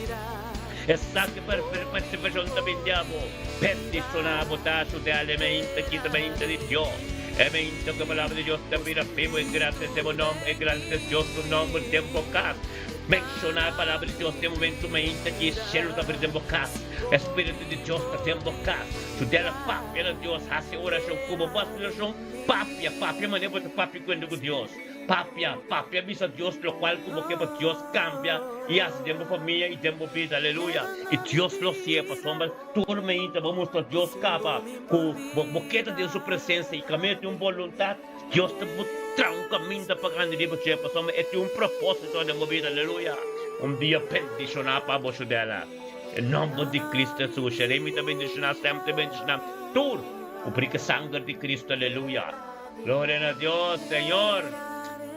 E sa ku perseverashon ta bin di abo. Bendishoná bo ta asudá e meinta ki ta meinta di Dios. E meinta ku e palabra di Dios ta bira bibu. E grandesé bo nòmber, e grandesé Dios su nòmber den bo kas. Menshoná e palabra di Dios den momentu meinta ki e shelu ta bira den bo kas. E spiritu di Dios ta den bo kas. Judá la papia na Dios, hasi orashon ku bo. Bo hasi orashon, papia, papia manera bo ta papia kuenta ku Dios. Papia, papia bisa Dios locual cu bo ke pa Dios cambia y haci den bo famia y den bo bida. Aleluya. Y Dios lo hacié pasobra tur meinta bo mustra Dios caba cu bo bo keda den su presencia y camia tin un boluntad, Dios ta bo traha un caminda pa grandi riba dje pasobra e tin un proposito den bo bida. Aleluya. Un dia bendiciona pa bo Shudela. Den nomber di Cristo Jesus. Jeremy ta bendiciona, Sam ta bendiciona, tur cu brica sanger di Cristo. Aleluya. Gloria na Dios, Señor.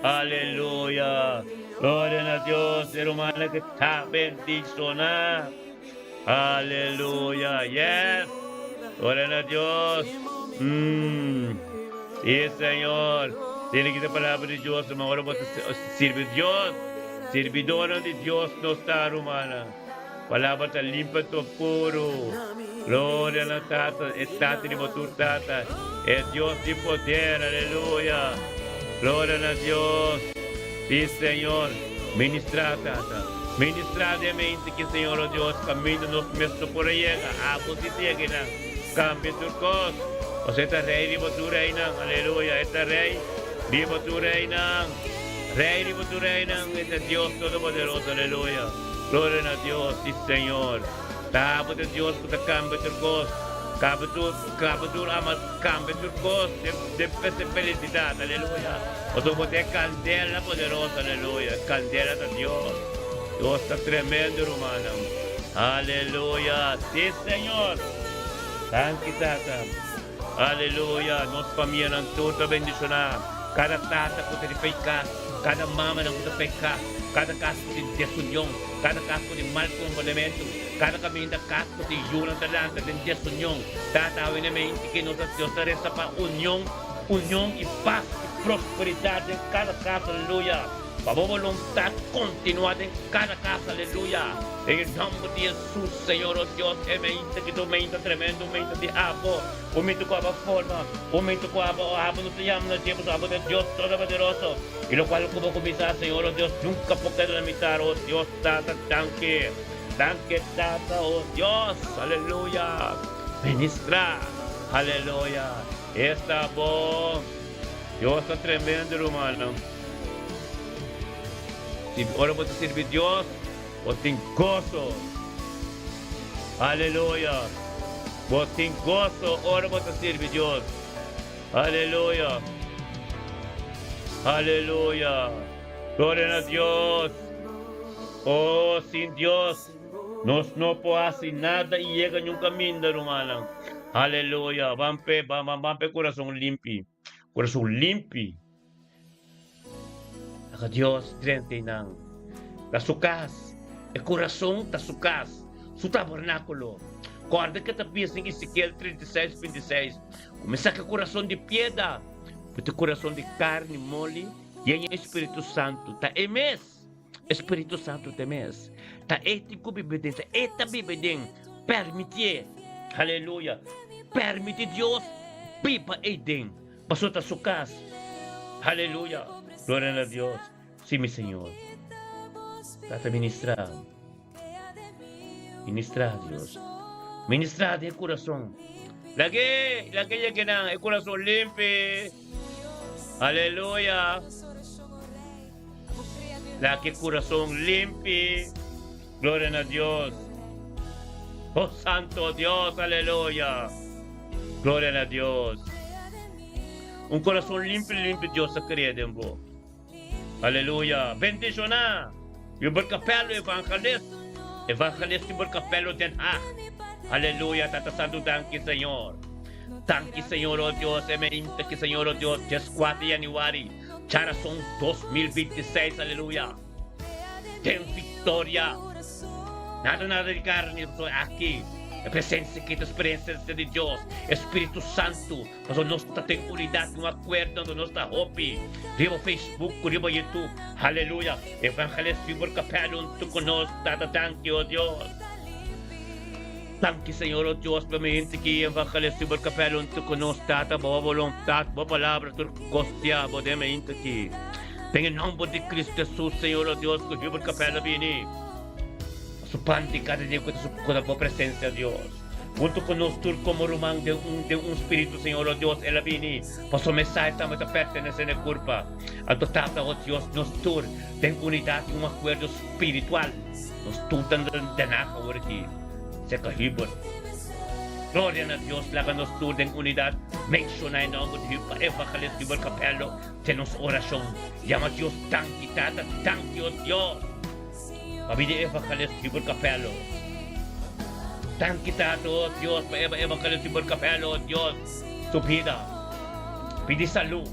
Aleluya. Gloria na Dios, e rumannan ku ta bendishoná. Aleluya. Yes. Gloria na Dios. Mm. Sí, Señor. Tiene que palabra di Dios, ruman. Ora bo ta sirbi Dios, sirbidornan di Dios nos ta, rumannan. Palabra ta limpa to puru. Gloria na Tata, e Tata di bo tur tata, e Dios di poder, aleluya. Gloria na Dios. Si, Señor. Ministra, Tata. Ministra den mente ki, Señor, o Dios, caminda nos mes no por a yega. Abo si ta yega einan. Cambia tur cos. Pasobra e ta Rey di bo tur reynan, aleluya. E ta Rey di bo tur reynan. Rey di bo tur reynan, e ta Dios Todopoderoso, aleluya. Gloria na Dios, si Señor. Ta abo ta Dios cu ta cambia tur cos. Cambia tur, cambia tur ama, cambia tur cos den, den p'e felicidad, aleluya. Pasobra bo ta e candela poderoso, aleluya. E candela ta Dios. Dios ta tremendo, rumannan. Aleluya. Si Señor. Danki, Tata. Aleluya! Nos famianan tur ta bendishoná. Kada tata ku ta di peká, kada mamanan ku ta peká, kada kas ku tin desunion, kada kas ku tin mal komportamentu, kada kaminda kas ku tin yunan ta lanta den desunion. Tata, awe na menti ke nos Dios ta resa pa union, union i pas i prosperidat den kada kas. Aleluya! Pa bo boluntat kontinuá den kada kas. Aleluya! Den e nòmber di Jesús, Señor, oh Dios, e meinta ki ta un meinta tremendo, un meinta di abo, un meinta ku abo a forma, un meinta ku abo, oh, abo no ta yama na dje, pasobra abo ta Dios Todopoderoso. I lokual ku bo kuminsá, Señor, oh Dios, nunka por keda na mitar, oh Dios, Tata, danki, danki, Tata, oh Dios, aleluya, ministrá, aleluya, esta bo, Dios ta tremendo, rumannan. Si ora bo ta sirbi Dios, Bo tin goso. Aleluya. Bo tin goso ora bo ta sirbi Dios. Aleluya. Aleluya. Gloria na Dios. Oh, sin Dios nos no por haci nada y yega niun caminda, rumannan. Aleluya. Ban p'e, ban, ban, ban p'e curason limpi. Curason limpi. Laga Dios drenta einan. Ta su kas. E kurason ta su kas, su tabernákulo. Kòrda ke ta bisa den Ezekiel 36, 26, Kuminsá ku e kurason di pieda, put e kurason di karni moli yen e Spiritu Santu. Ta e mes. E Spiritu Santu ta e mes. Ta e tin ku biba den. Ta e ta biba den. Permitié. Aleluya. Permití Dios biba eiden. Pasobra ta su cas. Aleluya! Gloria na Dios. Si, mi Señor. Tata ministra. Ministra, Dios. Ministra den e curason. Lag'é, lag'é yega nan, e curason limpi. Aleluya. Lag'é curason limpi. Gloria na Dios. Oh, Santo Dios, aleluya. Gloria na Dios. Un corazon limpi limpi Dios a crea den bo. Aleluya. Bendiciona. Hubert Capello evangelist. Evangelist Hubert Capello Den Haag. Aleluya. Tata Santo danki Señor. Danki Señor oh Dios. E meinta ki Señor oh Dios. 14 januari. Charason 2026. Aleluya. Den victoria. Nada nada di carne so aki. E presencia ki ta presencia di Dios, e Spiritu Santu. Pasobra nos ta den unidad, un acuerdo, anto nos ta hopi riba Facebook cu riba YouTube. Haleluya. Evangelist Hubert Capello hunto cu nos. Tata danki, oh Dios. Danki Señor, oh Dios, pa mi hende ki Evangelist Hubert Capello hunto cu nos. Tata, bo voluntad, bo palabra tur costia bo den mi hende ki. Den e nomber di Cristo Jesus, Señor, oh Dios, cu Hubert Capello bini. Su pan di cada dia cu ta su cu ta bo presencia, Dios. Huntu ku nos tur komo ruman den un den un spiritu, Señor, o Dios, el a bini, pasobra Mesai tambe ta pertenesé na e kurpa. Anto Tata, o Dios, nos tur den unidat i un akuerdo spiritual, nos tur ta den Ak awor aki, serka Hubert. Gloria na Dios, laga nos tur den unidat menshoná e nòmber di pa Evangelist Hubert Capello den nos orashon. Yama Dios danki, Tata, danki, o Dios. Pa bida Evangelist Hubert Capello. Danki Tata, oh Dios, pa Eva Evangelist Hubert Capello, oh Dios, su bida. Pidi salú.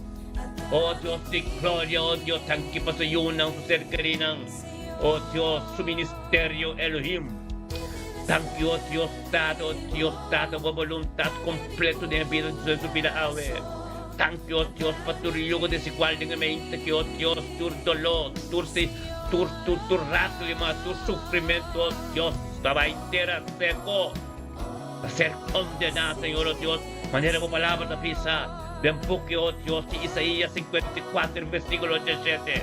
Oh Dios di gloria, oh Dios, danki pa su yunan, su ser kerinan. Oh Dios, su ministerio Elohim. Danki, oh Dios, Tata, oh Dios, Tata, bo boluntat kompleto den e bida di su bida awe. Danki, oh Dios, pa tur yugo desigual den e mente ki, oh Dios, tur doló, tur si, tur, tur, tur lágrima, tur sufrimentu, oh Dios, ta bai tera seko, ta ser kondená, Señor, oh Dios, manera bo palabra ta bisa den buki, oh Dios, di Isaías 54, versíkulo 17.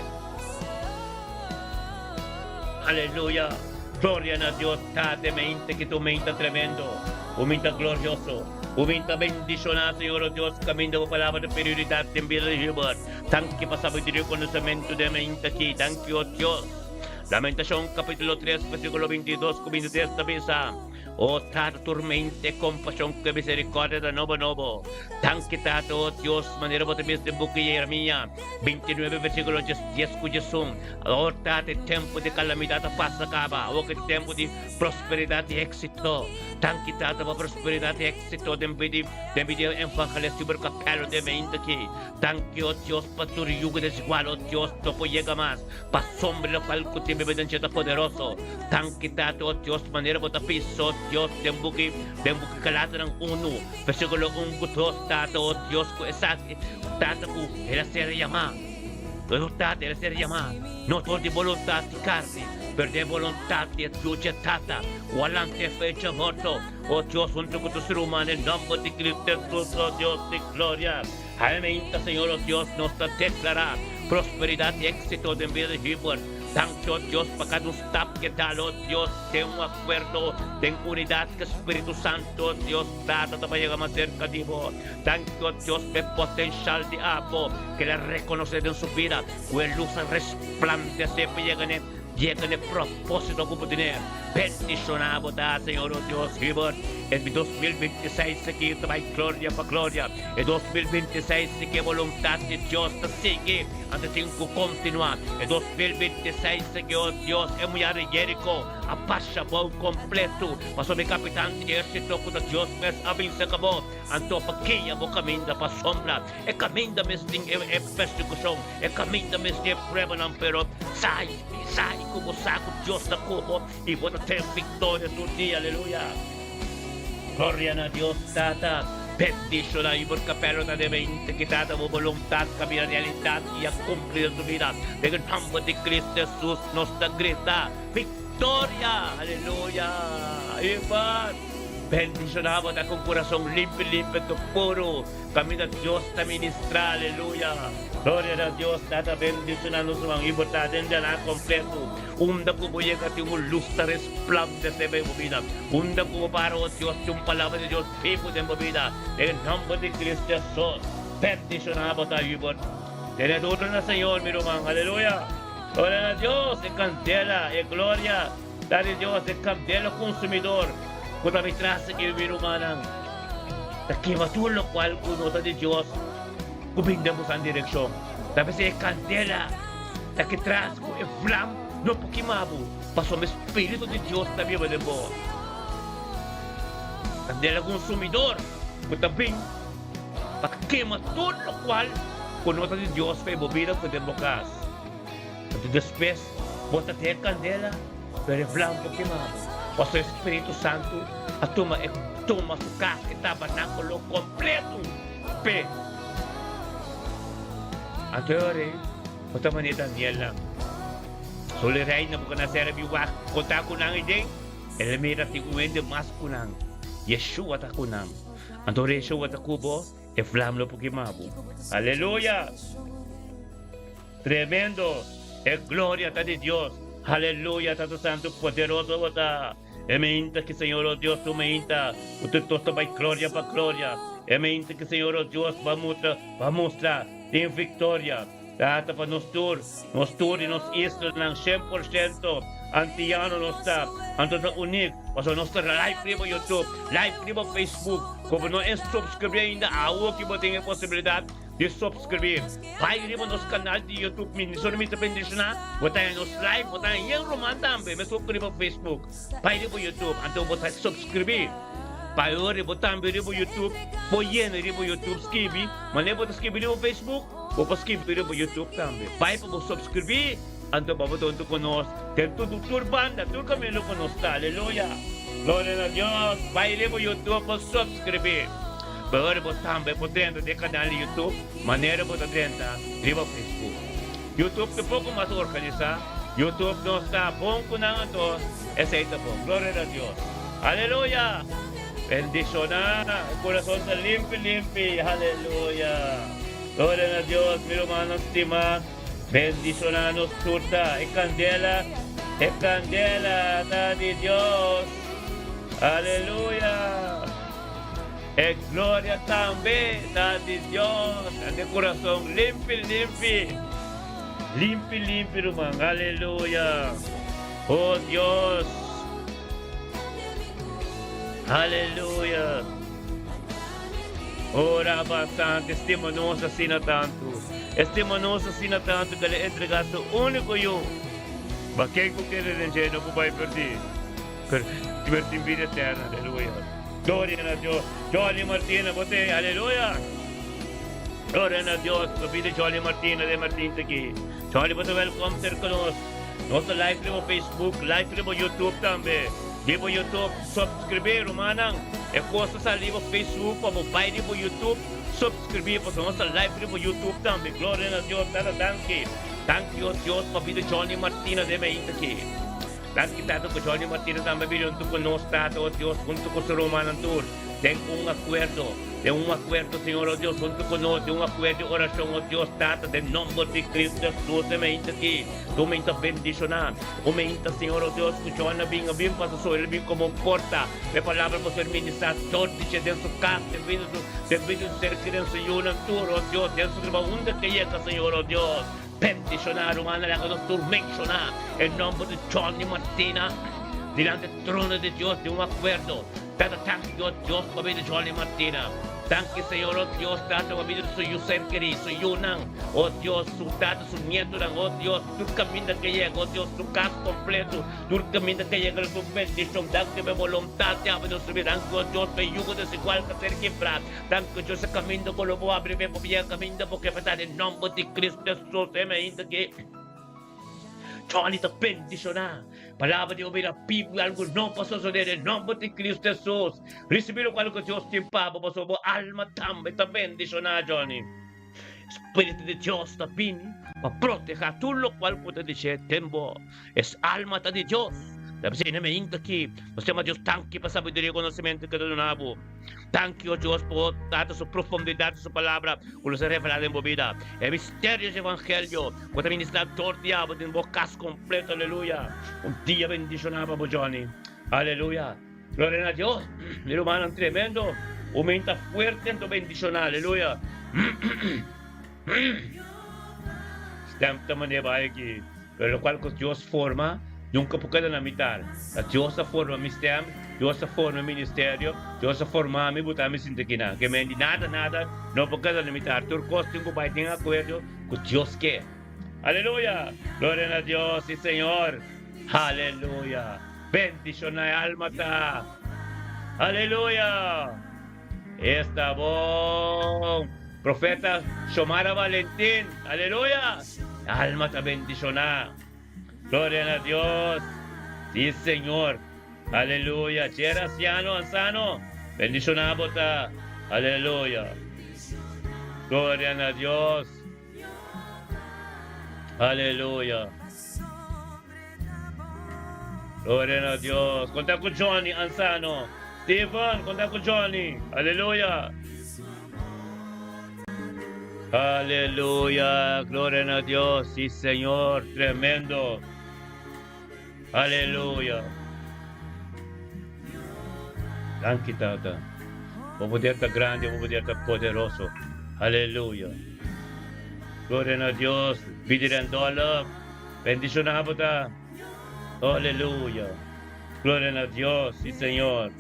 Aleluya! Gloria na Dios, Tata, e mente ki ta un mente tremendo, un mente glorioso. Bo bin ta bendishoná, Señor, o Dios, kaminda bo palabra ta prioridat den bida di Hubert. Danki pa sabiduria i konosementu den mente aki. Danki, o Dios. Lamentashon kapítulo 3, versíkulo 22 ku 23 ta bisa, O Tata, tur mente, kompashon ku e miserikòrdia ta nobo nobo. Danki, Tata, o Dios, manera bo ta bisa den buki Jeremia 29, versíkulo 10 ku 11. Awor, Tata, e tempu di kalamidat a pasa kaba. Awor ku e tempu di prosperidat i éksito. Danki Tata pa prosperidat i éksito den bida den bida di Evangelist Hubert Capello den mente aki. Danki o Dios pa tur yugo desigual o Dios no por yega mas pa sombra lokual ku tin bebe den dje ta poderoso. Danki Tata o Dios manera bo ta bisa o Dios den buki den buki Galatanan unu versikulo un ku dos Tata o Dios ku esaki Tata ku el a ser yamá Tata el a ser yamá no dor di boluntat di karni pero den boluntat di e Dios Tata Ku a lanta e fecha morto, o Dios, huntu ku tur ser humano, den nomber di Cristo Jesus, o Dios di gloria. Amen, Señor, o Dios, nos ta declara prosperidad y éxito den bida di Hubert. Danki, o Dios, pa cada un stap ke dal, o Dios, den un acuerdo, den unidad ku Spiritu Santo, o Dios, Tata ta pa yega mas cerca di bo. Danki, o Dios, pa e potencial di abo ke el a reconoce den su bida, ku e luz a resplandece pa yega n'e Yega n'e propósito ku bo tene. Bendishoná bo ta, Señor o Dios. Hubert, e 2026 aki ta bai gloria pa gloria. E 2026 si ke boluntat di Dios ta sigui, anto tin ku kontinuá. E 2026 aki, o Dios, e muhé di Jeriko a pasha bou kompleto, pasobra e kapitan di ehérsito ku ta Dios mes a binse ku bo. Anto pa guia bo kaminda pa sombra. E kaminda mes tin e persekushon. E kaminda mes di e pruebanan, pero sai, sai ku bo sa ku Dios ta ku bo i bo ta ten viktoria tur dia. Aleluya! Gloria na Dios Tata. Bendishona i bo kapelo ta debe inti ki Tata bo boluntat ka bira realidat i a kumpli den su bida. Den e nomber di Cristo Jesus nos ta grita, Viktoria! Aleluya! Ivan, bendishona bo ta ku un kurason limpi limpi ku puru. Caminda Dios ta ministra aleluya. Gloria na Dios tata bendiciona nos ruman y bo ta den djana completo unda cu bo yega tin un luz ta resplandece bay bo bida unda cu bo para oh Dios tin un palabra di Dios bibo den bo bida den nomber di Cristo Jesus bendiciona bo ta y bo tene duro na Señor mi ruman aleluya Gloria na Dios e candela e gloria ta di Dios e candela consumidor cu ta mi tras aki mi rumannan. Ta kima tur lokual ku no ta di Dios ku bin den boso direkshon. Ta p'esei e kandela ta ki tras ku e vlam no por kima bo, pasobra e spiritu di Dios ta biba den bo. Kandela konsumidor ku ta bin pa kima tur lokual ku no ta di Dios pa e bo bida ku den bo kas. Anto despues bo ta ten e kandela, pero e vlam por kima bo. Pasobra e spiritu santu a tuma e tuma su kas, e tabernákulo kompletu p'e. Anto e ora ei, bo ta manera Danielnan. Solo e rei Nabucodonosor a bin wak konta ku nan ei den, el a mira tin un hende mas ku nan, Yeshua ta ku nan. Anto ora Yeshua ta ku bo, e vlam lo por kima bo. Aleluya! Tremendo! E gloria ta di Dios! Aleluya! Tata Santu poderoso bo ta! E meinta ki Señor o Dios tu meinta ku tur tos ta bai gloria pa gloria. E meinta ki Señor o Dios ba mutra ba mustra tin victoria. Tata pa nos tur, nos tur di nos islanan 100% Antiano nos ta, anto ta unik pasobra nos ta live riba YouTube, live riba Facebook. Ku bo no e subscribe ainda awo ki bo tin e posibilidad di subscribe. Bai riba nos canal di YouTube mi solo mi ta bendiciona bo ta haña nos live, bo ta haña yen ruman tambe mescos ku riba Facebook. Bai riba YouTube anto bo ta subscribe. Bai riba tambe riba YouTube bo yena riba YouTube skibi manera bo ta skibi riba Facebook bo por skibi riba YouTube tambe. Bai pa bo subscribe. Anto pa bo ta huntu ku nos den tudu tur banda, tur kaminda ku nos ta. Aleluya! Gloria na Dios! Bai riba YouTube pa subscribí. Bai ora bo tambe por drenta den e kanal di YouTube manera bo ta drenta riba Facebook. YouTube ta poko mas organisá. YouTube nos ta bon ku nan anto esei ta bon. Gloria na Dios! Aleluya! Bendishoná! E kurason ta limpi limpi. Aleluya! Gloria na Dios! Mi rumannan stimá. Bendiciona nos tur ta e candela, e candela ta di Dios. Aleluya. E gloria tambe ta di Dios. Ante corazon limpi, limpi. Limpi, limpi, ruman. Aleluya. Oh Dios. Aleluya. Ora bastante, stima nos asina tantu. E stima nos asina tantu ku el a entregá su úniko Yu. Pa ken ku kere den dje no por bai pèrdí, pero tin bida eterno. Aleluya! Gloria na Dios! Jolly Martina, bo t'ei? Aleluya! Gloria na Dios pa bida Jolly Martina den Martin ta aki. Jolly, bo ta wèlkòm serka nos. Nos ta live riba Facebook, live riba YouTube tambe. Riba YouTube, subscribe rumannan. E kos ta sali riba Facebook pa bo bai riba YouTube subscribe pasobra nos ta live riba YouTube tambe. Gloria na Dios, Tata danki. Danki o Dios pa bida Johnny Martina den mainta aki. Danki Tata ku Johnny Martina tambe a bini huntu ku nos Tata o Dios huntu ku su rumannan tur den un akuerdo. Den un akuerdo Señor o Dios huntu ku nos den un akuerdo di orashon o Dios Tata den nomber di Cristo Jesus den mainta aki. Bo men ta bendishoná. Bo men ta, Señor, o Dios, ku John a bin, a bin pasa so, el a bin komo un porta. E palabra por ser ministrá tur di dje den su kas, den bida su, den bida su ser kerí, den su yunan tur, o Dios, den su trabou, unda ke yega, Señor, o Dios. Bendishoná, rumannan, laga nos tur menshoná e nomber di Johnny Martina dilanti e trono di Dios den un akuerdo. Tata, tanki, o Dios, pa bida Johnny Martina. Danki Señor, oh Dios, Tata, pa bida di su yu ser kerí, su yunan, oh Dios, su tata, su nietonan, oh Dios, tur kaminda ke yega, oh Dios, su kas kompleto, tur kaminda ke yega lo su bendishon. Danki pa e boluntat di abri nos bida. Danki, oh Dios, pa e yugo desigual ka ser kibrá. Danki, oh Dios, e kaminda ku lo bo abri pa e yega kaminda bo ke pa ta den nomber di Cristo Jesus. Amen. Ainda ke. Johnny ta bendishoná. Palabra di Dios bira bibu i algu no pa sosodé den nòmber di Cristo Hesus. Risibí lokual ku Dios tin pa bo pasobra bo alma tambe ta bendishoná, Johnny. Spiritu di Dios ta bini pa protehá tur lokual ku ta dishé den bo. Es alma ta di Dios. Ta p'esei na meinta aki nos yama Dios danki pa sabiduria i konosementu ku e ta duna bo. Danki, o Dios, pa bo Tata su profundidad di su palabra cu nos a revela den bo bida. E misterio dje evangelio cu ta ministra door di abo den bo cas completo. Aleluya! Un dia bendiciona pa bo, Johnny. Aleluya! Gloria na Dios! Mi rumannan tremendo! Un menta fuerte anto bendiciona. Aleluya! Stem ta manera bai aki, pero locual cu Dios forma nunca por keda na mitar. Ta Dios a forma mi stem, Dios a forma mi ministerio, Dios a forma mi buta mi sinti akinan. Ke men di nada nada no por keda na mitar. Tur cos tin cu bai den acuerdo cu Dios ke. Aleluya! Gloria na Dios, si Señor. Aleluya! Bendiciona e alma ta. Aleluya! Esta bon! Profeta Xiomara Valentin, aleluya! Alma ta bendiciona. Gloria na Dios. Si Señor. Aleluya. Jer Anciano, Ansano, bendiciona bo ta. Aleluya. Gloria na Dios. Aleluya. Gloria na Dios. Conta cu Johnny Ansano. Steven, conta cu Johnny. Aleluya. Aleluya. Gloria na Dios. Sí, Señor. Tremendo. Aleluya. Danki Tata. Bo poder ta grandi, bo poder ta poderoso. Aleluya. Gloria na Dios. Bidi Rendolf. Bendiciona bo ta. Aleluya. Gloria na Dios, si Señor.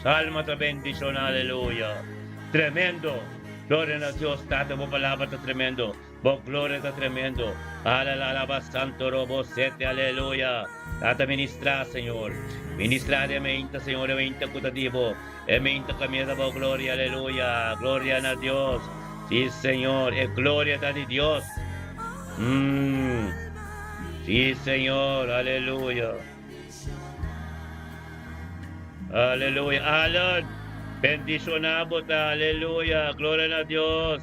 Salma ta bendiciona, aleluya. Tremendo. Gloria na Dios, Tata, bo palabra ta tremendo. Bo gloria ta tremendo. Alala santo robo sete, aleluya. Tata ministra, Señor. Ministra de meinta, Señor, e meinta ku ta dibo. E meinta camia bo gloria, aleluya. Gloria na Dios. Sí, Señor, e gloria ta di Dios. Sí, Señor, aleluya. Aleluya. Alan, bendiciona bo ta, aleluya. Gloria na Dios.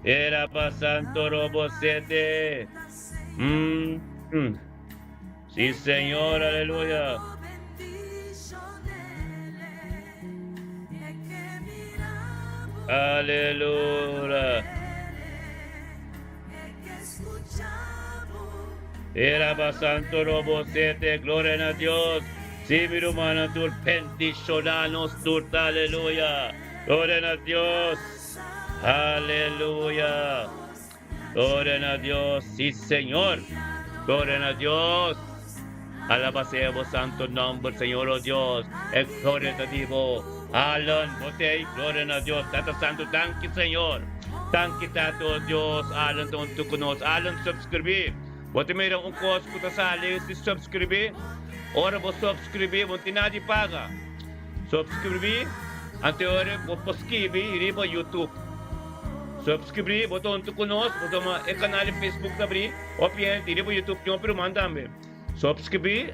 Era pa Santo Robo Sete. Sí, Señor, aleluya. Aleluya. Era pa Santo Robo Sete, gloria na Dios. Sí, mi hermano, tur bendiciona nos tur, aleluya. Gloria na Dios. Aleluya. Gloria na Dios. Sí, Señor. Gloria na Dios. Alaba sea bo santo nomber, Señor, oh Dios. E gloria ta di bo. Alan, botei, gloria na Dios. Tata Santo, danki, Señor. Danki, Tata, oh Dios. Alan, ta hunto ku nos. Alan, subscribi. Bo ta mira un kos ku ta sali si subscribi. Ora bo subscribi, bo no tin nada di paga. Subscribi, ante ora bo por skibi riba YouTube. Subscribi, bo ta hunto ku nos, bo tuma e kanal di Facebook ta abri, hopi hende riba YouTube tin hopi ruman tambe. Subscribi,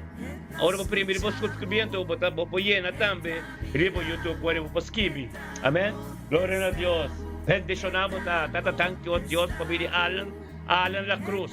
ora bo primi riba subscribi anto bo ta bo por yena tambe riba YouTube ora bo por skibi. Amen. Gloria na Dios. Bendiciona bo ta. Tata danki o Dios pa bini Allen, Allen La Cruz.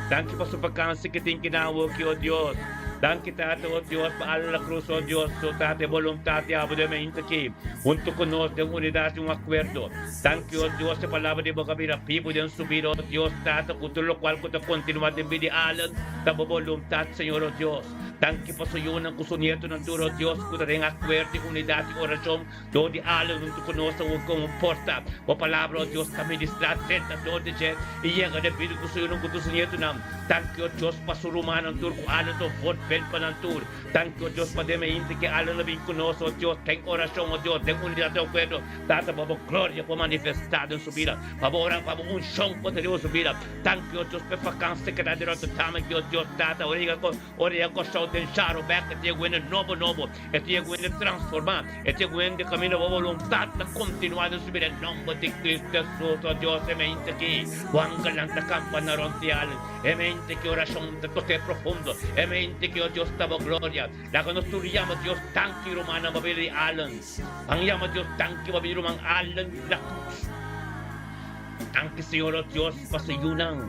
Danki pa su vakansi ki tin kina awoki o Dios. Danki Tata o Dios pa Allen La Cruz o Dios su Tata e boluntat di abo den meinta aki hunto ku nos den unidat i un akuerdo. Danki o Dios e palabra di bo ka bira bibu den su bida o Dios Tata ku tur lokual ku ta kontinua den bida di Allen ta bo boluntat Señor o Dios. Danki pa su yunan ku su nietonan tur o Dios ku ta den akuerdo i unidat i orashon Dor di ale huntu ku nos ta wòrdu komo porta. Bo palabra, o Dios, ta ministrá drenta dor di dje i yega den bida ku su yunan ku tur su nietunan. Danki, o Dios, pa su rumannan tur ku ale ta un voorbeeld pa nan tur. Danki, o Dios, pa den meinti ke ale lo bin ku nos, o Dios, den orashon, o Dios, den unidat den akuerdo. Tata, pa bo gloria por manifestá den su bida, pa bo ora, pa bo unshon por ta riba su bida. Danki, o Dios, pa e fakansi ke ta di Rotterdam aki, o Dios, Tata, ora yega ku. Ora e a kòrsou den sharo bèk, e ta yega wende nobo nobo, e ta yega wende transformá, e ta yega wende kaminda bo boluntat ta kontinuá den su bida. En nòmber di Kristu Hesus, o Dios, e mente aki bo angelnan ta kampa na rònt di al, e mente ki orashon ta tok'é profundo, e mente ki, o Dios, ta bo gloria. Laga nos tur yama Dios danki, rumannan, pa bida di Allen. Ban yama Dios danki pa bida di ruman Allen la Cruz. Danki, Señor, o Dios, pa su yunan.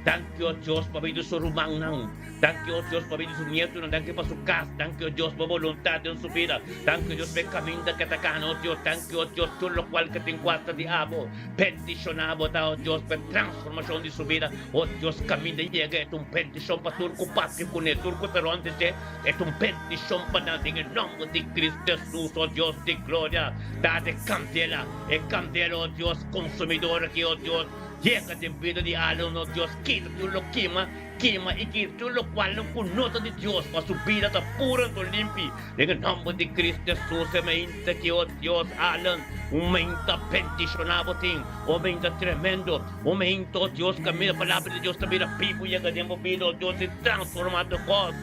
Danki, o Dios, pa bida di su rumannan. Danki, o Dios, pa bida di su nietonan. Danki pa su kas. Danki, o Dios, pa boluntat den su bida. Danki, o Dios, pa e kaminda ke ta kana, o Dios. Danki, o Dios, tur lokual ke tin kuasta di abo. Bendishoná bo ta, o Dios, pa e transformashon di su bida. O Dios, kaminda yega e ta un bendishon pa tur ku papia kuné, tur ku ta rònt di dje. E ta un bendishon pa nan den e nòmber di Kristu Hesus, o Dios di gloria. Da e kandela, e kandela, o Dios, konsumidor aki, o Dios. Yega den bida di alma, no Dios, kita tur lo kima, kima i kita tur lokualnan ku no ta di Dios, pa su bida ta puru anto limpi. Den e nòmber di Kristu Hesus, e meinta ki, o Dios, Allen, un meinta bendishoná bo tin, un meinta tremendo, un meinta, o Dios, kaminda palabra di Dios ta bira bibu yega den bo bida, o Dios, i transformá tur kos.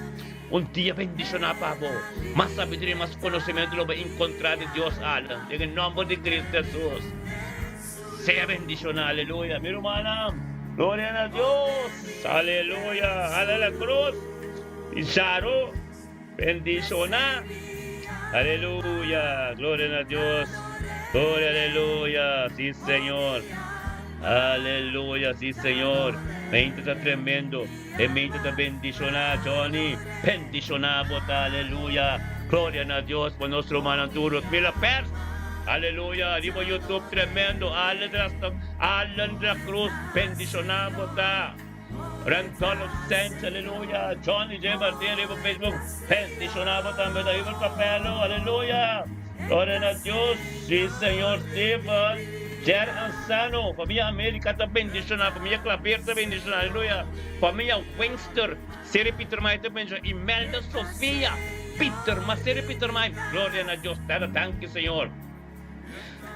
Un dia bendishoná pa bo. Mas sabiduria i mas konosementu lo bo enkontrá di Dios, Allen, den e nòmber di Kristu Hesus. Sea bendiciona, aleluya. Mi rumannan, gloria na Dios, aleluya. Hala la cruz y Charo, bendiciona, aleluya. Gloria na Dios, gloria, aleluya. Sí, Señor, aleluya, sí, Señor. Mente ta tremendo, e mente ta bendiciona, Johnny. Bendiciona bo ta, aleluya. Gloria na Dios pa nos rumannan tur. Mila pers. Aleluya riba youtube tremendo Allen de la Cruz bendiciona bo ta. Randolph Saints, aleluya. Johnny J. Martin riba Facebook, bendiciona bo tambe ta Hubert Capello, aleluya. Gloria na Dios, sí Señor Steven. Jer Ansano, familia America ta bendiciona, familia Claver ta bendiciona, aleluya. Familia Wingster, Seri Pietermaai ta bendiciona, Imelda Sofia Pieter, mas Seri Pietermaai, gloria na Dios, Tata, danki Señor.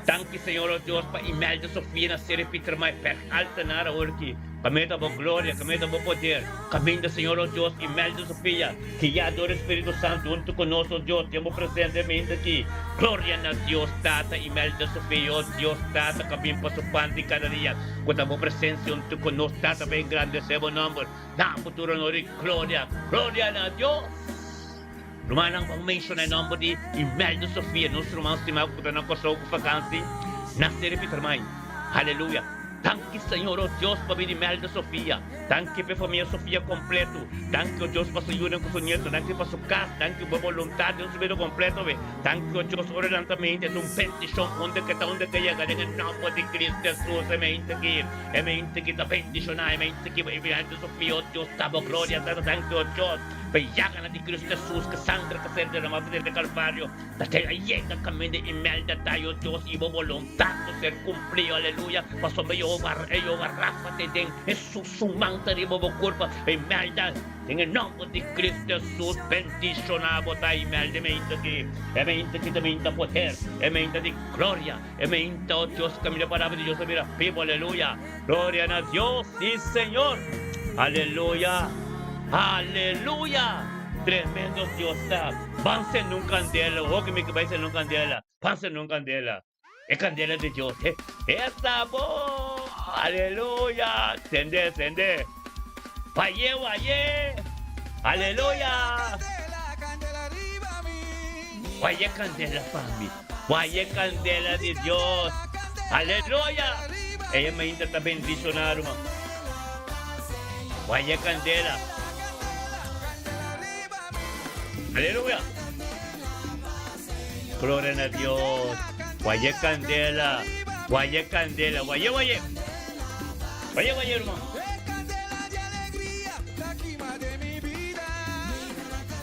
Danki Señor oh Dios pa Imelda Sofia na Sere Pietermaai Berg Altenaar awor aki. Kaminda ta bo gloria, kaminda ta bo poder. Kaminda Señor oh Dios Imelda Sofia guia dor e Spiritu Santo hunto ku nos oh Dios den bo presente minta aki. Gloria na Dios Tata Imelda Sofia oh Dios Tata ka bin pa su pan di kada dia ku ta bo presencia hunto ku nos Tata pa engrandece bo nomber na futuro honor y gloria. Gloria na Dios. Rumannan, ban menshoná e nòmber di Imelda Sofia, nos ruman stimá ku ta na Kòrsou ku fakansi na Sere Pietermaai. Aleluya! Danki Señor, o Dios, pa bida Imelda Sofia. Danki pa e famia Sofia kompleto. Danki, o Dios, pa su yunan ku su nieto. Danki pa su kas. Danki pa bo boluntat den su bida kompleto, be. Danki, o Dios, ora nan ta mente ta un bendishon unda ke ta, unda ke yega den e nòmber di Cristo Hesus. E mente aki, e mente ki ta bendishoná, e mente ki Imelda Sofia, o Dios, ta bo gloria. Tata, danki, o Dios. Pa e yaganan di Cristo Jesus, ku sangre ta ser derramá for di Calvario, ta te a yega kaminda Imelda ta yo Dios i bo boluntat lo ser kumplí, aleluya, pasobra Jehová, Jehová Rafa te den Jesus su man ta riba bo kurpa, Imelda, den e nòmber di Cristo Jesus bendishoná bo ta Imelda, e meinta aki, e meinta aki ta meinta poder, e meinta di gloria, e meinta, oh Dios, kaminda palabra di Dios ta bira bibu, aleluya. Gloria na Dios, sí Señor. Aleluya. Aleluya. Tremendo Dios ta. Ban sende un candela. Hopi mi ke bai sende un candela. Ban sende un candela. E candela di Dios. He, esta bo. Aleluya. Sende, sende. Waye, waye. Aleluya. Waye candela pa mi. Waye candela di Dios. Aleluya. Ella mainta ta bendiciona ruman. Waye candela. Aleluya. Gloria na Dios. Waye candela. Waye candela. Waye, waye. Waye, waye, ruman.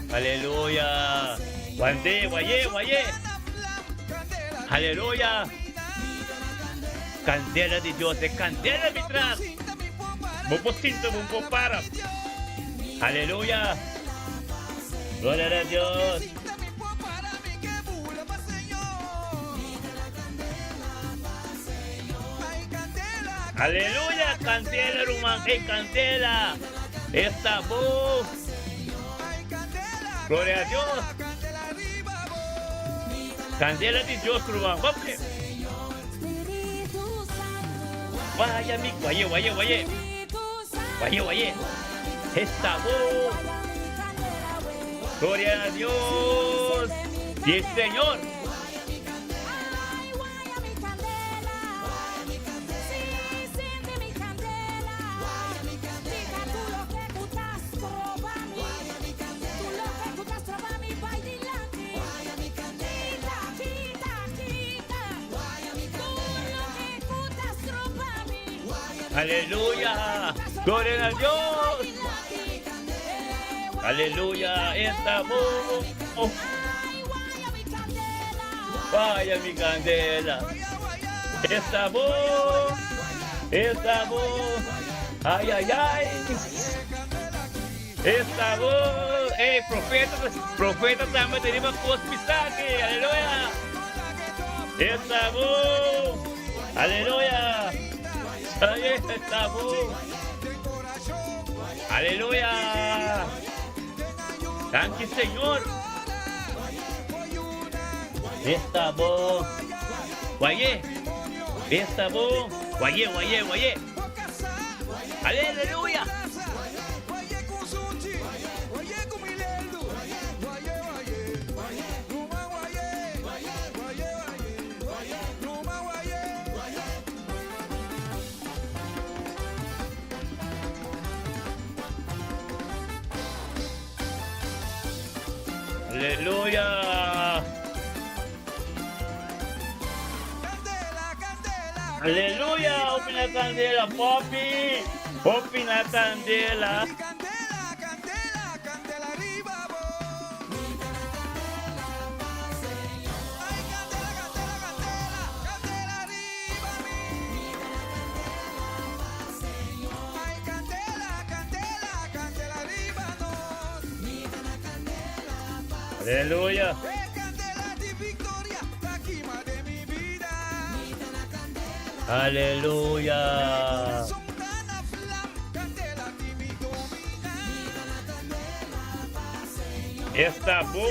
Aleluya. Wande, waye, waye. Aleluya. Candela di Dios, e candela mi tras. Bo por sinta, bo por para. Aleluya. Gloria a Dios. Aleluya, candela, ruman, e candela. Esta bo. Gloria a Dios. Candela di Dios, ruman. Vamos. Vaya mi, guaye, guaye, guaye. Guaye, guaye. Esta bo. Gloria a Dios. Sí, Señor. Aleluya. Gloria a Dios. Aleluya. Estamos. Vaya mi candela. Estamos. Estamos. Ay, ay, ay. Estamos. Hey, profeta, profeta también tenemos cos pisaki. Aleluya. Estamos. Aleluya. Ahí estamos. Aleluya. Danki Señor. Esta bo. Guaye. Esta bo. Guaye, guaye, guaye. Aleluya. Aleluya. Aleluya. Open la candela, papi. Hopi na candela. Aleluya. Aleluya. Esta bon.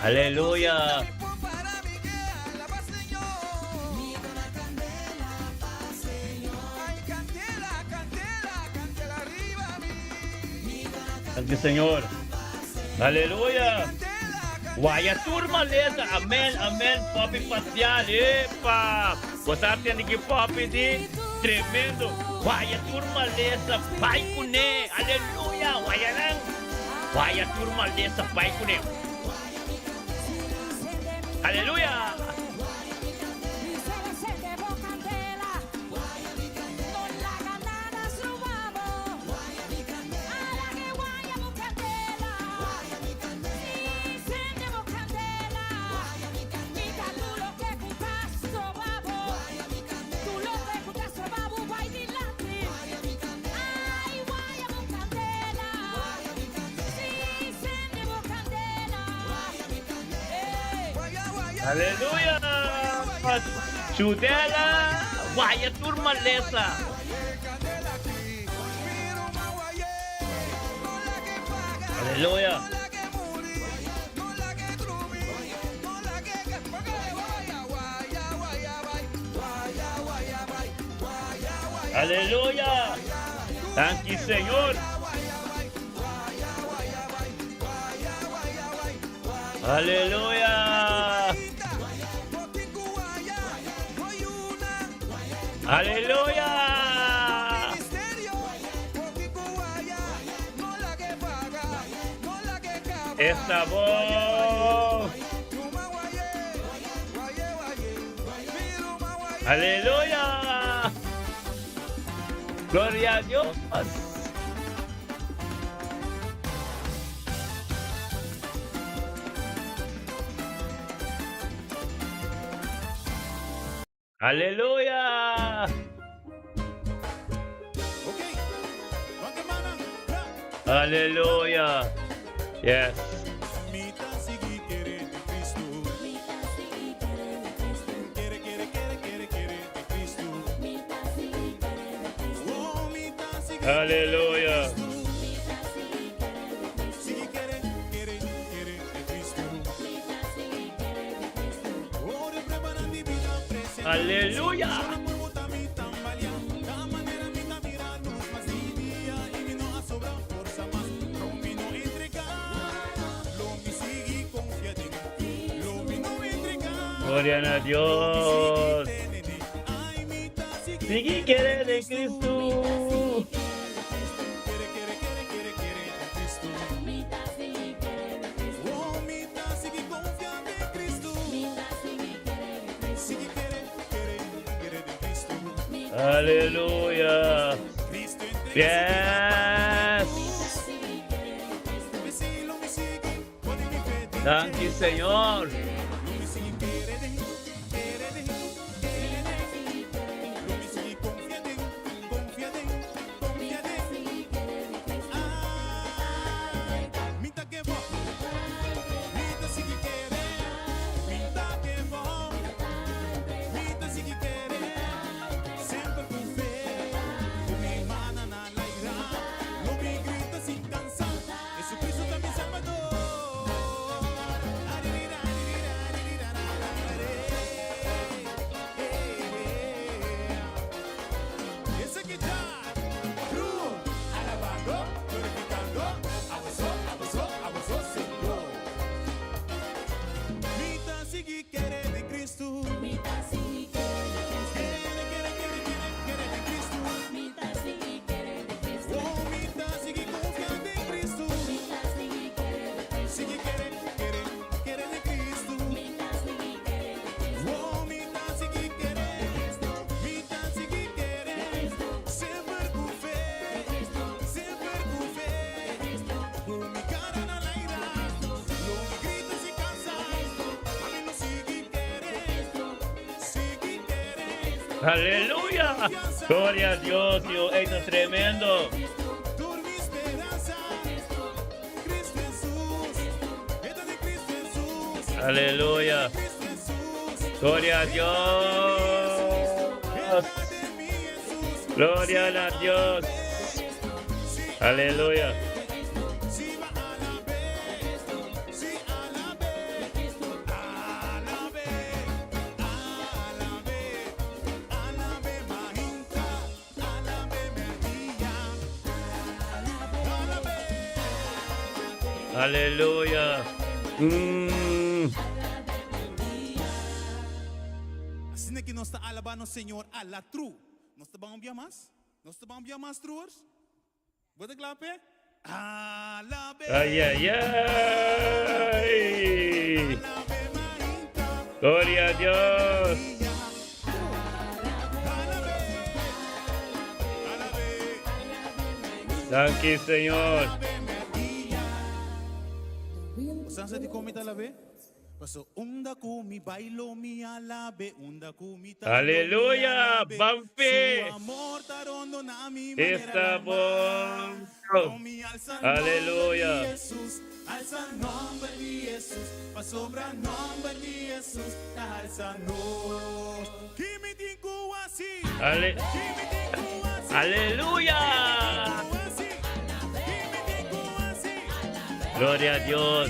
Aleluya. Danki Señor. Aleluya. Waya tur malesa. Amen, amen. Papi Pacial. Epa. Bo sa tende ki papi di? Tremendo. Waya tur malesa. Bai kuné. Aleluya. Waya nan. Waya tur malesa. Bai kuné. Aleluya. Aleluya! Chudela! Waya tur malesa! Aleluya! Aleluya! Danki Señor! Aleluya! Aleluya! Esta voz. Aleluya! Gloria a Dios! Aleluya! Aleluya! Yes. Aleluya. Aleluya. Gloria a Dios. Sigui kere den Cristo. Aleluya. Yes. Danki Señor. Aleluya! Gloria a Dios, yo, ey ta tremendo. Aleluya. Gloria a Dios. Gloria a Dios. Aleluya. Aleluya. Asina ki nos ta alabá nos Señor a la tru. Nos ta ban un bia mas? Nos ta ban un bia mas, truers? Bo ta kla p'e? Alab'é! Ay, ay, ay. Alab'é mainta! Gloria a Dios. Alab'é! Alab'é! Danki, Señor. Alab'é merdia! Bo sa sa dikon mi ta alab'é? Paso unda ku mi bai lo mi alabe, unda ku mi ta lo mi Aleluya! alabe. Ban fe! Su amor ta rondona mi manera Esta la mar. bon! Lo mi alsa nomber di Aleluya! Jesus, alsa nomber di Jesus, pasobra nomber di Jesus ta alsa nos. Ki mi tin ku hasi? Ale Ki mi tin ku hasi? Aleluya! Ki mi tin ku hasi? Ki mi tin ku hasi? Gloria a Dios!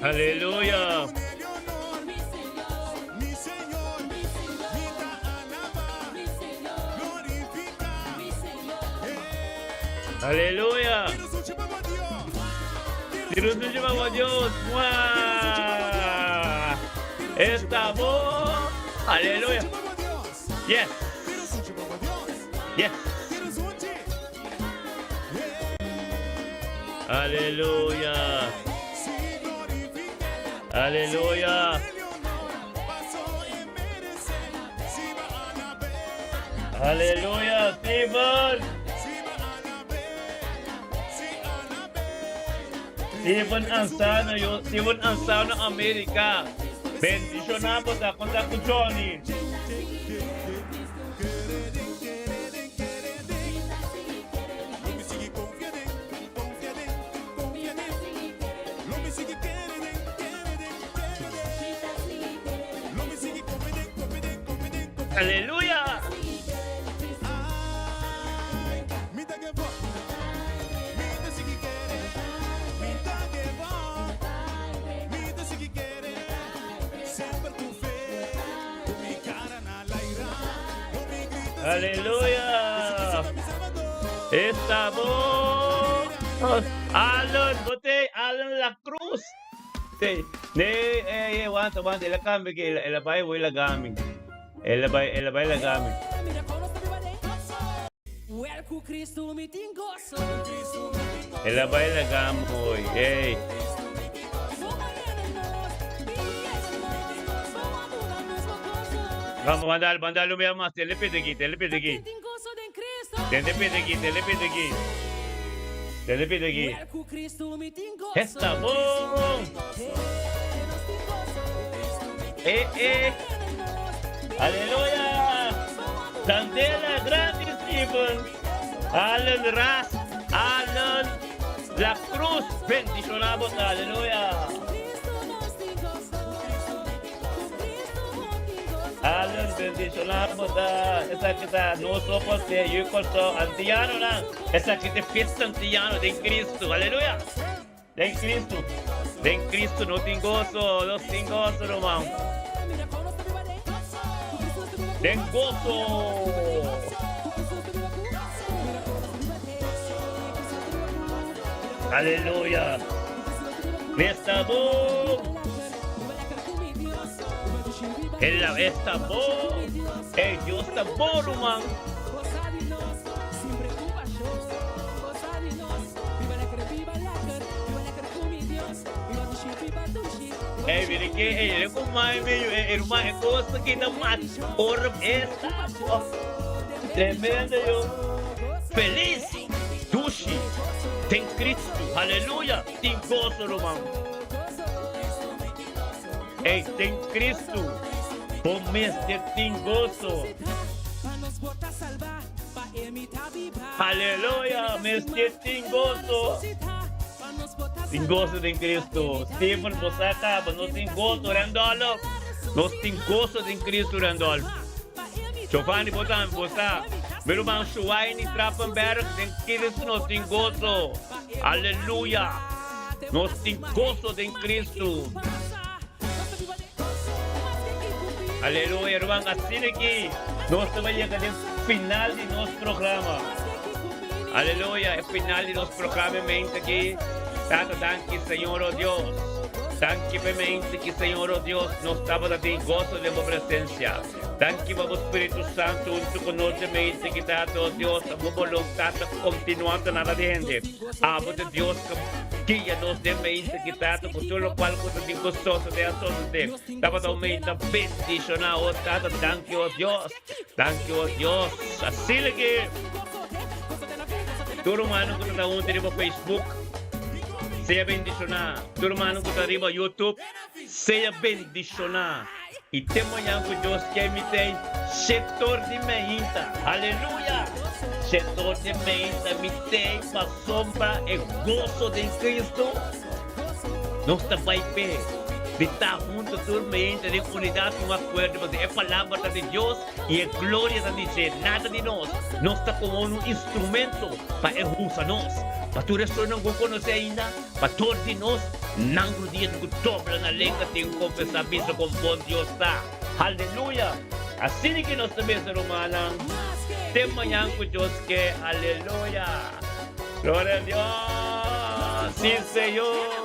Aleluya! Aleluya! Tira un sushi pa Dios. ¡Mua! Esta voz. Aleluya. Yes. Yes. Aleluya. Aleluya. Aleluya, Steven. Steven Ansano, yo, Steven Ansano, America. Bendicioná bo ta konta ku Johnny. Aleluya! Aleluya! Estamos Alan, bote Alan La Cruz. Te, ne, eh, eh, wanta, wanta, el a cambia que el a bai voy lagami. El a bai, el a bai lagami. El a bai lagami hoy. Ey. Vamos, mandalo, mandalo mi mas. Tele pide aquí, tele pide aquí. Tele pide aquí, tele pide aquí. Tele pide aquí. Esta bon. Eh, eh. Aleluya. Candela grande Steven. Alan Ras. Alan La Cruz. Bendicionamos. Aleluya. Alan bendicionamos ta. Esaki ta nos soporte yu Kòrsou antianonan. Esaki ta fiesta antiano den Cristo. Aleluya. Den Cristo. Den Cristo no tin goso. Nos tin goso, ruman. Den goso! Aleluya! Esta bon! El esta bon! Ey, Dios ta bon, ruman! Ey, mira ke, ey, ele com mai meio, ey, ruman, e kos aki ta mat ora esta bo. Tremendo yo. Feliz, dushi, den Cristo, aleluya, tin goso, ruman. Ey, den Cristo, bo mester tin goso. Aleluya, mester tin goso. Tin goso den Cristo. Steven, bo sa caba, nos tin goso, Randolph. Nos tin goso den Cristo, Randolph. Giovanni, bo tambe, bo sa. Mi ruman Shuaini Trappenberg, den Cristo nos tin goso. Aleluya. Nos tin goso den Cristo. Aleluya, ruman. Asina aki nos ta bai yega den final di nos programa. Aleluya, e final di nos programa e mente aki. Tata, danki, Señor, oh Dios. Danki pa e mente aki, Señor, oh Dios. Nos tabata tin goso den bo presencia. Danki pa bo Spiritu Santu huntu ku nos e mente aki, Tata, oh Dios. Bo boluntat ta kontinuá ta nada di hende. Abo ta Dios ku guia nos den mente aki, Tata, ku tur lokual ku ta tin ku sosodé a sosodé. Tabata un mente bendishoná, oh Tata. Danki, oh Dios. Danki, oh Dios. Asina ki tur humano ku ta ta huntu riba Facebook, sea bendishoná. Tur humano ku ta riba YouTube, sea bendishoná. I te mañan ku Dios ke mi tei setor di meinta. Aleluya! Setor di meinta mi tei pasobra e goso den Cristo. Nos ta bai p'e di ta huntu tur meinta den unidat i un akuerdo, pasobra e palabra ta di Dios i e gloria ta di dje, nada di nos. Nos ta komo un instrumento pa e usa nos. Pa tur esun ku konosé ainda, Pa tur di nos, nan rudia tin ku dobla na lenga tin ku konfesá bisa kon bon Dios ta. Haleluya! Asina ki nos ta bisa, rumannan, te mañan ku Dios ke. Aleluya! Gloria a Dios! Si, Señor!